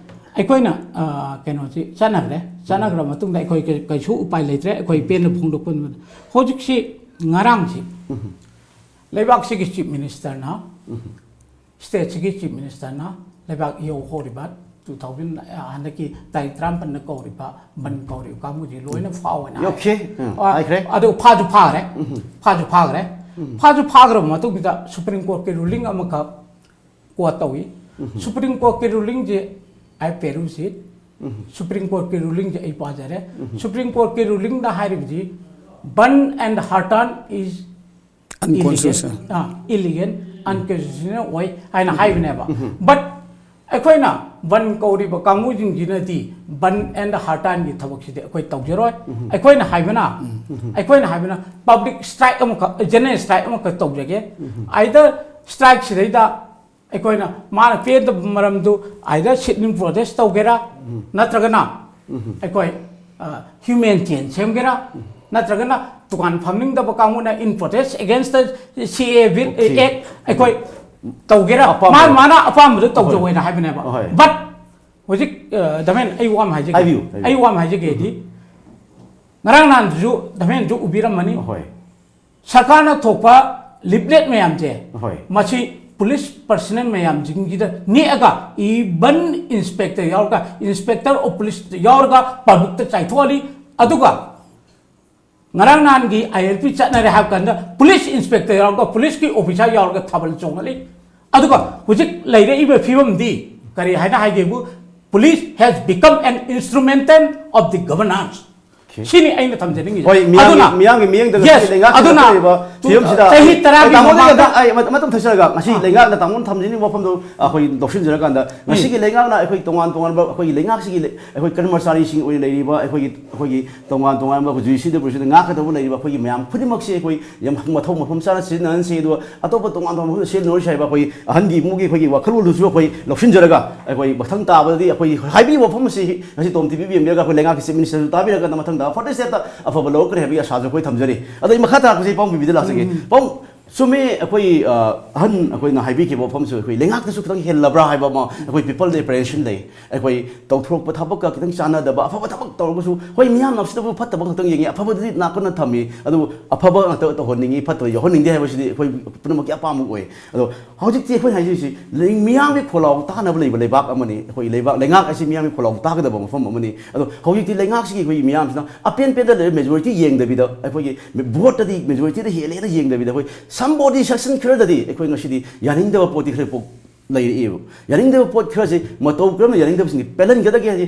ꯑꯩꯈꯣꯏꯅ, ꯑ, ꯀꯩꯅꯣꯁꯤ ꯆꯠꯅꯈ꯭ꯔꯦ. ꯆꯠꯅꯈ꯭ꯔ ꯃꯇꯨꯡꯗ ꯑꯩꯈꯣꯏ ꯀꯩ-, ꯀꯩꯁꯨ ꯎꯄꯥꯏ ꯂꯩꯇ꯭ꯔꯦ. ꯑꯩꯈꯣꯏ ꯄꯦꯟꯅ ꯐꯣꯡꯗꯣꯛꯄ ꯉꯝꯗꯦ. ꯍꯧꯖꯤꯛꯁꯤ, ꯉꯔꯥꯡꯁꯤ ꯂꯩꯕꯥꯛꯁꯤꯒꯤ ꯆꯤꯐ ꯃꯤꯅꯤꯁꯇꯔꯅ, ꯁ꯭ꯇꯦꯠꯁꯤꯒꯤ ꯆꯤꯐ ꯃꯤꯅꯤꯁꯇꯔꯅ ꯂꯩꯕꯥꯛ ꯏꯍꯧ ꯍꯧꯔꯤꯕ two thousand, ꯑ, ꯍꯟꯗꯛꯀꯤ ꯇꯥꯔꯤꯛ ꯇꯔꯥꯃꯥꯄꯟꯗ ꯀꯧꯔꯤꯕ, ꯕꯟ ꯀꯧꯔꯤꯕ ꯀꯥꯡꯕꯨꯁꯤ ꯂꯣꯏꯅ ꯐꯥꯎꯑꯣꯅ ꯍꯥꯏ꯫ Okay. ꯎꯝ, ꯑ, ꯍꯥꯏꯈ꯭ꯔꯦ. ꯑꯗꯨ ꯐꯥꯁꯨ ꯐꯥꯈ꯭ꯔꯦ. ꯐꯥꯁꯨ ꯐꯥꯈ꯭ꯔꯦ. ꯐꯥꯁꯨ ꯐꯥꯈ꯭ꯔꯕ ꯃꯇꯨꯡꯗ ꯁꯨꯄ꯭ꯔꯤꯝ ꯀꯣꯔꯠꯀꯤ ꯔꯨꯂꯤꯡ ꯑꯃꯈꯛ ꯀꯣꯠ ꯇꯧꯏ. ꯁꯨꯄ꯭ꯔꯤꯝ ꯀꯣꯔꯠꯀꯤ ꯔꯨꯂꯤꯡꯁꯦ I peruse it. ꯁꯨꯄ꯭ꯔꯤꯝ ꯀꯣꯔꯠꯀꯤ ꯔꯨꯂꯤꯡꯁꯦ ꯑꯩ ꯄꯥꯖꯔꯦ. ꯁꯨꯄ꯭ꯔꯤꯝ ꯀꯣꯔꯠꯀꯤ ꯔꯨꯂꯤꯡꯗ ꯍꯥꯏꯔꯤꯕꯗꯤ, "Band and hartan is Unconstitutional. illegal, ah, illegal, unconstitutional ꯑꯣꯏ" ꯍꯥꯏꯅ ꯍꯥꯏꯕꯅꯦꯕ. ꯕꯠ ꯑꯩꯈꯣꯏꯅ ꯕꯟ ꯀꯧꯔꯤꯕ ꯀꯥꯡꯕꯨꯁꯤꯡꯁꯤꯅꯗꯤ ꯕꯟ ꯑꯦꯟ ꯍꯥꯔꯇꯥꯟꯒꯤ ꯊꯕꯛꯁꯤꯗꯤ ꯑꯩꯈꯣꯏ ꯇꯧꯖꯔꯣꯏ. ꯑꯩꯈꯣꯏꯅ ꯍꯥꯏꯕꯅ, ꯑꯩꯈꯣꯏꯅ ꯍꯥꯏꯕꯅ ꯄꯕ꯭ꯂꯤꯛ ꯁ꯭ꯇ꯭ꯔꯥꯏꯛ ꯑꯃꯈꯛ, ꯖꯦꯅꯔꯦꯜ ꯁ꯭ꯇ꯭ꯔꯥꯏꯛ ꯑꯃꯈꯛ ꯇꯧꯖꯒꯦ. ꯑꯥꯏꯗꯔ ꯁ꯭ꯇ꯭ꯔꯥꯏꯛꯁꯤꯗꯩꯗ ꯑꯩꯈꯣꯏꯅ ꯃꯥꯅ ꯄꯦꯟꯗꯕ ꯃꯔꯝꯗꯨ ꯑꯥꯏꯗꯔ ꯁꯤꯠ ꯏꯟ ꯄ꯭ꯔꯣꯇꯦꯁ ꯇꯧꯒꯦꯔꯥ, ꯅꯠꯇ꯭ꯔꯒꯅ ꯑꯩꯈꯣꯏ ꯍ꯭ꯌꯨꯃꯦꯟ ꯆꯦꯟ ꯁꯦꯝꯒꯦꯔꯥ, ꯅꯠꯇ꯭ꯔꯒꯅ ꯗꯨꯀꯥꯟ ꯐꯝꯅꯤꯡꯗꯕ ꯀꯥꯡꯕꯨꯅ in protest against the C A A bill, Okay. act ꯑꯩꯈꯣꯏ ꯇꯧꯒꯦꯔꯥ, ꯑꯄꯥꯝꯕ. ꯃꯥꯅ ꯃꯥꯅ ꯑꯄꯥꯝꯕꯗꯨ ꯇꯧꯖꯧ ꯍꯣꯏ. ꯍꯥꯏꯅ ꯍꯥꯏꯕꯅꯦꯕ. ꯍꯣꯏ. ꯕꯠ ꯍꯧꯖꯤꯛ, ꯑ, ꯗꯃꯦꯟ, ꯑꯩ ꯋꯥ ꯑꯃ ꯍꯥꯏꯖꯒꯦ. ꯍꯥꯏꯕꯤꯌꯨ, ꯍꯥꯏꯕꯤꯌꯨ. ꯑꯩ ꯋꯥ ꯑꯃ ꯍꯥꯏꯖꯒꯦꯗꯤ, ꯉꯔꯥꯡ ꯅꯍꯥꯟꯗꯨꯁꯨ ꯗꯃꯦꯟꯁꯨ ꯎꯕꯤꯔꯝꯃꯅꯤ. ꯍꯣꯏ. ꯁꯔꯀꯥꯔꯅ ꯊꯣꯛꯄ ꯂꯤꯐꯂꯦꯠ ꯃꯌꯥꯝꯁꯦ, ꯍꯣꯏ. ꯃꯁꯤ ꯄꯨꯂꯤꯁ ꯄꯔꯁꯅꯦꯜ ꯃꯌꯥꯝꯁꯤꯡꯁꯤꯗ ꯅꯦꯛꯑꯒ, ꯏꯚꯟ ꯏꯟꯁꯄꯦꯛꯇꯔ ꯌꯥꯎꯔꯒ, inspector of police ꯌꯥꯎꯔꯒ ꯄꯕ꯭ꯂꯤꯛꯇ ꯆꯥꯏꯊꯣꯛꯍꯜꯂꯤ. ꯑꯗꯨꯒ ꯉꯔꯥꯡ ꯅꯍꯥꯟꯒꯤ I L P ꯆꯠꯅꯔꯦ ꯍꯥꯏꯕ ꯀꯥꯟꯗ ꯄꯨꯂꯤꯁ ꯏꯟꯁꯄꯦꯛꯇꯔ ꯌꯥꯎꯔꯒ, ꯄꯨꯂꯤꯁꯀꯤ ꯑꯣꯐꯤꯁꯥꯔ ꯌꯥꯎꯔꯒ ꯊꯥꯕꯜ ꯆꯣꯡꯍꯜꯂꯤ꯫ ꯑꯗꯨꯒ ꯍꯧꯖꯤꯛ ꯂꯩꯔꯛꯏꯕ ꯐꯤꯕꯝꯗꯤ ꯀꯔꯤ ꯍꯥꯏꯅ ꯍꯥꯏꯒꯦꯕꯨ, "Police has become an instrumental of the governance." ꯁꯤꯅꯤ ꯑꯩꯅ ꯊꯝꯖꯅꯤꯡꯉꯤꯁꯦ꯫ ꯍꯣꯏ, ꯃꯤꯌꯥꯝꯒꯤ ꯑꯗꯨꯅ ꯃꯤꯌꯥꯝꯒꯤ ꯃꯤꯠꯌꯦꯡꯗ yes, ꯉꯁꯤ ꯂꯩꯉꯥꯛꯁꯤꯗ ꯑꯗꯨꯅ ꯊꯣꯛꯂꯤꯕ ꯐꯤꯕꯝꯁꯤꯗ ꯆꯍꯤ ꯑꯩ ꯇꯔꯥꯒꯤ ꯇꯥꯃꯣꯗ ꯃꯃꯥꯡꯗ ꯑꯩ ꯃꯇꯝ ꯊꯝꯖꯔꯒ ꯉꯁꯤ ꯂꯩꯉꯥꯛꯅ ꯇꯥꯃꯣꯅ ꯊꯝꯖꯅꯤꯡꯕ ꯋꯥꯐꯝꯗꯣ ꯑꯩꯈꯣꯏ ꯂꯧꯁꯤꯟꯖꯔꯀꯥꯟꯗ ꯉꯁꯤꯒꯤ ꯂꯩꯉꯥꯛꯅ ꯑꯩꯈꯣꯏ ꯇꯣꯉꯥꯟ ꯇꯣꯉꯥꯟꯕ ꯑꯩꯈꯣꯏꯒꯤ ꯂꯩꯉꯥꯛꯁꯤꯒꯤ ꯂꯩ- ꯑꯩꯈꯣꯏ ꯀꯔꯃꯆꯥꯔꯤꯁꯤꯡ ꯑꯣꯏꯅ ꯂꯩꯔꯤꯕ ꯑꯩꯈꯣꯏꯒꯤ ꯑꯩꯈꯣꯏꯒꯤ ꯇꯣꯉꯥꯟ ꯇꯣꯉꯥꯟꯕ ꯍꯧꯖꯤꯛ ꯁꯤꯗ ꯄꯨꯔꯤꯁꯤꯗ ꯉꯥꯛꯀꯗꯧꯕ ꯂꯩꯔꯤꯕ ꯑꯩꯈꯣꯏꯒꯤ ꯃꯌꯥꯝ ꯈꯨꯗꯤꯡꯃꯛꯁꯤ ꯑꯩꯈꯣꯏ ꯌꯥꯝ ꯃꯊꯧ ꯃꯐꯝ ꯆꯥꯅ ꯁꯤꯖꯤꯟꯅꯍꯟꯁꯤ, ꯑꯗꯨꯒ ꯑꯇꯣꯞꯄ ꯇꯣꯉꯥꯟ ꯇꯣꯉꯥꯟꯕ ꯃꯐꯝꯗ ꯁꯤꯖꯤꯟꯅꯔꯣꯏꯁꯤ ꯍꯥꯏꯕ ꯑꯩꯈꯣꯏ ꯑꯍꯟꯒꯤ ꯏꯃꯨꯡꯒꯤ ꯑꯩꯈꯣꯏꯒꯤ ꯋꯥꯈꯜꯂꯣꯟꯗꯨꯁꯨ ꯑꯩꯈꯣꯏ ꯂꯧꯁꯤꯟꯖꯔꯒ ꯑꯩꯈꯣꯏ ꯃꯊꯪ ꯇꯥꯕꯗꯗꯤ ꯑꯩꯈꯣꯏ ꯍꯥꯏꯕꯤꯔꯤꯕ ꯋꯥꯐꯝ ꯑꯁꯤ ꯉꯁꯤ ꯇꯣꯝ ꯇꯤꯚꯤ ꯌꯦꯡꯕꯤꯔꯒ ꯑꯩꯈꯣꯏ ꯂꯩꯉꯥꯛꯀꯤ ꯆꯤꯐ ꯃꯤꯅꯤꯁꯇꯔꯁꯨ ꯇꯥꯕꯤꯔꯒ ꯃꯊꯪꯗ ꯑꯐꯕ ꯁ꯭ꯇꯦꯞꯇ ꯑꯐꯕ ꯂꯧꯔꯛꯀꯅꯤ ꯍꯥꯏꯕꯒꯤ ꯑꯁꯥꯁꯨ ꯑꯩꯈꯣꯏ ꯊꯝꯖꯔꯤ꯫ ꯑꯗꯣ ꯑꯩ ꯃꯈꯥ ꯇꯥꯔꯛꯄꯁꯤ ꯄꯥꯎ ꯄꯤꯕꯤꯗ ꯂꯥꯛꯆꯒꯦ꯫ ꯄꯥꯎ ꯆꯨꯝꯃꯦ, ꯑꯩꯈꯣꯏ ꯑ, ꯑꯍꯟ ꯑꯩꯈꯣꯏꯅ ꯍꯥꯏꯕꯤꯈꯤꯕ ꯋꯥꯐꯝꯁꯨ ꯑꯩꯈꯣꯏ ꯂꯩꯉꯥꯛꯇꯁꯨ ꯈꯤꯇꯪ ꯍꯦꯜꯂꯕ꯭ꯔꯥ ꯍꯥꯏꯕ ꯑꯃ ꯑꯩꯈꯣꯏ ꯄꯤꯄꯜꯗ ꯑꯦꯄ꯭ꯔꯤꯁꯤꯌꯦꯁꯟ ꯂꯩ꯫ ꯑꯩꯈꯣꯏ ꯇꯧꯊꯣꯔꯛꯄ ꯊꯕꯛꯀ ꯈꯤꯇꯪ ꯆꯥꯟꯅꯗꯕ, ꯑꯐꯕ ꯊꯕꯛ ꯇꯧꯔꯒꯁꯨ ꯍꯣꯏ ꯃꯤꯌꯥꯝꯅ ꯑꯁꯤꯗꯕꯨ ꯐꯠꯇꯕ ꯈꯛꯇꯪ ꯌꯦꯡꯉꯤ, ꯑꯐꯕꯗꯨꯗꯤ ꯅꯥꯀꯟꯅ ꯊꯝꯃꯤ, ꯑꯗꯨꯕꯨ ꯑꯐꯕ ꯉꯥꯛꯇ ꯇꯧꯍꯟꯅꯤꯡꯉꯤ, ꯐꯠꯇꯕ ꯌꯧꯍꯟꯅꯤꯡꯗꯦ ꯍꯥꯏꯕꯁꯤꯗꯤ ꯑꯩꯈꯣꯏ ꯄꯨꯝꯅꯃꯛꯀꯤ ꯑꯄꯥꯝꯕ ꯑꯣꯏ꯫ ꯑꯗꯣ ꯍꯧꯖꯤꯛꯇꯤ ꯑꯩꯈꯣꯏꯅ ꯍꯥꯏꯖꯔꯤꯁꯤ ꯂꯩ- ꯃꯤꯌꯥꯝꯒꯤ ꯈꯣꯜꯂꯥꯎ ꯇꯥꯅꯕ ꯂꯩꯕ ꯂꯩꯕꯥꯛ ꯑꯃꯅꯤ꯫ ꯑꯩꯈꯣꯏ ꯂꯩꯕꯥꯛ ꯂꯩꯉꯥꯛ ꯑꯁꯤ ꯃꯤꯌꯥꯝꯒꯤ ꯈꯣꯜꯂꯥꯎ ꯇꯥꯒꯗꯕ ꯃꯐꯝ ꯑꯃꯅꯤ꯫ ꯑꯗꯣ ꯍꯧꯖꯤꯛꯇꯤ ꯂꯩꯉꯥꯛꯁꯤꯒꯤ ꯑꯩꯈꯣꯏ ꯃꯤꯌꯥꯝꯁꯤꯅ ꯑꯄꯦꯟ ꯄꯦꯟꯗ ꯂꯩꯔ ꯃꯦꯖꯣꯔꯤꯇꯤ ꯌꯦꯡꯗꯕꯤꯗ ꯑꯩꯈꯣꯏꯒꯤ ꯚꯣꯠꯇꯗꯤ ꯃꯦꯖꯣꯔꯤꯇꯤꯗ ꯍꯦꯜꯂꯦꯅ ꯌꯦꯡꯗꯕꯤꯗ ꯑꯩꯈꯣꯏ somebody section ꯈꯔꯗꯗꯤ ꯑꯩꯈꯣꯏ ꯉꯁꯤꯗꯤ ꯌꯥꯅꯤꯡꯗꯕ ꯄꯣꯠꯇꯤ ꯈꯔ ꯄꯣꯛ- ꯂꯩꯔꯛꯑꯦꯕ꯫ ꯌꯥꯅꯤꯡꯗꯕ ꯄꯣꯠ ꯈꯔꯁꯤ ꯃꯇꯧ ꯀꯔꯝꯅ ꯌꯥꯅꯤꯡꯗꯕꯁꯤꯡꯁꯤ ꯄꯦꯜꯍꯟꯒꯗꯒꯦ ꯍꯥꯏꯗꯤ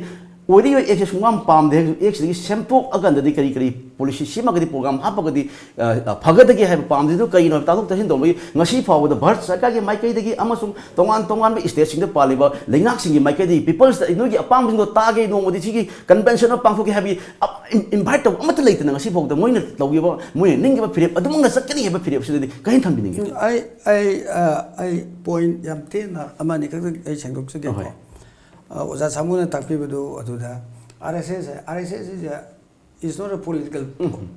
ꯑꯣꯏꯔꯤꯕ ꯑꯦꯛꯁꯦ ꯁꯨꯡꯄꯥꯝ ꯄꯥꯝꯗꯦ ꯍꯥꯏꯔꯒꯁꯨ ꯑꯦꯛꯁꯤꯗꯒꯤ ꯁꯦꯝꯗꯣꯛꯑꯀꯥꯟꯗꯗꯤ ꯀꯔꯤ ꯀꯔꯤ ꯄꯣꯂꯤꯁꯤ ꯁꯦꯝꯃꯒꯗꯤ ꯄ꯭ꯔꯣꯒ꯭ꯔꯥꯝ ꯍꯥꯞꯄꯒꯗꯤ ꯑ, ꯑ, ꯐꯒꯗꯒꯦ ꯍꯥꯏꯕ ꯄꯥꯝꯗ꯭ꯔꯤꯗꯨ ꯀꯩꯅꯣ ꯍꯥꯏꯕ ꯇꯥꯊꯣꯛ ꯇꯥꯁꯤꯟ ꯇꯧꯕꯒꯤ ꯉꯁꯤ ꯐꯥꯎꯕꯗ ꯚꯥꯔꯠ ꯁꯔꯀꯥꯔꯒꯤ ꯃꯥꯏꯀꯩꯗꯒꯤ ꯑꯃꯁꯨꯡ ꯇꯣꯉꯥꯟ ꯇꯣꯉꯥꯟꯕ ꯁ꯭ꯇꯦꯠꯁꯤꯡꯗ ꯄꯥꯜꯂꯤꯕ ꯂꯩꯉꯥꯛꯁꯤꯡꯒꯤ ꯃꯥꯏꯀꯩꯗꯒꯤ ꯄꯤꯄꯜꯁꯇ ꯅꯣꯏꯒꯤ ꯑꯄꯥꯝꯕꯁꯤꯡꯗꯣ ꯇꯥꯒꯦ, ꯅꯣꯡꯃꯗꯤ ꯁꯤꯒꯤ ꯀꯟꯚꯦꯟꯁꯟ ꯑꯃ ꯄꯥꯡꯊꯣꯛꯀꯦ ꯍꯥꯏꯕꯒꯤ ꯏꯟꯚꯥꯏꯠ ꯇꯧꯕ ꯑꯃꯠꯇ ꯂꯩꯇꯅ ꯉꯁꯤ ꯐꯥꯎꯗ ꯃꯣꯏꯅ ꯇꯧꯈꯤꯕ, ꯃꯣꯏꯅ ꯅꯤꯡꯈꯤꯕ ꯐꯤꯔꯦꯞ ꯑꯗꯨꯃꯛꯅ ꯆꯠꯀꯅꯤ ꯍꯥꯏꯕ ꯐꯤꯔꯦꯞꯁꯤꯗꯗꯤ ꯀꯔꯤ ꯊꯝꯕꯤꯅꯤꯡꯒꯦ? ꯑꯩ ꯑꯩ ꯑ, ꯑꯩ ꯄꯣꯏꯟ ꯌꯥꯝ ꯇꯦꯟꯅ ꯑꯃꯅꯤ ꯈꯛꯇꯪ ꯑꯩ ꯁꯦꯡꯗꯣꯛꯆꯒꯦꯀꯣ꯫ ꯑꯍꯣꯏ꯫ ꯑ, ꯑꯣꯖꯥ ꯁꯥꯃꯨꯅ ꯇꯥꯛꯄꯤꯕꯗꯨ ꯑꯗꯨꯗ R S S R S S is not a political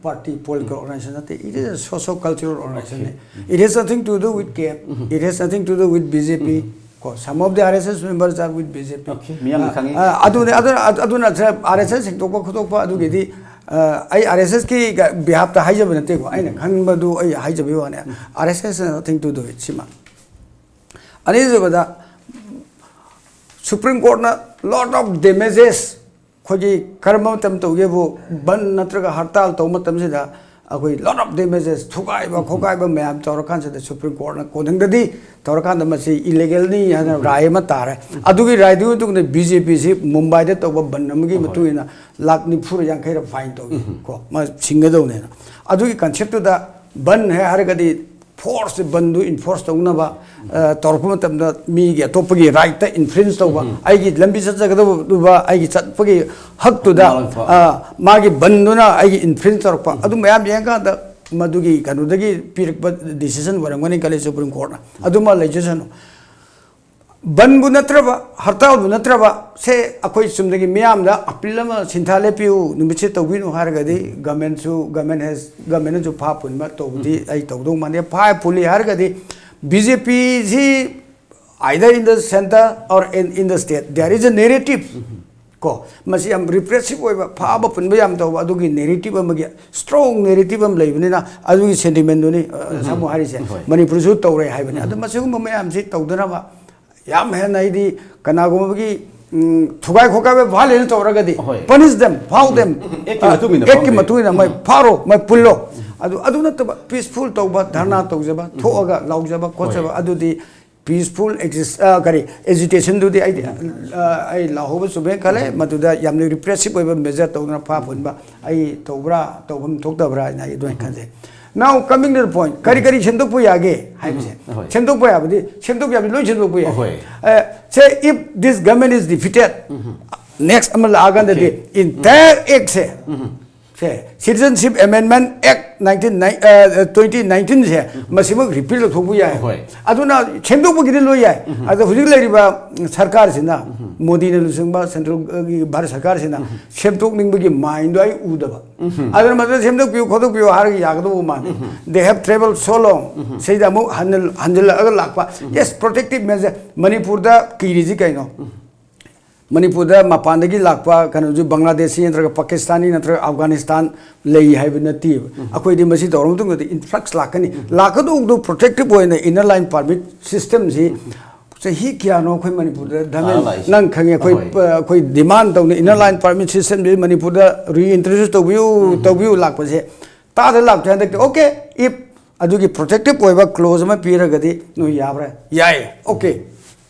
party, political organization ꯅꯠꯇꯦ, it is a socio cultural organization. It has nothing to do with K M, it has nothing to do with B J P. ꯀꯣ, some of the R S S members are with BJ P. Okay, ꯃꯤꯌꯥꯝꯅ ꯈꯪꯉꯤ꯫ ꯑ, ꯑꯗꯨꯅ ꯑꯗꯨꯅ ꯑꯗꯨꯅ ꯑꯥꯔ ꯑꯦꯁ ꯑꯦꯁ ꯁꯦꯡꯗꯣꯛꯄ ꯈꯣꯠꯇꯣꯛꯄ ꯑꯗꯨꯒꯤꯗꯤ ꯑ, ꯑꯩ ꯑꯥꯔ ꯑꯦꯁ ꯑꯦꯁꯀꯤ ꯕꯤꯍꯥꯞꯇ ꯍꯥꯏꯖꯕ ꯅꯠꯇꯦꯀꯣ, ꯑꯩꯅ ꯈꯟꯕꯗꯨ ꯑꯩ ꯍꯥꯏꯖꯕꯒꯤ ꯋꯥꯅꯦ꯫ R S S nothing to do with ꯁꯤꯃ꯫ ꯑꯅꯤꯁꯨꯕꯗ ꯁꯨꯄ꯭ꯔꯤꯝ ꯀꯣꯔꯠꯅ lot of damages ꯑꯩꯈꯣꯏꯒꯤ ꯀꯔꯝꯕ ꯃꯇꯝ ꯇꯧꯒꯦꯕꯨ ꯕꯟ ꯅꯠꯇ꯭ꯔꯒ ꯍꯔꯇꯥꯜ ꯇꯧꯕ ꯃꯇꯝꯁꯤꯗ ꯑꯩꯈꯣꯏ lot of damages, ꯊꯨꯒꯥꯏꯕ ꯈꯣꯠꯀꯥꯏꯕ ꯃꯌꯥꯝ ꯇꯧꯔꯀꯥꯟꯁꯤꯗ ꯁꯨꯄ꯭ꯔꯤꯝ ꯀꯣꯔꯠꯅ ꯀꯣꯟꯊꯪꯗꯗꯤ ꯇꯧꯔꯀꯥꯟꯗ ꯃꯁꯤ ꯏꯂꯤꯒꯦꯜꯅꯤ ꯍꯥꯏꯅ ꯔꯥꯏ ꯑꯃ ꯇꯥꯔꯦ꯫ ꯑꯗꯨꯒꯤ ꯔꯥꯏꯗꯨꯒꯤ ꯃꯇꯨꯡꯗ ꯕꯤ ꯖꯦ ꯄꯤꯁꯤ ꯃꯨꯝꯕꯥꯏꯗ ꯇꯧꯕ ꯕꯟ ꯑꯃꯒꯤ ꯃꯇꯨꯡ ꯏꯟꯅ ꯂꯥꯛ ꯅꯤꯐꯨꯔ ꯌꯥꯡꯈꯩꯔ ꯐꯥꯏꯟ ꯇꯧꯏ꯫ ꯀꯣ, ꯃꯥ ꯁꯤꯡꯒꯗꯧꯅꯦꯅ꯫ ꯑꯗꯨꯒꯤ ꯀꯟꯁꯦꯞꯇꯨꯗ ꯕꯟ ꯍꯥꯏ ꯍꯥꯏꯔꯒꯗꯤ ꯐꯣꯔꯁ ꯕꯟꯗꯨ ꯏꯟꯐꯣꯔꯁ ꯇꯧꯅꯕ, ꯑ, ꯇꯧꯔꯛꯄ ꯃꯇꯝꯗ ꯃꯤꯒꯤ ꯑꯇꯣꯞꯄꯒꯤ ꯔꯥꯏꯠꯇ ꯏꯟꯐ꯭ꯔꯤꯟꯁ ꯇꯧꯕ, ꯑꯩꯒꯤ ꯂꯝꯕꯤ ꯆꯠꯆꯒꯗꯧꯕ ꯑꯩꯒꯤ ꯆꯠꯄꯒꯤ ꯍꯛꯇꯨꯗ, ꯃꯥꯂꯪꯐ꯫ ꯑ, ꯃꯥꯒꯤ ꯕꯟꯗꯨꯅ ꯑꯩꯒꯤ ꯏꯟꯐ꯭ꯔꯤꯟꯁ ꯇꯧꯔꯛꯄ, ꯑꯗꯨ ꯃꯌꯥꯝ ꯌꯦꯡꯀꯥꯟꯗ ꯃꯗꯨꯒꯤ ꯀꯩꯅꯣꯗꯒꯤ ꯄꯤꯔꯛꯄ ꯗꯤꯁꯤꯖꯟ ꯑꯣꯏꯔꯝꯒꯅꯤ ꯈꯜꯂꯤ ꯁꯨꯄ꯭ꯔꯤꯝ ꯀꯣꯔꯠꯅ꯫ ꯑꯗꯨꯃ ꯂꯩꯖꯁꯅꯨ꯫ ꯕꯟꯕꯨ ꯅꯠꯇ꯭ꯔꯕ, ꯍꯔꯇꯥꯜꯕꯨ ꯅꯠꯇ꯭ꯔꯕ, ꯁꯦ ꯑꯩꯈꯣꯏ ꯆꯨꯝꯅꯒꯤ ꯃꯤꯌꯥꯝꯗ ꯑꯄꯤꯜ ꯑꯃ ꯁꯤꯟꯊꯥ ꯂꯦꯞꯄꯤꯌꯨ, ꯅꯨꯃꯤꯠꯁꯦ ꯇꯧꯕꯤꯅꯨ ꯍꯥꯏꯔꯒꯗꯤ ꯒꯃꯦꯟꯁꯨ, ꯒꯃꯦꯟ ꯍꯦꯁ, ꯒꯃꯦꯟꯅꯁꯨ ꯐꯥ ꯄꯨꯟꯕ ꯇꯧꯕꯗꯤ ꯑꯩ ꯇꯧꯗꯧ ꯃꯥꯟꯗꯦ꯫ ꯐꯥ ꯄꯨꯜꯂꯤ ꯍꯥꯏꯔꯒꯗꯤ ꯕꯤ ꯖꯦ ꯄꯤꯁꯤ either in the centre or in, in the state, there is a narrative꯫ ꯀꯣ, ꯃꯁꯤ ꯌꯥꯝ ꯔꯤꯄ꯭ꯔꯦꯁꯤꯞ ꯑꯣꯏꯕ, ꯐꯥꯕ ꯄꯨꯟꯕ ꯌꯥꯝ ꯇꯧꯕ, ꯑꯗꯨꯒꯤ ꯅꯦꯔꯦꯇꯤꯞ ꯑꯃꯒꯤ, ꯁ꯭ꯇ꯭ꯔꯣꯡ ꯅꯦꯔꯦꯇꯤꯞ ꯑꯃ ꯂꯩꯕꯅꯤꯅ, ꯑꯗꯨꯒꯤ ꯁꯦꯟꯇꯤꯃꯦꯟꯗꯨꯅꯤ, ꯑ, ꯁꯥꯃꯨ ꯍꯥꯏꯔꯤꯁꯦ꯫ ꯍꯣꯏ꯫ ꯃꯅꯤꯄꯨꯔꯁꯨ ꯇꯧꯔꯦ ꯍꯥꯏꯕꯅꯤ꯫ ꯑꯗꯣ ꯃꯁꯤꯒꯨꯝꯕ ꯃꯌꯥꯝꯁꯤ ꯇꯧꯗꯅꯕ ꯌꯥꯝ ꯍꯦꯟꯅ ꯑꯩꯗꯤ ꯀꯅꯥꯒꯨꯝꯕꯒꯤ, ꯎꯝ, ꯊꯨꯒꯥꯏ ꯈꯣꯠꯀꯥꯏꯕ violence ꯇꯧꯔꯒꯗꯤ, ꯍꯣꯏ꯫ Punish them, ꯐꯥꯎ them꯫ ꯑꯦꯛꯀꯤ ꯃꯇꯨꯡ ꯏꯟꯅ ꯑꯦꯛꯀꯤ ꯐꯥꯎ ꯃꯇꯨꯡ ꯏꯟꯅ ꯃꯣꯏ ꯐꯥꯔꯣ, ꯃꯣꯏ ꯄꯨꯜꯂꯣ꯫ ꯑꯗꯨ, ꯑꯗꯨ ꯅꯠꯇꯕ ꯄꯤꯁꯐꯨꯜ ꯇꯧꯕ, ꯙꯔꯅꯥ ꯇꯧꯖꯕ, ꯊꯣꯛꯑꯒ ꯂꯥꯎꯖꯕ ꯈꯣꯠꯆꯕ, ꯍꯣꯏ꯫ ꯑꯗꯨꯗꯤ ꯄꯤꯁꯐꯨꯜ ꯑꯦꯛꯖꯤꯁ-, ꯑ, ꯀꯔꯤ, ꯑꯦꯖꯤꯇꯦꯁꯟꯗꯨꯗꯤ ꯑꯩꯗꯤ, ꯑ, ꯑꯩ ꯂꯥꯎꯍꯧꯕ ꯆꯨꯝꯃꯦ ꯈꯜꯂꯦ꯫ ꯃꯗꯨꯗ ꯌꯥꯝꯅ ꯔꯤꯄ꯭ꯔꯦꯁꯤꯞ ꯑꯣꯏꯕ ꯃꯦꯖꯔ ꯇꯧꯗꯅ ꯐꯥ ꯄꯨꯟꯕ ꯑꯩ ꯇꯧꯕ꯭ꯔꯥ, ꯇꯧꯐꯝ ꯊꯣꯛꯇꯕ꯭ꯔꯥ ꯍꯥꯏꯅ ꯑꯩ ꯑꯗꯨꯃꯥꯏꯅ ꯈꯟꯖꯩ꯫ Now, coming to the point, ꯀꯔꯤ ꯀꯔꯤ ꯁꯦꯝꯗꯣꯛꯄ ꯌꯥꯒꯦ ꯍꯥꯏꯕꯁꯦ꯫ ꯎꯝ, ꯍꯣꯏ꯫ ꯁꯦꯝꯗꯣꯛꯄ ꯌꯥꯕꯗꯤ, ꯁꯦꯝꯗꯣꯛꯄ ꯌꯥꯕꯗꯤ ꯂꯣꯏ ꯁꯦꯝꯗꯣꯛꯄ ꯌꯥꯏ꯫ ꯍꯣꯏ꯫ ꯑ, say, if this government is defeated, next ꯑꯃ ꯂꯥꯛꯑꯀꯥꯟꯗꯗꯤ, okay, entire act ꯁꯦ, ꯁꯦ, Citizenship Amendment Act nineteen, ꯑ, twenty nineteen ꯁꯦ, ꯃꯁꯤꯃꯛ ꯔꯤꯄꯤꯜ ꯇꯧꯊꯣꯛꯄ ꯌꯥꯏ꯫ ꯍꯣꯏ꯫ ꯑꯗꯨꯅ ꯁꯦꯝꯗꯣꯛꯄꯒꯤꯗꯤ ꯂꯣꯏ ꯌꯥꯏ꯫ ꯑꯗꯣ ꯍꯧꯖꯤꯛ ꯂꯩꯔꯤꯕ ꯁꯔꯀꯥꯔꯁꯤꯅ, ꯃꯣꯗꯤꯅ ꯂꯨꯆꯤꯡꯕ ꯁꯦꯟꯇ꯭ꯔꯦꯜꯒꯤ ꯚꯥꯔꯠ ꯁꯔꯀꯥꯔꯁꯤꯅ ꯁꯦꯝꯗꯣꯛꯅꯤꯡꯕꯒꯤ ꯃꯥꯏꯟꯗꯣ ꯑꯩ ꯎꯗꯕ꯫ ꯑꯗꯨꯅ ꯃꯗꯨꯗ ꯁꯦꯝꯗꯣꯛꯄꯤꯌꯨ ꯈꯣꯠꯇꯣꯛꯄꯤꯌꯨ ꯍꯥꯏꯔꯒ ꯌꯥꯒꯗꯧꯕ ꯃꯥꯟꯗꯦ꯫ They have traveled so long꯫ ꯁꯤꯗ ꯑꯃꯨꯛ ꯍꯟꯖꯤꯜ-, ꯍꯟꯖꯤꯜꯂꯛꯑꯒ ꯂꯥꯛꯄ꯫ Yes, protective measure꯫ ꯃꯅꯤꯄꯨꯔꯗ ꯀꯤꯔꯤꯁꯤ ꯀꯩꯅꯣ? ꯃꯅꯤꯄꯨꯔꯗ ꯃꯄꯥꯟꯗꯒꯤ ꯂꯥꯛꯄ ꯀꯩꯅꯣꯁꯨ ꯕꯪꯒ꯭ꯂꯥꯗꯦꯁꯤ ꯅꯠꯇ꯭ꯔꯒ ꯄꯥꯀꯤꯁꯇꯥꯅꯤ ꯅꯠꯇ꯭ꯔꯒ ꯑꯐꯒꯥꯅꯤꯁꯇꯥꯟ ꯂꯩ ꯍꯥꯏꯕ ꯅꯠꯇꯦꯕ꯫ ꯑꯩꯈꯣꯏꯗꯤ ꯃꯁꯤ ꯇꯧꯔꯕ ꯃꯇꯨꯡꯗꯗꯤ ꯏꯟꯐ꯭ꯂꯛꯁ ꯂꯥꯛꯀꯅꯤ꯫ ꯂꯥꯛꯀꯗꯧꯕꯗꯣ protective ꯑꯣꯏꯅ inner line permit system ꯁꯤ ꯆꯍꯤ ꯀꯌꯥꯅꯣ ꯑꯩꯈꯣꯏ ꯃꯅꯤꯄꯨꯔꯗ ꯙꯔꯃꯦꯟ, ꯑꯥ, ꯂꯥꯛꯏꯁꯦ꯫ ꯅꯪ ꯈꯪꯉꯦ, ꯑꯩꯈꯣꯏ, ꯑꯍꯣꯏ꯫ ꯑ, ꯑꯩꯈꯣꯏ demand ꯇꯧꯅ inner line permit system ꯁꯤ ꯃꯅꯤꯄꯨꯔꯗ reintroduce ꯇꯧꯕꯤꯌꯨ, ꯇꯧꯕꯤꯌꯨ ꯂꯥꯛꯄꯁꯦ ꯇꯥꯗ ꯂꯥꯛꯇꯦ ꯍꯟꯗꯛꯇꯤ꯫ Okay, if ꯑꯗꯨꯒꯤ protective ꯑꯣꯏꯕ clause ꯑꯃ ꯄꯤꯔꯒꯗꯤ ꯅꯣꯏ ꯌꯥꯕ꯭ꯔꯥ? ꯌꯥꯏ꯫ Okay.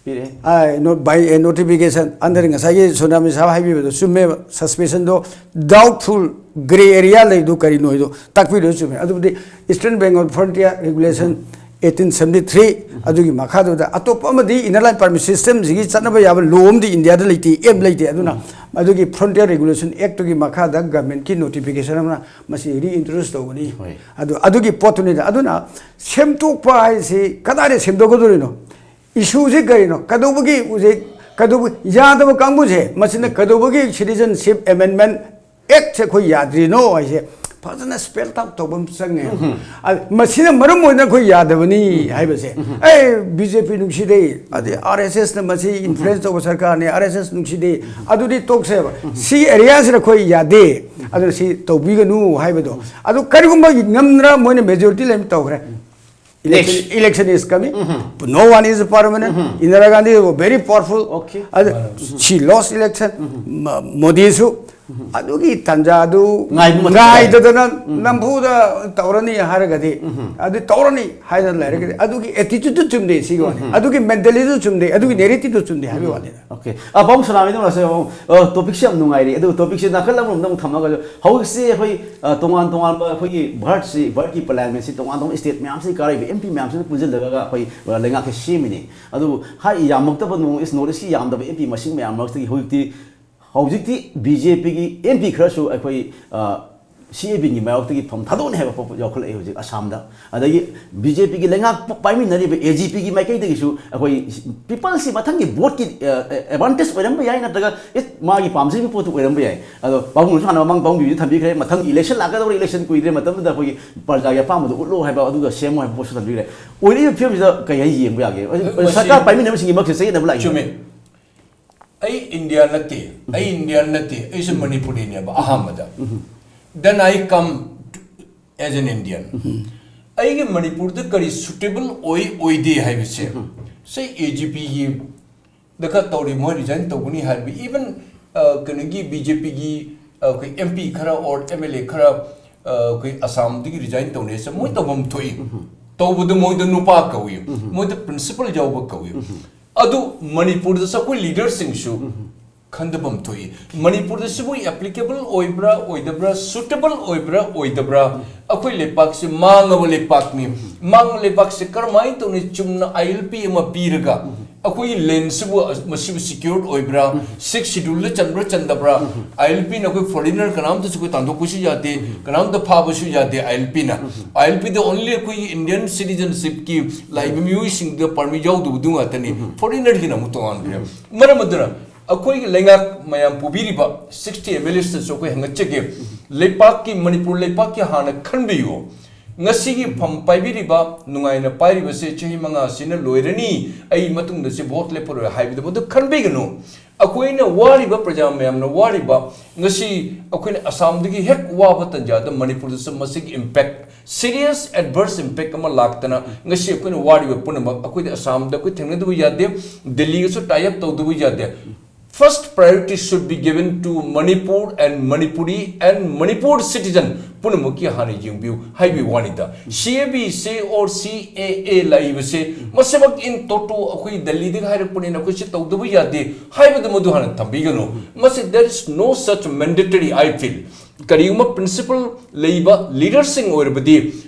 ꯄꯤꯔꯛꯑꯦ꯫ ꯑꯥ, no, by a notification under ꯉꯁꯥꯏꯒꯤ ꯁꯣꯅꯥꯃꯤ ꯁꯥꯍꯕ ꯍꯥꯏꯕꯤꯕꯗꯣ ꯆꯨꯝꯃꯦꯕ꯫ Suspension ꯗꯣ doubtful, grey area ꯂꯩꯗꯨ ꯀꯔꯤꯅꯣ ꯍꯥꯏꯗꯣ ꯇꯥꯛꯄꯤꯔꯤꯗꯣ ꯆꯨꯝꯃꯦ꯫ ꯑꯗꯨꯕꯨꯗꯤ Eastern Bengal Frontier Regulation eighteen seventy three ꯑꯗꯨꯒꯤ ꯃꯈꯥꯗꯨꯗ ꯑꯇꯣꯞꯄ ꯑꯃꯗꯤ Inner Line Permit System ꯁꯤꯒꯤ ꯆꯠꯅꯕ ꯌꯥꯕ law ꯑꯃꯗꯤ ꯏꯟꯗꯤꯌꯥꯗ ꯂꯩꯇꯦ, ꯑꯦꯝ ꯂꯩꯇꯦ꯫ ꯑꯗꯨꯅ ꯑꯗꯨꯒꯤ Frontier Regulation Act ꯇꯨꯒꯤ ꯃꯈꯥꯗ government ꯀꯤ notification ꯑꯃꯅ ꯃꯁꯤ reintroduce ꯇꯧꯒꯅꯤ꯫ ꯍꯣꯏ꯫ ꯑꯗꯨ, ꯑꯗꯨꯒꯤ ꯄꯣꯠꯇꯨꯅꯤꯗ꯫ ꯑꯗꯨꯅ ꯁꯦꯝꯗꯣꯛꯄ ꯍꯥꯏꯁꯤ ꯀꯗꯥꯏꯗ ꯁꯦꯝꯗꯣꯛꯀꯗꯧꯔꯤꯅꯣ? Issue ꯁꯤ ꯀꯔꯤꯅꯣ? ꯀꯩꯗꯧꯕꯒꯤ ꯍꯧꯖꯤꯛ, ꯀꯩꯗꯧꯕ ꯌꯥꯗꯕ ꯀꯥꯡꯕꯨꯁꯦ, ꯃꯁꯤꯅ ꯀꯩꯗꯧꯕꯒꯤ Citizenship Amendment Act ꯁꯦ ꯑꯩꯈꯣꯏ ꯌꯥꯗ꯭ꯔꯤꯅꯣ ꯍꯥꯏꯁꯦ ꯐꯖꯅ spell out ꯇꯧꯕ ꯑꯃ ꯆꯪꯉꯦ꯫ ꯑ, ꯃꯁꯤꯅ ꯃꯔꯝ ꯑꯣꯏꯗꯅ ꯑꯩꯈꯣꯏ ꯌꯥꯗꯕꯅꯤ ꯍꯥꯏꯕꯁꯦ꯫ ꯑꯦ, ꯕꯤ ꯖꯦ ꯄꯤ ꯅꯨꯡꯁꯤꯗꯦ, ꯑꯗꯩ ꯑꯥꯔ ꯑꯦꯁ ꯑꯦꯁꯅ ꯃꯁꯤ influence ꯇꯧꯕ ꯁꯔꯀꯥꯔꯅꯤ, ꯑꯥꯔ ꯑꯦꯁ ꯑꯦꯁ ꯅꯨꯡꯁꯤꯗꯦ, ꯑꯗꯨꯗꯤ ꯇꯣꯛꯁꯦꯕ꯫ ꯁꯤ area ꯁꯤꯗ ꯑꯩꯈꯣꯏ ꯌꯥꯗꯦ, ꯑꯗꯨꯅ ꯁꯤ ꯇꯧꯕꯤꯒꯅꯨ ꯍꯥꯏꯕꯗꯣ꯫ ꯑꯗꯨ ꯀꯔꯤꯒꯨꯝꯕ ꯉꯝꯗꯅ ꯃꯣꯏꯅ majority ꯂꯩꯅ ꯇꯧꯈ꯭ꯔꯦ꯫ Election, Next. Election is coming. No one is permanent. Indira Gandhi was very powerful. Okay. ꯑꯗ she lost election. ꯃ-, ꯃꯣꯗꯤꯁꯨ ꯑꯗꯨꯒꯤ ꯇꯥꯟꯖꯥꯗꯨ ꯉꯥꯏꯕ ꯃꯇꯝ ꯉꯥꯏꯗꯗꯅ ꯅꯝꯐꯨꯗ ꯇꯧꯔꯅꯤ ꯍꯥꯏꯔꯒꯗꯤ, ꯑꯗꯨ ꯇꯧꯔꯅꯤ ꯍꯥꯏꯗꯅ ꯂꯩꯔꯒꯗꯤ, ꯑꯗꯨꯒꯤ attitude ꯇꯨ ꯆꯨꯝꯗꯦ ꯁꯤꯒꯤ ꯋꯥꯅꯤ꯫ ꯑꯗꯨꯒꯤ mentality ꯗꯨ ꯆꯨꯝꯗꯦ, ꯑꯗꯨꯒꯤ narrative ꯇꯨ ꯆꯨꯝꯗꯦ ꯍꯥꯏꯕꯒꯤ ꯋꯥꯅꯤꯗ꯫ Okay. ꯑ, ꯄꯥꯕꯨꯡ ꯁꯅꯥꯃꯍꯤꯗ ꯉꯁꯤ, ꯑ, topic ꯁꯦ ꯌꯥꯝ ꯅꯨꯡꯉꯥꯏꯔꯤ꯫ ꯑꯗꯨ topic ꯁꯦ ꯅꯥꯀꯜ ꯑꯃꯔꯣꯝꯗ ꯑꯃꯨꯛ ꯊꯝꯃꯒ ꯍꯧꯖꯤꯛꯁꯦ ꯑꯩꯈꯣꯏ, ꯑ, ꯇꯣꯉꯥꯟ ꯇꯣꯉꯥꯟꯕ ꯑꯩꯈꯣꯏꯒꯤ ꯚꯥꯔꯠꯁꯤ, ꯚꯥꯔꯠꯀꯤ parliament ꯁꯤ ꯇꯣꯉꯥꯟ ꯇꯣꯉꯥꯟꯕ state ꯃꯌꯥꯝꯁꯤꯗꯒꯤ ꯀꯥꯔꯛꯏꯕ M P ꯃꯌꯥꯝꯁꯤꯅ ꯄꯨꯟꯁꯤꯜꯂꯒ ꯑꯩꯈꯣꯏ, ꯑ, ꯂꯩꯉꯥꯛꯁꯦ ꯁꯦꯝꯃꯤꯅꯤ꯫ ꯑꯗꯨꯕꯨ ꯍꯥꯏ ꯌꯥꯝꯃꯛꯇꯕ ꯅꯣꯡ ꯏꯁ North East ꯀꯤ ꯌꯥꯝꯗꯕ M P ꯃꯁꯤꯡ ꯃꯌꯥꯝ ꯃꯔꯛꯇꯒꯤ ꯍꯧꯖꯤꯛꯇꯤ ꯍꯧꯖꯤꯛꯇꯤ B J P ꯒꯤ M P ꯈꯔꯁꯨ ꯑꯩꯈꯣꯏ, ꯑ, C A B ꯒꯤ ꯃꯥꯌꯣꯛꯇꯒꯤ ꯐꯝ ꯊꯥꯗꯣꯛꯅꯤ ꯍꯥꯏꯕ ꯄꯣꯠ ꯌꯥꯎꯈꯠꯂꯛꯏ ꯍꯧꯖꯤꯛ ꯑꯁꯥꯝꯗ꯫ ꯑꯗꯒꯤ B J P ꯒꯤ ꯂꯩꯉꯥꯛ ꯄꯥꯏꯃꯤꯟꯅꯔꯤꯕ A G P ꯒꯤ ꯃꯥꯏꯀꯩꯗꯒꯤꯁꯨ ꯑꯩꯈꯣꯏ people ꯁꯤ ꯃꯊꯪꯒꯤ vote ꯀꯤ, ꯑ, advantage ꯑꯣꯏꯔꯝꯕ ꯌꯥꯏ, ꯅꯠꯇ꯭ꯔꯒ ꯏꯁ ꯃꯥꯒꯤ ꯄꯥꯝꯖꯔꯤꯕ ꯄꯣꯠꯇꯨ ꯑꯣꯏꯔꯝꯕ ꯌꯥꯏ꯫ ꯑꯗꯣ ꯄꯥꯕꯨꯡꯅꯁꯨ ꯍꯥꯟꯅ ꯃꯃꯥꯡ ꯄꯥꯕꯨꯡꯒꯤꯁꯨ ꯊꯝꯕꯤꯈ꯭ꯔꯦ, ꯃꯊꯪ election ꯂꯥꯛꯀꯗꯧꯔꯤ, election ꯀꯨꯏꯗ꯭ꯔꯦ, ꯃꯇꯝꯗꯨꯗ ꯑꯩꯈꯣꯏꯒꯤ ꯄ꯭ꯔꯖꯥꯒꯤ ꯑꯄꯥꯝꯕꯗꯨ ꯎꯠꯂꯣ ꯍꯥꯏꯕ, ꯑꯗꯨꯒ ꯁꯦꯝꯃꯣ ꯍꯥꯏꯕ ꯄꯣꯠꯁꯨ ꯊꯝꯕꯤꯈ꯭ꯔꯦ꯫ ꯑꯣꯏꯔꯤꯕ ꯐꯤꯕꯝꯁꯤꯗ ꯀꯩ ꯍꯥꯏ ꯌꯦꯡꯕ ꯌꯥꯒꯦ? ꯃꯁꯤ ꯁꯔꯀꯥꯔ ꯄꯥꯏꯃꯤꯟꯅꯕꯁꯤꯡꯒꯤ ꯃꯔꯛꯁꯤꯗ ꯆꯌꯦꯠꯅꯕ ꯂꯥꯛꯏ꯫ ꯆꯨꯝꯃꯤ꯫ ꯑꯩ ꯏꯟꯗꯤꯌꯥ ꯅꯠꯇꯦ, ꯑꯩ ꯏꯟꯗꯤꯌꯥ ꯅꯠꯇꯦ, ꯑꯩꯁꯨ ꯃꯅꯤꯄꯨꯔꯤꯅꯦꯕ ꯑꯍꯥꯟꯕꯗ꯫ Then I come as an Indian. ꯑꯩꯒꯤ ꯃꯅꯤꯄꯨꯔꯗ ꯀꯔꯤ suitable ꯑꯣꯏ ꯑꯣꯏꯗꯦ ꯍꯥꯏꯕꯁꯦ, say A G P ꯒꯤ ꯗꯔꯀꯥꯔ ꯇꯧꯔꯤ, ꯃꯣꯏ resign ꯇꯧꯒꯅꯤ ꯍꯥꯏꯔꯕꯤ, even, ꯑ, ꯀꯩꯅꯣꯒꯤ B J P ꯒꯤ, ꯑ, ꯑꯩꯈꯣꯏ M P ꯈꯔ or M L A ꯈꯔ ꯑ, ꯑꯩꯈꯣꯏ ꯑꯁꯥꯝꯗꯒꯤ ꯔꯤꯖꯥꯏꯟ ꯇꯧꯅꯩꯁꯦ ꯃꯣꯏ ꯇꯧꯐꯝ ꯊꯣꯛꯏ꯫ ꯇꯧꯕꯗ ꯃꯣꯏꯗ ꯅꯨꯄꯥ ꯀꯧꯏ, ꯃꯣꯏꯗ ꯄ꯭ꯔꯤꯟꯁꯤꯄꯜ ꯌꯥꯎꯕ ꯀꯧꯏ꯫ ꯑꯗꯨ ꯃꯅꯤꯄꯨꯔꯗꯁꯨ ꯑꯩꯈꯣꯏ ꯂꯤꯗꯔꯁꯤꯡꯁꯨ ꯈꯟꯗꯐꯝ ꯊꯣꯛꯏ꯫ ꯃꯅꯤꯄꯨꯔꯗ ꯁꯤꯕꯨ ꯑꯦꯄ꯭ꯂꯤꯀꯦꯕꯜ ꯑꯣꯏꯕ꯭ꯔꯥ ꯑꯣꯏꯗꯕ꯭ꯔꯥ, ꯁꯨꯇꯦꯕꯜ ꯑꯣꯏꯕ꯭ꯔꯥ ꯑꯣꯏꯗꯕ꯭ꯔꯥ? ꯑꯩꯈꯣꯏ ꯂꯩꯄꯥꯛꯁꯤ ꯃꯥꯡꯉꯕ ꯂꯩꯄꯥꯛꯅꯤ꯫ ꯃꯥꯡꯉꯕ ꯂꯩꯄꯥꯛꯁꯤ ꯀꯔꯝꯍꯥꯏꯅ ꯇꯧꯅꯤ? ꯆꯨꯝꯅ ꯑꯥꯏ ꯑꯦꯜ ꯄꯤ ꯑꯃ ꯄꯤꯔꯒ ꯑꯩꯈꯣꯏꯒꯤ ꯂꯦꯟꯁꯤꯕꯨ ꯃꯁꯤꯕꯨ ꯁꯤꯀ꯭ꯌꯣꯔ ꯑꯣꯏꯕ꯭ꯔꯥ, ꯁꯤꯛꯁ ꯁꯤꯗ꯭ꯌꯨꯜꯗ ꯆꯟꯕ꯭ꯔꯥ ꯆꯟꯗꯕ꯭ꯔꯥ? ꯑꯥꯏ ꯑꯦꯜ ꯄꯤꯅ ꯑꯩꯈꯣꯏ ꯐꯣꯔꯤꯅꯔ ꯀꯅꯥꯝꯇꯁꯨ ꯑꯩꯈꯣꯏ ꯇꯥꯟꯊꯣꯛꯄꯁꯨ ꯌꯥꯗꯦ, ꯀꯅꯥꯝꯇ ꯐꯥꯕꯁꯨ ꯌꯥꯗꯦ ꯑꯥꯏ ꯑꯦꯜ ꯄꯤꯅ꯫ ꯑꯥꯏ ꯑꯦꯜ ꯄꯤꯗ ꯑꯣꯟꯂꯤ ꯑꯩꯈꯣꯏꯒꯤ ꯏꯟꯗꯤꯌꯟ ꯁꯤꯇꯤꯖꯟꯁꯤꯞꯀꯤ ꯂꯥꯛꯏꯕ ꯃꯤꯑꯣꯏꯁꯤꯡꯗ ꯄꯥꯔꯃꯤꯠ ꯌꯥꯎꯗꯕꯗꯨ ꯉꯥꯛꯇꯅꯤ꯫ ꯐꯣꯔꯤꯅꯔꯒꯤꯅ ꯑꯃꯨꯛ ꯇꯣꯉꯥꯟꯈ꯭ꯔꯦ꯫ ꯃꯔꯝ ꯑꯗꯨꯅ ꯑꯩꯈꯣꯏꯒꯤ ꯂꯩꯉꯥꯛ ꯃꯌꯥꯝ ꯄꯨꯕꯤꯔꯤꯕ ꯁꯤꯛꯁꯇꯤ ꯑꯦꯝ ꯑꯦꯜ ꯑꯦꯁꯇꯁꯨ ꯑꯩꯈꯣꯏ ꯍꯪꯒꯠꯆꯒꯦ, ꯂꯩꯄꯥꯛꯀꯤ, ꯃꯅꯤꯄꯨꯔ ꯂꯩꯄꯥꯛꯀꯤ ꯍꯥꯟꯅ ꯈꯟꯕꯤꯌꯨ꯫ ꯉꯁꯤꯒꯤ ꯐꯝ ꯄꯥꯏꯕꯤꯔꯤꯕ, ꯅꯨꯡꯉꯥꯏꯅ ꯄꯥꯏꯔꯤꯕꯁꯦ ꯆꯍꯤ ꯃꯉꯥꯁꯤꯅ ꯂꯣꯏꯔꯅꯤ, ꯑꯩ ꯃꯇꯨꯡꯗ ꯁꯤ ꯚꯣꯠ ꯂꯦꯞꯄꯔꯣꯏ ꯍꯥꯏꯕꯗꯨ ꯃꯗꯨ ꯈꯟꯕꯤꯒꯅꯨ꯫ ꯑꯩꯈꯣꯏꯅ ꯋꯥꯔꯤꯕ, ꯄ꯭ꯔꯖꯥ ꯃꯌꯥꯝꯅ ꯋꯥꯔꯤꯕ, ꯉꯁꯤ ꯑꯩꯈꯣꯏꯅ ꯑꯁꯥꯝꯗꯒꯤ ꯍꯦꯛ ꯋꯥꯕ ꯇꯟꯖꯥꯗ ꯃꯅꯤꯄꯨꯔꯗꯁꯨ ꯃꯁꯤꯒꯤ ꯏꯝꯄꯦꯛ, ꯁꯤꯔꯤꯌꯁ ꯑꯦꯗꯚꯔꯁ ꯏꯝꯄꯦꯛ ꯑꯃ ꯂꯥꯛꯇꯅ ꯉꯁꯤ ꯑꯩꯈꯣꯏꯅ ꯋꯥꯔꯤꯕ ꯄꯨꯝꯅꯃꯛ ꯑꯩꯈꯣꯏꯗꯤ ꯑꯁꯥꯝꯗ ꯑꯩꯈꯣꯏ ꯊꯦꯡꯅꯗꯕ ꯌꯥꯗꯦ, ꯗꯦꯜꯂꯤꯒꯁꯨ ꯇꯥꯏ ꯑꯞ ꯇꯧꯗꯕ ꯌꯥꯗꯦ꯫ First priority should be given to Manipur and Manipuri and Manipur citizen ꯄꯨꯝꯅꯃꯛꯀꯤ ꯍꯥꯟꯅ ꯌꯦꯡꯕꯤꯌꯨ ꯍꯥꯏꯕꯒꯤ ꯋꯥꯅꯤꯗ꯫ ꯁꯤ ꯑꯦ ꯕꯤ ꯁꯦ or ꯁꯤ ꯑꯦ ꯑꯦ ꯂꯥꯛꯏꯕꯁꯦ ꯃꯁꯤꯃꯛ in toto ꯑꯩꯈꯣꯏ ꯗꯦꯜꯂꯤꯗꯒꯤ ꯍꯥꯏꯔꯛꯄꯅꯤꯅ ꯑꯩꯈꯣꯏ ꯁꯤ ꯇꯧꯗꯕ ꯌꯥꯗꯦ ꯍꯥꯏꯕꯗꯨ ꯃꯗꯨ ꯍꯥꯟꯅ ꯊꯝꯕꯤꯒꯅꯨ꯫ ꯃꯁꯤ there is no such mandatory, I feel꯫ ꯀꯔꯤꯒꯨꯝꯕ ꯄ꯭ꯔꯤꯟꯁꯤꯄꯜ ꯂꯩꯕ ꯂꯤꯗꯔꯁꯤꯡ ꯑꯣꯏꯔꯕꯗꯤ,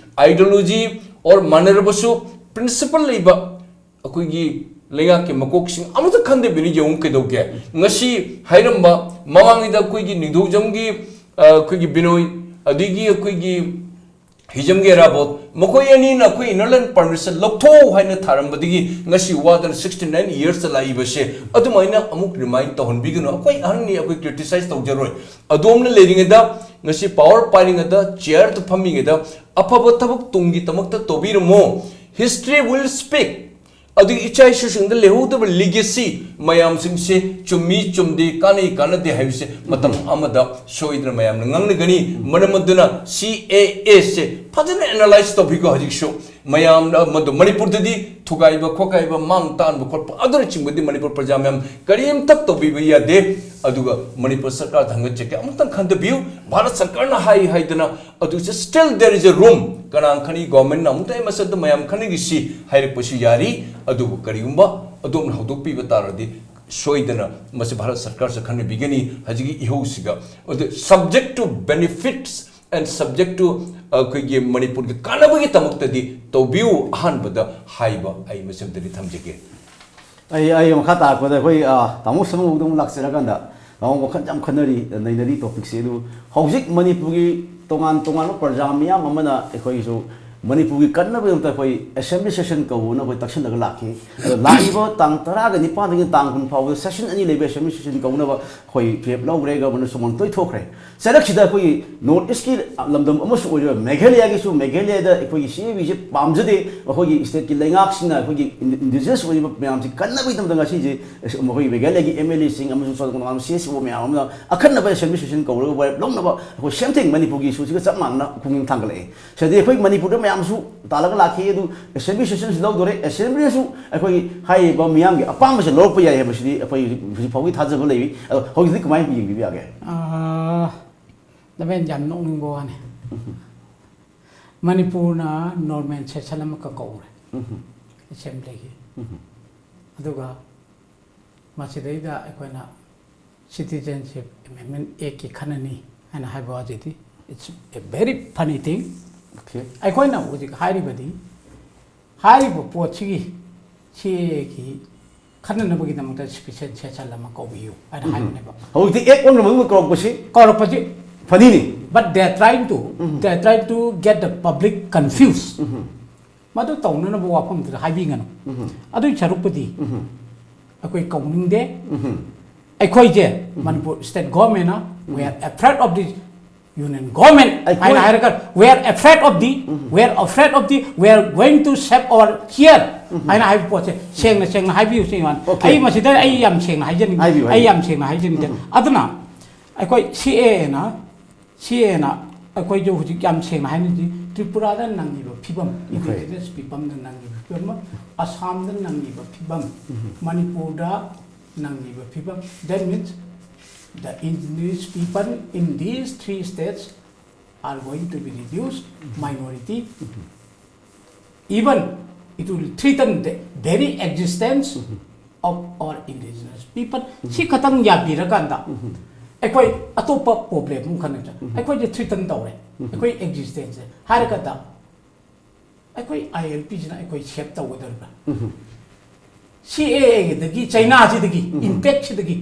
ideology or ꯃꯥꯟꯅꯔꯕꯁꯨ ꯄ꯭ꯔꯤꯟꯁꯤꯄꯜ ꯂꯩꯕ ꯑꯩꯈꯣꯏꯒꯤ ꯂꯩꯉꯥꯛꯀꯤ ꯃꯀꯣꯛꯁꯤꯡ ꯑꯃꯇ ꯈꯟꯗꯕꯤꯅ ꯌꯦꯡꯉꯨ ꯀꯩꯗꯧꯒꯦ? ꯉꯁꯤ ꯍꯥꯏꯔꯝꯕ ꯃꯃꯥꯡꯉꯩꯗ ꯑꯩꯈꯣꯏꯒꯤ ꯅꯤꯡꯊꯧꯖꯝꯒꯤ, ꯑ, ꯑꯩꯈꯣꯏꯒꯤ ꯕꯤꯅꯣꯏ, ꯑꯗꯒꯤ ꯑꯩꯈꯣꯏꯒꯤ ꯍꯤꯖꯝꯒꯤ ꯏꯔꯥꯕꯣꯠ, ꯃꯈꯣꯏ ꯑꯅꯤꯅ ꯑꯩꯈꯣꯏ inner line permission ꯂꯧꯊꯣꯛꯎ ꯍꯥꯏꯅ ꯊꯥꯔꯝꯕꯗꯒꯤ ꯉꯁꯤ ꯋꯥꯗꯅ sixty nine years ꯂꯥꯛꯏꯕꯁꯦ ꯑꯗꯨꯃꯥꯏꯅ ꯑꯃꯨꯛ remind ꯇꯧꯍꯟꯕꯤꯒꯅꯨ꯫ ꯑꯩꯈꯣꯏ ꯑꯍꯟꯅꯤ, ꯑꯩꯈꯣꯏ criticize ꯇꯧꯖꯔꯣꯏ꯫ ꯑꯗꯣꯝꯅ ꯂꯩꯔꯤꯉꯩꯗ, ꯉꯁꯤ power ꯄꯥꯏꯔꯤꯉꯩꯗ, chairꯗ ꯐꯝꯃꯤꯉꯩꯗ ꯑꯐꯕ ꯊꯕꯛ ꯇꯨꯡꯒꯤꯗꯃꯛꯇ ꯇꯧꯕꯤꯔꯝꯃꯣ꯫ History will speak꯫ ꯑꯗꯨꯒꯤ ꯏꯆꯥ ꯏꯁꯨꯁꯤꯡꯗ ꯂꯩꯍꯧꯗꯕ legacy ꯃꯌꯥꯝꯁꯤꯡꯁꯦ ꯆꯨꯝꯃꯤ ꯆꯨꯝꯗꯦ, ꯀꯥꯟꯅꯩ ꯀꯥꯟꯅꯗꯦ ꯍꯥꯏꯕꯁꯦ ꯃꯇꯝ ꯑꯃꯗ ꯁꯣꯏꯗꯅ ꯃꯌꯥꯝꯅ ꯉꯥꯡꯅꯒꯅꯤ꯫ ꯃꯔꯝ ꯑꯗꯨꯅ ꯁꯤ ꯑꯦ ꯑꯦꯁꯦ ꯐꯖꯅ ꯑꯦꯅꯥꯂꯥꯏꯁ ꯇꯧꯕꯤꯀꯣ꯫ ꯍꯧꯖꯤꯛꯁꯨ ꯃꯌꯥꯝꯅ ꯃꯗꯨ ꯃꯅꯤꯄꯨꯔꯗꯗꯤ ꯊꯨꯒꯥꯏꯕ ꯈꯣꯠꯀꯥꯏꯕ ꯃꯥꯡ ꯇꯥꯛꯍꯟꯕ ꯈꯣꯠꯄ ꯑꯗꯨꯅꯆꯤꯡꯕꯗꯤ ꯃꯅꯤꯄꯨꯔ ꯄ꯭ꯔꯖꯥ ꯃꯌꯥꯝ ꯀꯔꯤꯝꯇ ꯇꯧꯕꯤꯕ ꯌꯥꯗꯦ꯫ ꯑꯗꯨꯒ ꯃꯅꯤꯄꯨꯔ ꯁꯔꯀꯥꯔꯗ ꯍꯪꯒꯠꯆꯒꯦ, ꯑꯃꯨꯛꯇꯪ ꯈꯟꯊꯕꯤꯌꯨ꯫ ꯚꯥꯔꯠ ꯁꯔꯀꯥꯔꯅ ꯍꯥꯏ ꯍꯥꯏꯗꯅ ꯑꯗꯨꯁꯨ still there is a room꯫ ꯀꯅꯥ ꯈꯪꯅꯤ, ꯒꯣꯔꯃꯦꯟꯅ ꯑꯃꯨꯛꯇ ꯃꯁꯛꯇ ꯃꯌꯥꯝ ꯈꯪꯅꯈꯤꯁꯤ ꯍꯥꯏꯔꯛꯄꯁꯨ ꯌꯥꯔꯤ꯫ ꯑꯗꯨꯕꯨ ꯀꯔꯤꯒꯨꯝꯕ ꯑꯗꯣꯝꯅ ꯍꯧꯗꯣꯛꯄꯤꯕ ꯇꯥꯔꯗꯤ ꯁꯣꯏꯗꯅ ꯃꯁꯤ ꯚꯥꯔꯠ ꯁꯔꯀꯥꯔꯁꯨ ꯈꯟꯅꯕꯤꯒꯅꯤ꯫ ꯍꯧꯖꯤꯛꯀꯤ ꯏꯍꯧꯁꯤꯒ ꯑꯗꯨ subject to benefits and subject to ꯑꯩꯈꯣꯏꯒꯤ ꯃꯅꯤꯄꯨꯔꯒꯤ ꯀꯥꯟꯅꯕꯒꯤꯗꯃꯛꯇꯗꯤ ꯇꯧꯕꯤꯌꯨ꯫ ꯑꯍꯥꯟꯕꯗ ꯍꯥꯏꯕ ꯑꯩ ꯃꯁꯤꯃꯗꯤ ꯊꯝꯖꯒꯦ꯫ ꯑꯩ ꯑꯩ ꯃꯈꯥ ꯇꯥꯔꯛꯄꯗ ꯑꯩꯈꯣꯏ ꯑ, ꯇꯥꯃꯣ ꯁꯪꯉꯨꯗ ꯑꯃꯨꯛ ꯂꯥꯛꯆꯔꯀꯥꯟꯗ ꯇꯥꯃꯣ ꯋꯥꯈꯜ ꯌꯥꯝ ꯈꯟꯅꯔꯤ, ꯅꯩꯅꯔꯤ ꯇꯣꯄꯤꯛꯁꯦ꯫ ꯑꯗꯨ ꯍꯧꯖꯤꯛ ꯃꯅꯤꯄꯨꯔꯒꯤ ꯇꯣꯉꯥꯟ ꯇꯣꯉꯥꯟꯕ ꯄ꯭ꯔꯖꯥ ꯃꯤꯌꯥꯝ ꯑꯃꯅ ꯑꯩꯈꯣꯏꯒꯤꯁꯨ ꯃꯅꯤꯄꯨꯔꯒꯤ ꯀꯟꯅꯕꯒꯤꯗꯃꯛꯇ ꯑꯩꯈꯣꯏ ꯑꯦꯁꯦꯝꯕ꯭ꯂꯤ ꯁꯦꯁꯟ ꯀꯧꯕꯅ ꯑꯩꯈꯣꯏ ꯇꯛꯁꯤꯜꯂꯒ ꯂꯥꯛꯈꯤ꯫ ꯑꯗꯣ ꯂꯥꯛꯏꯕ ꯇꯥꯡ ꯇꯔꯥꯒ ꯅꯤꯄꯥꯟꯗꯒꯤ ꯇꯥꯡ ꯀꯨꯟ ꯐꯥꯎꯕꯗ ꯁꯦꯁꯟ ꯑꯅꯤ ꯂꯩꯕ ꯑꯦꯁꯦꯝꯕ꯭ꯂꯤ ꯁꯦꯁꯟ ꯀꯧꯅꯕ ꯑꯩꯈꯣꯏ ꯐꯤꯔꯦꯞ ꯂꯧꯈ꯭ꯔꯦ꯫ ꯒꯕꯔꯅꯔꯁꯨ ꯃꯣꯟꯇꯣꯏ ꯊꯣꯛꯈ꯭ꯔꯦ꯫ ꯆꯔꯛꯁꯤꯗ ꯑꯩꯈꯣꯏꯒꯤ ꯅꯣꯔꯠ ꯏꯁꯀꯤ ꯂꯝꯗꯝ ꯑꯃꯁꯨ ꯑꯣꯏꯔꯤꯕ ꯃꯦꯘꯥꯂꯌꯥꯒꯤꯁꯨ, ꯃꯦꯘꯥꯂꯌꯥꯗ ꯑꯩꯈꯣꯏꯒꯤ ꯁꯤ ꯑꯦ ꯕꯤꯁꯦ ꯄꯥꯝꯖꯗꯦ꯫ ꯑꯩꯈꯣꯏꯒꯤ ꯁ꯭ꯇꯦꯠꯀꯤ ꯂꯩꯉꯥꯛꯁꯤꯡꯅ ꯑꯩꯈꯣꯏꯒꯤ ꯏꯟꯗꯤꯖꯤꯅꯁ ꯑꯣꯏꯔꯤꯕ ꯃꯌꯥꯝꯁꯤ ꯀꯟꯅꯕꯒꯤꯗꯃꯛꯇ ꯉꯁꯤꯁꯦ ꯑꯩꯈꯣꯏꯒꯤ ꯃꯦꯘꯥꯂꯌꯥꯒꯤ ꯑꯦꯝ ꯑꯦꯜ ꯑꯦꯁꯤꯡ ꯑꯃꯁꯨꯡ ꯁꯣꯝ ꯅꯥꯀꯟ ꯁꯤ ꯑꯦꯁ ꯁꯤ ꯑꯣ ꯃꯌꯥꯝ ꯑꯃꯅ ꯑꯈꯟꯅꯕ ꯑꯦꯁꯦꯝꯕ꯭ꯂꯤ ꯁꯦꯁꯟ ꯀꯧꯔꯒ ꯋꯥꯔꯦꯞ ꯂꯧꯅꯕ ꯑꯩꯈꯣꯏ ꯁꯦꯝ ꯊꯤꯡ ꯃꯅꯤꯄꯨꯔꯒꯤ ꯏꯁꯨꯁꯤꯒ ꯆꯞ ꯃꯥꯟꯅꯅ ꯈꯣꯡꯖꯪ ꯊꯥꯡꯒꯠꯂꯛꯑꯦ꯫ ꯁꯤꯗꯤ ꯑꯩꯈꯣꯏ ꯃꯅꯤꯄꯨꯔꯗ ꯃꯌꯥꯝꯁꯨ ꯇꯥꯜꯂꯒ ꯂꯥꯛꯈꯤ꯫ ꯑꯗꯨ ꯑꯦꯁꯦꯝꯕ꯭ꯂꯤ ꯁꯦꯁꯟꯁꯨ ꯂꯧꯗꯣꯔꯦ꯫ ꯑꯦꯁꯦꯝꯕ꯭ꯂꯤꯅꯁꯨ ꯑꯩꯈꯣꯏꯒꯤ ꯍꯥꯏꯔꯤꯕ ꯃꯤꯌꯥꯝꯒꯤ ꯑꯄꯥꯝꯕꯁꯦ ꯂꯧꯔꯛꯄ ꯌꯥꯏ ꯍꯥꯏꯕꯁꯤꯗꯤ ꯑꯩꯈꯣꯏ ꯍꯧꯖꯤꯛ ꯍꯧꯖꯤꯛ ꯐꯥꯎꯒꯤ ꯊꯥꯖꯕ ꯂꯩꯔꯤ꯫ ꯑꯗꯣ ꯍꯧꯖꯤꯛꯇꯤ ꯀꯃꯥꯏꯅ ꯌꯦꯡꯕꯤꯕ ꯌꯥꯒꯦ? ꯑꯥ, ꯂꯃꯦꯟ, ꯌꯥꯝ ꯅꯣꯛꯅꯤꯡꯕ ꯋꯥꯅꯤ꯫ ꯃꯅꯤꯄꯨꯔꯅ ꯅꯣꯔꯃꯦꯜ ꯁꯦꯁꯟ ꯑꯃꯈꯛ ꯀꯧꯔꯦ ꯑꯦꯁꯦꯝꯕ꯭ꯂꯤꯒꯤ꯫ ꯑꯗꯨꯒ ꯃꯁꯤꯗꯩꯗ ꯑꯩꯈꯣꯏꯅ ꯁꯤꯇꯤꯖꯦꯟꯁꯤꯞ ꯑꯦꯃꯦꯟꯃꯦꯟ ꯑꯦꯛꯀꯤ ꯈꯟꯅꯅꯤ ꯍꯥꯏꯅ ꯍꯥꯏꯕ ꯋꯥꯁꯤꯗꯤ, it's a very funny thing꯫ Okay. ꯑꯩꯈꯣꯏꯅ ꯍꯧꯖꯤꯛ ꯍꯥꯏꯔꯤꯕꯗꯤ, ꯍꯥꯏꯔꯤꯕ ꯄꯣꯠꯁꯤꯒꯤ ꯁꯤ ꯑꯦꯒꯤ ꯈꯟꯅꯅꯕꯒꯤꯗꯃꯛꯇ ꯁ꯭ꯄꯦꯁꯦꯜ ꯁꯦꯁꯟ ꯑꯃ ꯀꯧꯕꯤꯌꯨ ꯍꯥꯏꯅ ꯍꯥꯏꯕꯅꯦꯕ꯫ ꯍꯧꯖꯤꯛꯇꯤ ꯑꯦꯛ ꯑꯣꯟꯕ ꯃꯅꯨꯡꯗ ꯀꯧꯔꯛꯄꯁꯤ ꯀꯧꯔꯛꯄꯁꯤ, ꯐꯅꯤꯅꯤ꯫ but they are trying to, they are trying to get the public confused꯫ ꯃꯗꯨ ꯇꯧꯅꯅꯕ ꯋꯥꯐꯝꯗꯨꯗ ꯍꯥꯏꯕꯤꯒꯅꯨ꯫ ꯑꯗꯨꯒꯤ ꯁꯔꯨꯛꯄꯨꯗꯤ ꯑꯩꯈꯣꯏ ꯀꯧꯅꯤꯡꯗꯦ꯫ ꯑꯩꯈꯣꯏꯁꯦ ꯃꯅꯤꯄꯨꯔ ꯁ꯭ꯇꯦꯠ ꯒꯣꯔꯃꯦꯟꯅ, we are afraid of the union government ꯑꯩꯈꯣꯏ ꯍꯥꯏꯅ ꯍꯥꯏꯔꯒ, we are afraid of the, we are afraid of the, we are going to save our here ꯍꯥꯏꯅ ꯍꯥꯏꯕ ꯄꯣꯠꯁꯦ ꯁꯦꯡꯅ ꯁꯦꯡꯅ ꯍꯥꯏꯕꯤꯌꯨ ꯁꯤ ꯋꯥꯅꯤ꯫ Okay. ꯑꯩ ꯃꯁꯤꯗ ꯑꯩ ꯌꯥꯝ ꯁꯦꯡꯅ ꯍꯥꯏꯖꯅꯤꯡꯉꯤ꯫ ꯍꯥꯏꯕꯤꯌꯨ, ꯑꯩ ꯍꯥꯏꯕꯤꯌꯨ꯫ ꯌꯥꯝ ꯁꯦꯡꯅ ꯍꯥꯏꯖꯅꯤꯡꯗꯦ꯫ ꯑꯗꯨꯅ ꯑꯩꯈꯣꯏ ꯁꯤ ꯑꯦ ꯑꯦꯅ, ꯁꯤ ꯑꯦ ꯑꯦꯅ ꯑꯩꯈꯣꯏꯁꯨ ꯍꯧꯖꯤꯛ ꯌꯥꯝ ꯁꯦꯡꯅ ꯍꯥꯏꯅꯗꯤ, ꯇ꯭ꯔꯤꯄꯨꯔꯥꯗ ꯅꯪꯉꯤꯕ ꯐꯤꯕꯝ, indigenous peopleꯗ ꯅꯪꯉꯤꯕ ꯐꯤꯕꯝ, ꯑꯁꯥꯝꯗ ꯅꯪꯉꯤꯕ ꯐꯤꯕꯝ, ꯃꯅꯤꯄꯨꯔꯗ ꯅꯪꯉꯤꯕ ꯐꯤꯕꯝ, that means the indigenous people in these three states are going to be reduced, minority, even it will threaten the very existence of our indigenous people. ꯁꯤ ꯈꯇꯪ ꯌꯥꯕꯤꯔꯀꯥꯟꯗ ꯑꯩꯈꯣꯏ ꯑꯇꯣꯞꯄ problem ꯑꯃ ꯈꯟꯅ ꯑꯩꯈꯣꯏꯁꯦ threaten ꯇꯧꯔꯦ, ꯑꯩꯈꯣꯏ existence ꯍꯥꯏꯔꯀꯥꯟꯗ ꯑꯩꯈꯣꯏ ILPꯁꯤꯅ ꯑꯩꯈꯣꯏ save ꯇꯧꯒꯗꯧꯔꯤꯕ꯭ꯔꯥ? CAAꯗꯒꯤ, ꯆꯩꯅꯥꯁꯤꯗꯒꯤ, impactꯁꯤꯗꯒꯤ,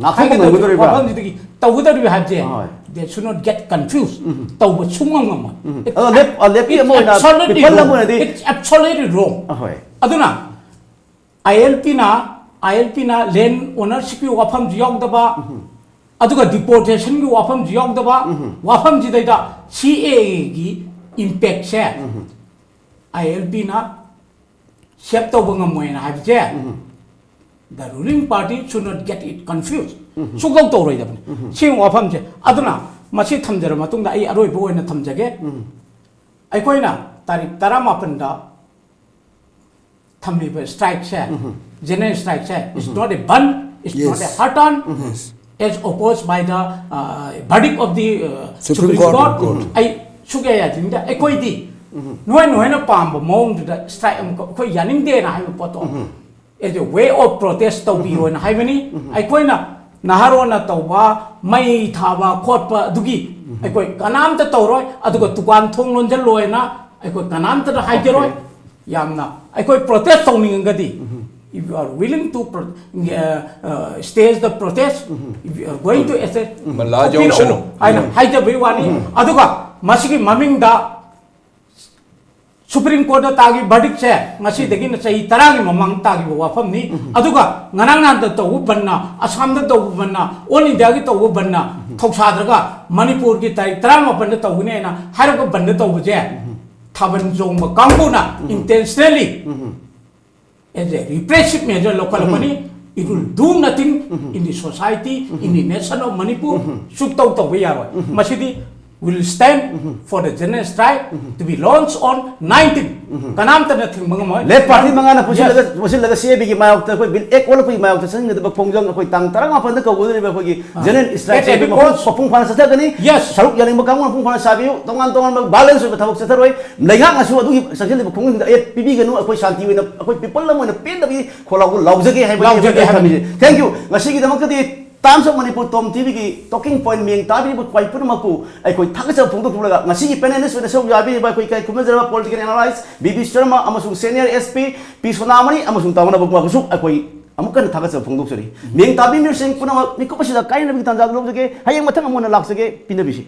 ꯉꯥꯛꯊꯣꯛꯄ ꯉꯝꯒꯗꯧꯔꯤꯕ꯭ꯔꯥ? ꯋꯥꯐꯝꯁꯤꯗꯒꯤ ꯇꯧꯒꯗꯧꯔꯤꯕ ꯍꯥꯏꯕꯁꯦ, ꯍꯣꯏ꯫ They should not get confused. ꯇꯧꯕ ꯁꯨꯡꯉꯝ ꯉꯝꯃꯣꯏ. ꯑꯗꯣ left, leftꯀꯤ ꯑꯃ ꯑꯣꯏꯅ It's absolutely people ꯑꯃ wrong. ꯑꯣꯏꯅꯗꯤ It's absolutely wrong. ꯑꯍꯣꯏ꯫ ꯑꯗꯨꯅ ILPꯅ, ILPꯅ land ownershipꯀꯤ ꯋꯥꯐꯝꯁꯨ ꯌꯥꯎꯗꯕ, ꯑꯗꯨꯒ deportationꯒꯤ ꯋꯥꯐꯝꯁꯨ ꯌꯥꯎꯗꯕ, ꯋꯥꯐꯝꯁꯤꯗꯩꯗ CAAꯒꯤ impactꯁꯦ ILPꯅ save ꯇꯧꯕ ꯉꯝꯃꯣꯏꯅ ꯍꯥꯏꯕꯁꯦ, the ruling party should not get it confused. ꯁꯨꯡꯇꯧ ꯇꯧꯔꯣꯏꯗꯕꯅꯤ꯫ ꯁꯤꯒꯤ ꯋꯥꯐꯝꯁꯦ꯫ ꯑꯗꯨꯅ ꯃꯁꯤ ꯊꯝꯖꯔ ꯃꯇꯨꯡꯗ ꯑꯩ ꯑꯔꯣꯏꯕ ꯑꯣꯏꯅ ꯊꯝꯖꯒꯦ꯫ ꯑꯩꯈꯣꯏꯅ ꯇꯥꯔꯤꯛ ꯇꯔꯥꯃꯥꯄꯟꯗ ꯊꯝꯂꯤꯕ strikeꯁꯦ, general strikeꯁꯦ, it's not a bandh, it's not a Yes. hartan, as opposed by the uh, verdict of the uh, Supreme Supreme Court. Court. ꯑꯩ ꯁꯨꯛꯌꯥ ꯌꯥꯅꯤꯡꯗꯦ꯫ ꯑꯩꯈꯣꯏꯗꯤ ꯅꯣꯏ ꯅꯣꯏꯅ ꯄꯥꯝꯕ ꯃꯑꯣꯡꯗꯨꯗ strike ꯑꯃꯈꯛ ꯑꯩꯈꯣꯏ ꯌꯥꯅꯤꯡꯗꯦꯅ ꯍꯥꯏꯕ ꯄꯣꯠꯇꯣ as a way of protest ꯇꯧꯕꯤꯌꯣꯅ ꯍꯥꯏꯕꯅꯤ꯫ ꯑꯩꯈꯣꯏꯅ ꯅꯍꯥꯔꯣꯟꯅ ꯇꯧꯕ, ꯃꯩ ꯊꯥꯕ ꯈꯣꯠꯄ ꯑꯗꯨꯒꯤ ꯑꯩꯈꯣꯏ ꯀꯅꯥꯝꯇ ꯇꯧꯔꯣꯏ, ꯑꯗꯨꯒ ꯗꯨꯀꯥꯟ ꯊꯣꯡ ꯂꯣꯟꯁꯤꯜꯂꯣꯏꯅ ꯑꯩꯈꯣꯏ ꯀꯅꯥꯝꯇꯗ ꯍꯥꯏꯖꯔꯣꯏ꯫ ꯌꯥꯝꯅ ꯑꯩꯈꯣꯏ protest ꯇꯧꯅꯤꯡꯉꯒꯗꯤ, if you are willing to pro- uh, uh, stage the protest, if you are going to assist, Mala Johnson. ꯊꯣꯛꯄꯤꯔꯛꯎ ꯍꯥꯏꯅ ꯍꯥꯏꯖꯕꯒꯤ ꯋꯥꯅꯤ꯫ ꯑꯗꯨꯒ ꯃꯁꯤꯒꯤ ꯃꯃꯤꯡꯗ Supreme Courtꯇ ꯇꯥꯈꯤꯕ verdictꯁꯦ ꯉꯁꯤꯗꯒꯤꯅ ꯆꯍꯤ ꯇꯔꯥꯒꯤ ꯃꯃꯥꯡ ꯇꯥꯈꯤꯕ ꯋꯥꯐꯝꯅꯤ꯫ ꯑꯗꯨꯒ ꯉꯔꯥꯡ ꯅꯍꯥꯟꯗ ꯇꯧꯕ ꯕꯟꯅ, ꯑꯁꯥꯝꯗ ꯇꯧꯕ ꯕꯟꯅ, all Indiaꯒꯤ ꯇꯧꯕ ꯕꯟꯅ ꯊꯧꯁꯥꯗ꯭ꯔꯒ ꯃꯅꯤꯄꯨꯔꯒꯤ ꯇꯥꯔꯤꯛ ꯇꯔꯥꯃꯥꯄꯟꯗ ꯇꯧꯒꯅꯤ ꯍꯥꯏꯅ ꯍꯥꯏꯔꯛꯄ ꯕꯟꯗ ꯇꯧꯕꯁꯦ ꯊꯥꯕꯜ ꯆꯣꯡꯕ ꯀꯥꯡꯕꯨꯅ intentionally as a repressive measure ꯂꯧꯈꯠꯂꯛꯄꯅꯤ꯫ It will do nothing in the society, in the nation of Manipur. ꯁꯨꯛꯇꯧ ꯇꯧꯕ ꯌꯥꯔꯣꯏ꯫ ꯃꯁꯤꯗꯤ will stand for the general strike to be launched on nineteen. ꯀꯅꯥꯝꯇꯅ ꯊꯤꯡꯕ ꯉꯝꯃꯣꯏ꯫ ꯂꯦꯐ ꯄꯥꯔꯇꯤ ꯃꯉꯥꯅ Yes. ꯄꯨꯁꯤꯜꯂꯒ ꯄꯨꯁꯤꯜꯂꯒ ꯁꯤ ꯑꯦ ꯕꯤꯒꯤ ꯃꯥꯌꯣꯛꯇ ꯑꯩꯈꯣꯏ ꯕꯤꯜ ꯑꯦꯛ ꯑꯣꯜꯂꯛꯄꯒꯤ ꯃꯥꯌꯣꯛꯇ ꯆꯪꯒꯗꯕ ꯈꯣꯡꯖꯪ ꯑꯩꯈꯣꯏ ꯇꯥꯡ ꯇꯔꯥꯃꯥꯄꯟꯗ ꯀꯧꯒꯗꯧꯔꯤꯕ ꯑꯩꯈꯣꯏꯒꯤ ꯖꯦꯅꯔꯦꯜ ꯏꯁꯇ꯭ꯔꯥꯏꯛꯁꯦ At any ꯃꯄꯨꯡ cost. ꯃꯄꯨꯡ ꯐꯥꯅ ꯆꯠꯊꯒꯅꯤ꯫ Yes. ꯁꯔꯨꯛ ꯌꯥꯅꯤꯡꯕ ꯀꯥꯡꯕꯨꯅ ꯃꯄꯨꯡ ꯐꯥꯅ ꯆꯥꯕꯤꯌꯨ꯫ ꯇꯣꯉꯥꯟ ꯇꯣꯉꯥꯟꯕ ꯚꯥꯏꯂꯦꯟꯁ ꯑꯣꯏꯕ ꯊꯕꯛ ꯆꯠꯊꯔꯣꯏ꯫ ꯂꯩꯉꯥꯛꯅꯁꯨ ꯑꯗꯨꯒꯤ ꯆꯪꯁꯤꯜꯂꯤꯕ ꯈꯣꯡꯖꯪꯁꯤꯡꯗ ꯑꯦ ꯄꯤꯕꯤꯒꯅꯨ, ꯑꯩꯈꯣꯏ ꯁꯥꯟꯇꯤ ꯑꯣꯏꯅ ꯑꯩꯈꯣꯏ ꯄꯤꯄꯜ ꯑꯃ ꯑꯣꯏꯅ ꯄꯦꯟꯗꯕꯒꯤ ꯈꯣꯜꯂꯥꯎ ꯂꯥꯎꯖꯒꯦ ꯍꯥꯏꯕ ꯂꯥꯎꯖꯒꯦ ꯍꯥꯏꯕꯅꯤ꯫ ꯊꯝꯃꯤꯁꯦ꯫ Thank you꯫ ꯉꯁꯤꯒꯤꯗꯃꯛꯇꯗꯤ Times of Manipur Tom ꯇꯤꯚꯤꯒꯤ ꯇꯣꯀꯤꯡ ꯄꯣꯏꯟ ꯃꯤꯡ ꯇꯥꯕꯤꯔꯤꯕ ꯈ꯭ꯋꯥꯏ ꯄꯨꯝꯅꯃꯛꯄꯨ ꯑꯩꯈꯣꯏ ꯊꯥꯒꯠꯆꯕ ꯐꯣꯡꯗꯣꯛꯂꯒ ꯉꯁꯤꯒꯤ ꯄꯦꯅꯦꯂꯤꯁ ꯑꯣꯏꯅ ꯁꯔꯨꯛ ꯌꯥꯕꯤꯔꯤꯕ ꯑꯩꯈꯣꯏ ꯏꯀꯥꯏ ꯈꯨꯝꯅꯖꯔꯕ political analyst B B Sharma ꯑꯃꯁꯨꯡ ꯁꯦꯅꯤꯌꯔ ꯑꯦꯁ ꯄꯤ ꯄꯤ ꯁꯣꯅꯥꯃꯅꯤ ꯑꯃꯁꯨꯡ ꯇꯥꯃꯣꯅ ꯄꯨꯝꯅꯃꯛꯄꯨꯁꯨ ꯑꯩꯈꯣꯏ ꯑꯃꯨꯛ ꯍꯟꯅ ꯊꯥꯒꯠꯆꯕ ꯐꯣꯡꯗꯣꯛꯆꯔꯤ꯫ ꯃꯤꯡ ꯇꯥꯕꯤꯕꯁꯤꯡ ꯄꯨꯝꯅꯃꯛ ꯃꯤꯀꯨꯞ ꯑꯁꯤꯗ ꯀꯥꯏꯅꯕꯒꯤ ꯇꯥꯟꯖꯥꯗꯨ ꯂꯧꯖꯒꯦ꯫ ꯍꯌꯦꯡ ꯃꯊꯪ ꯑꯃꯨꯛ ꯍꯟꯅ ꯂꯥꯛꯆꯒꯦ꯫ ꯄꯤꯅꯕꯤꯁꯤ꯫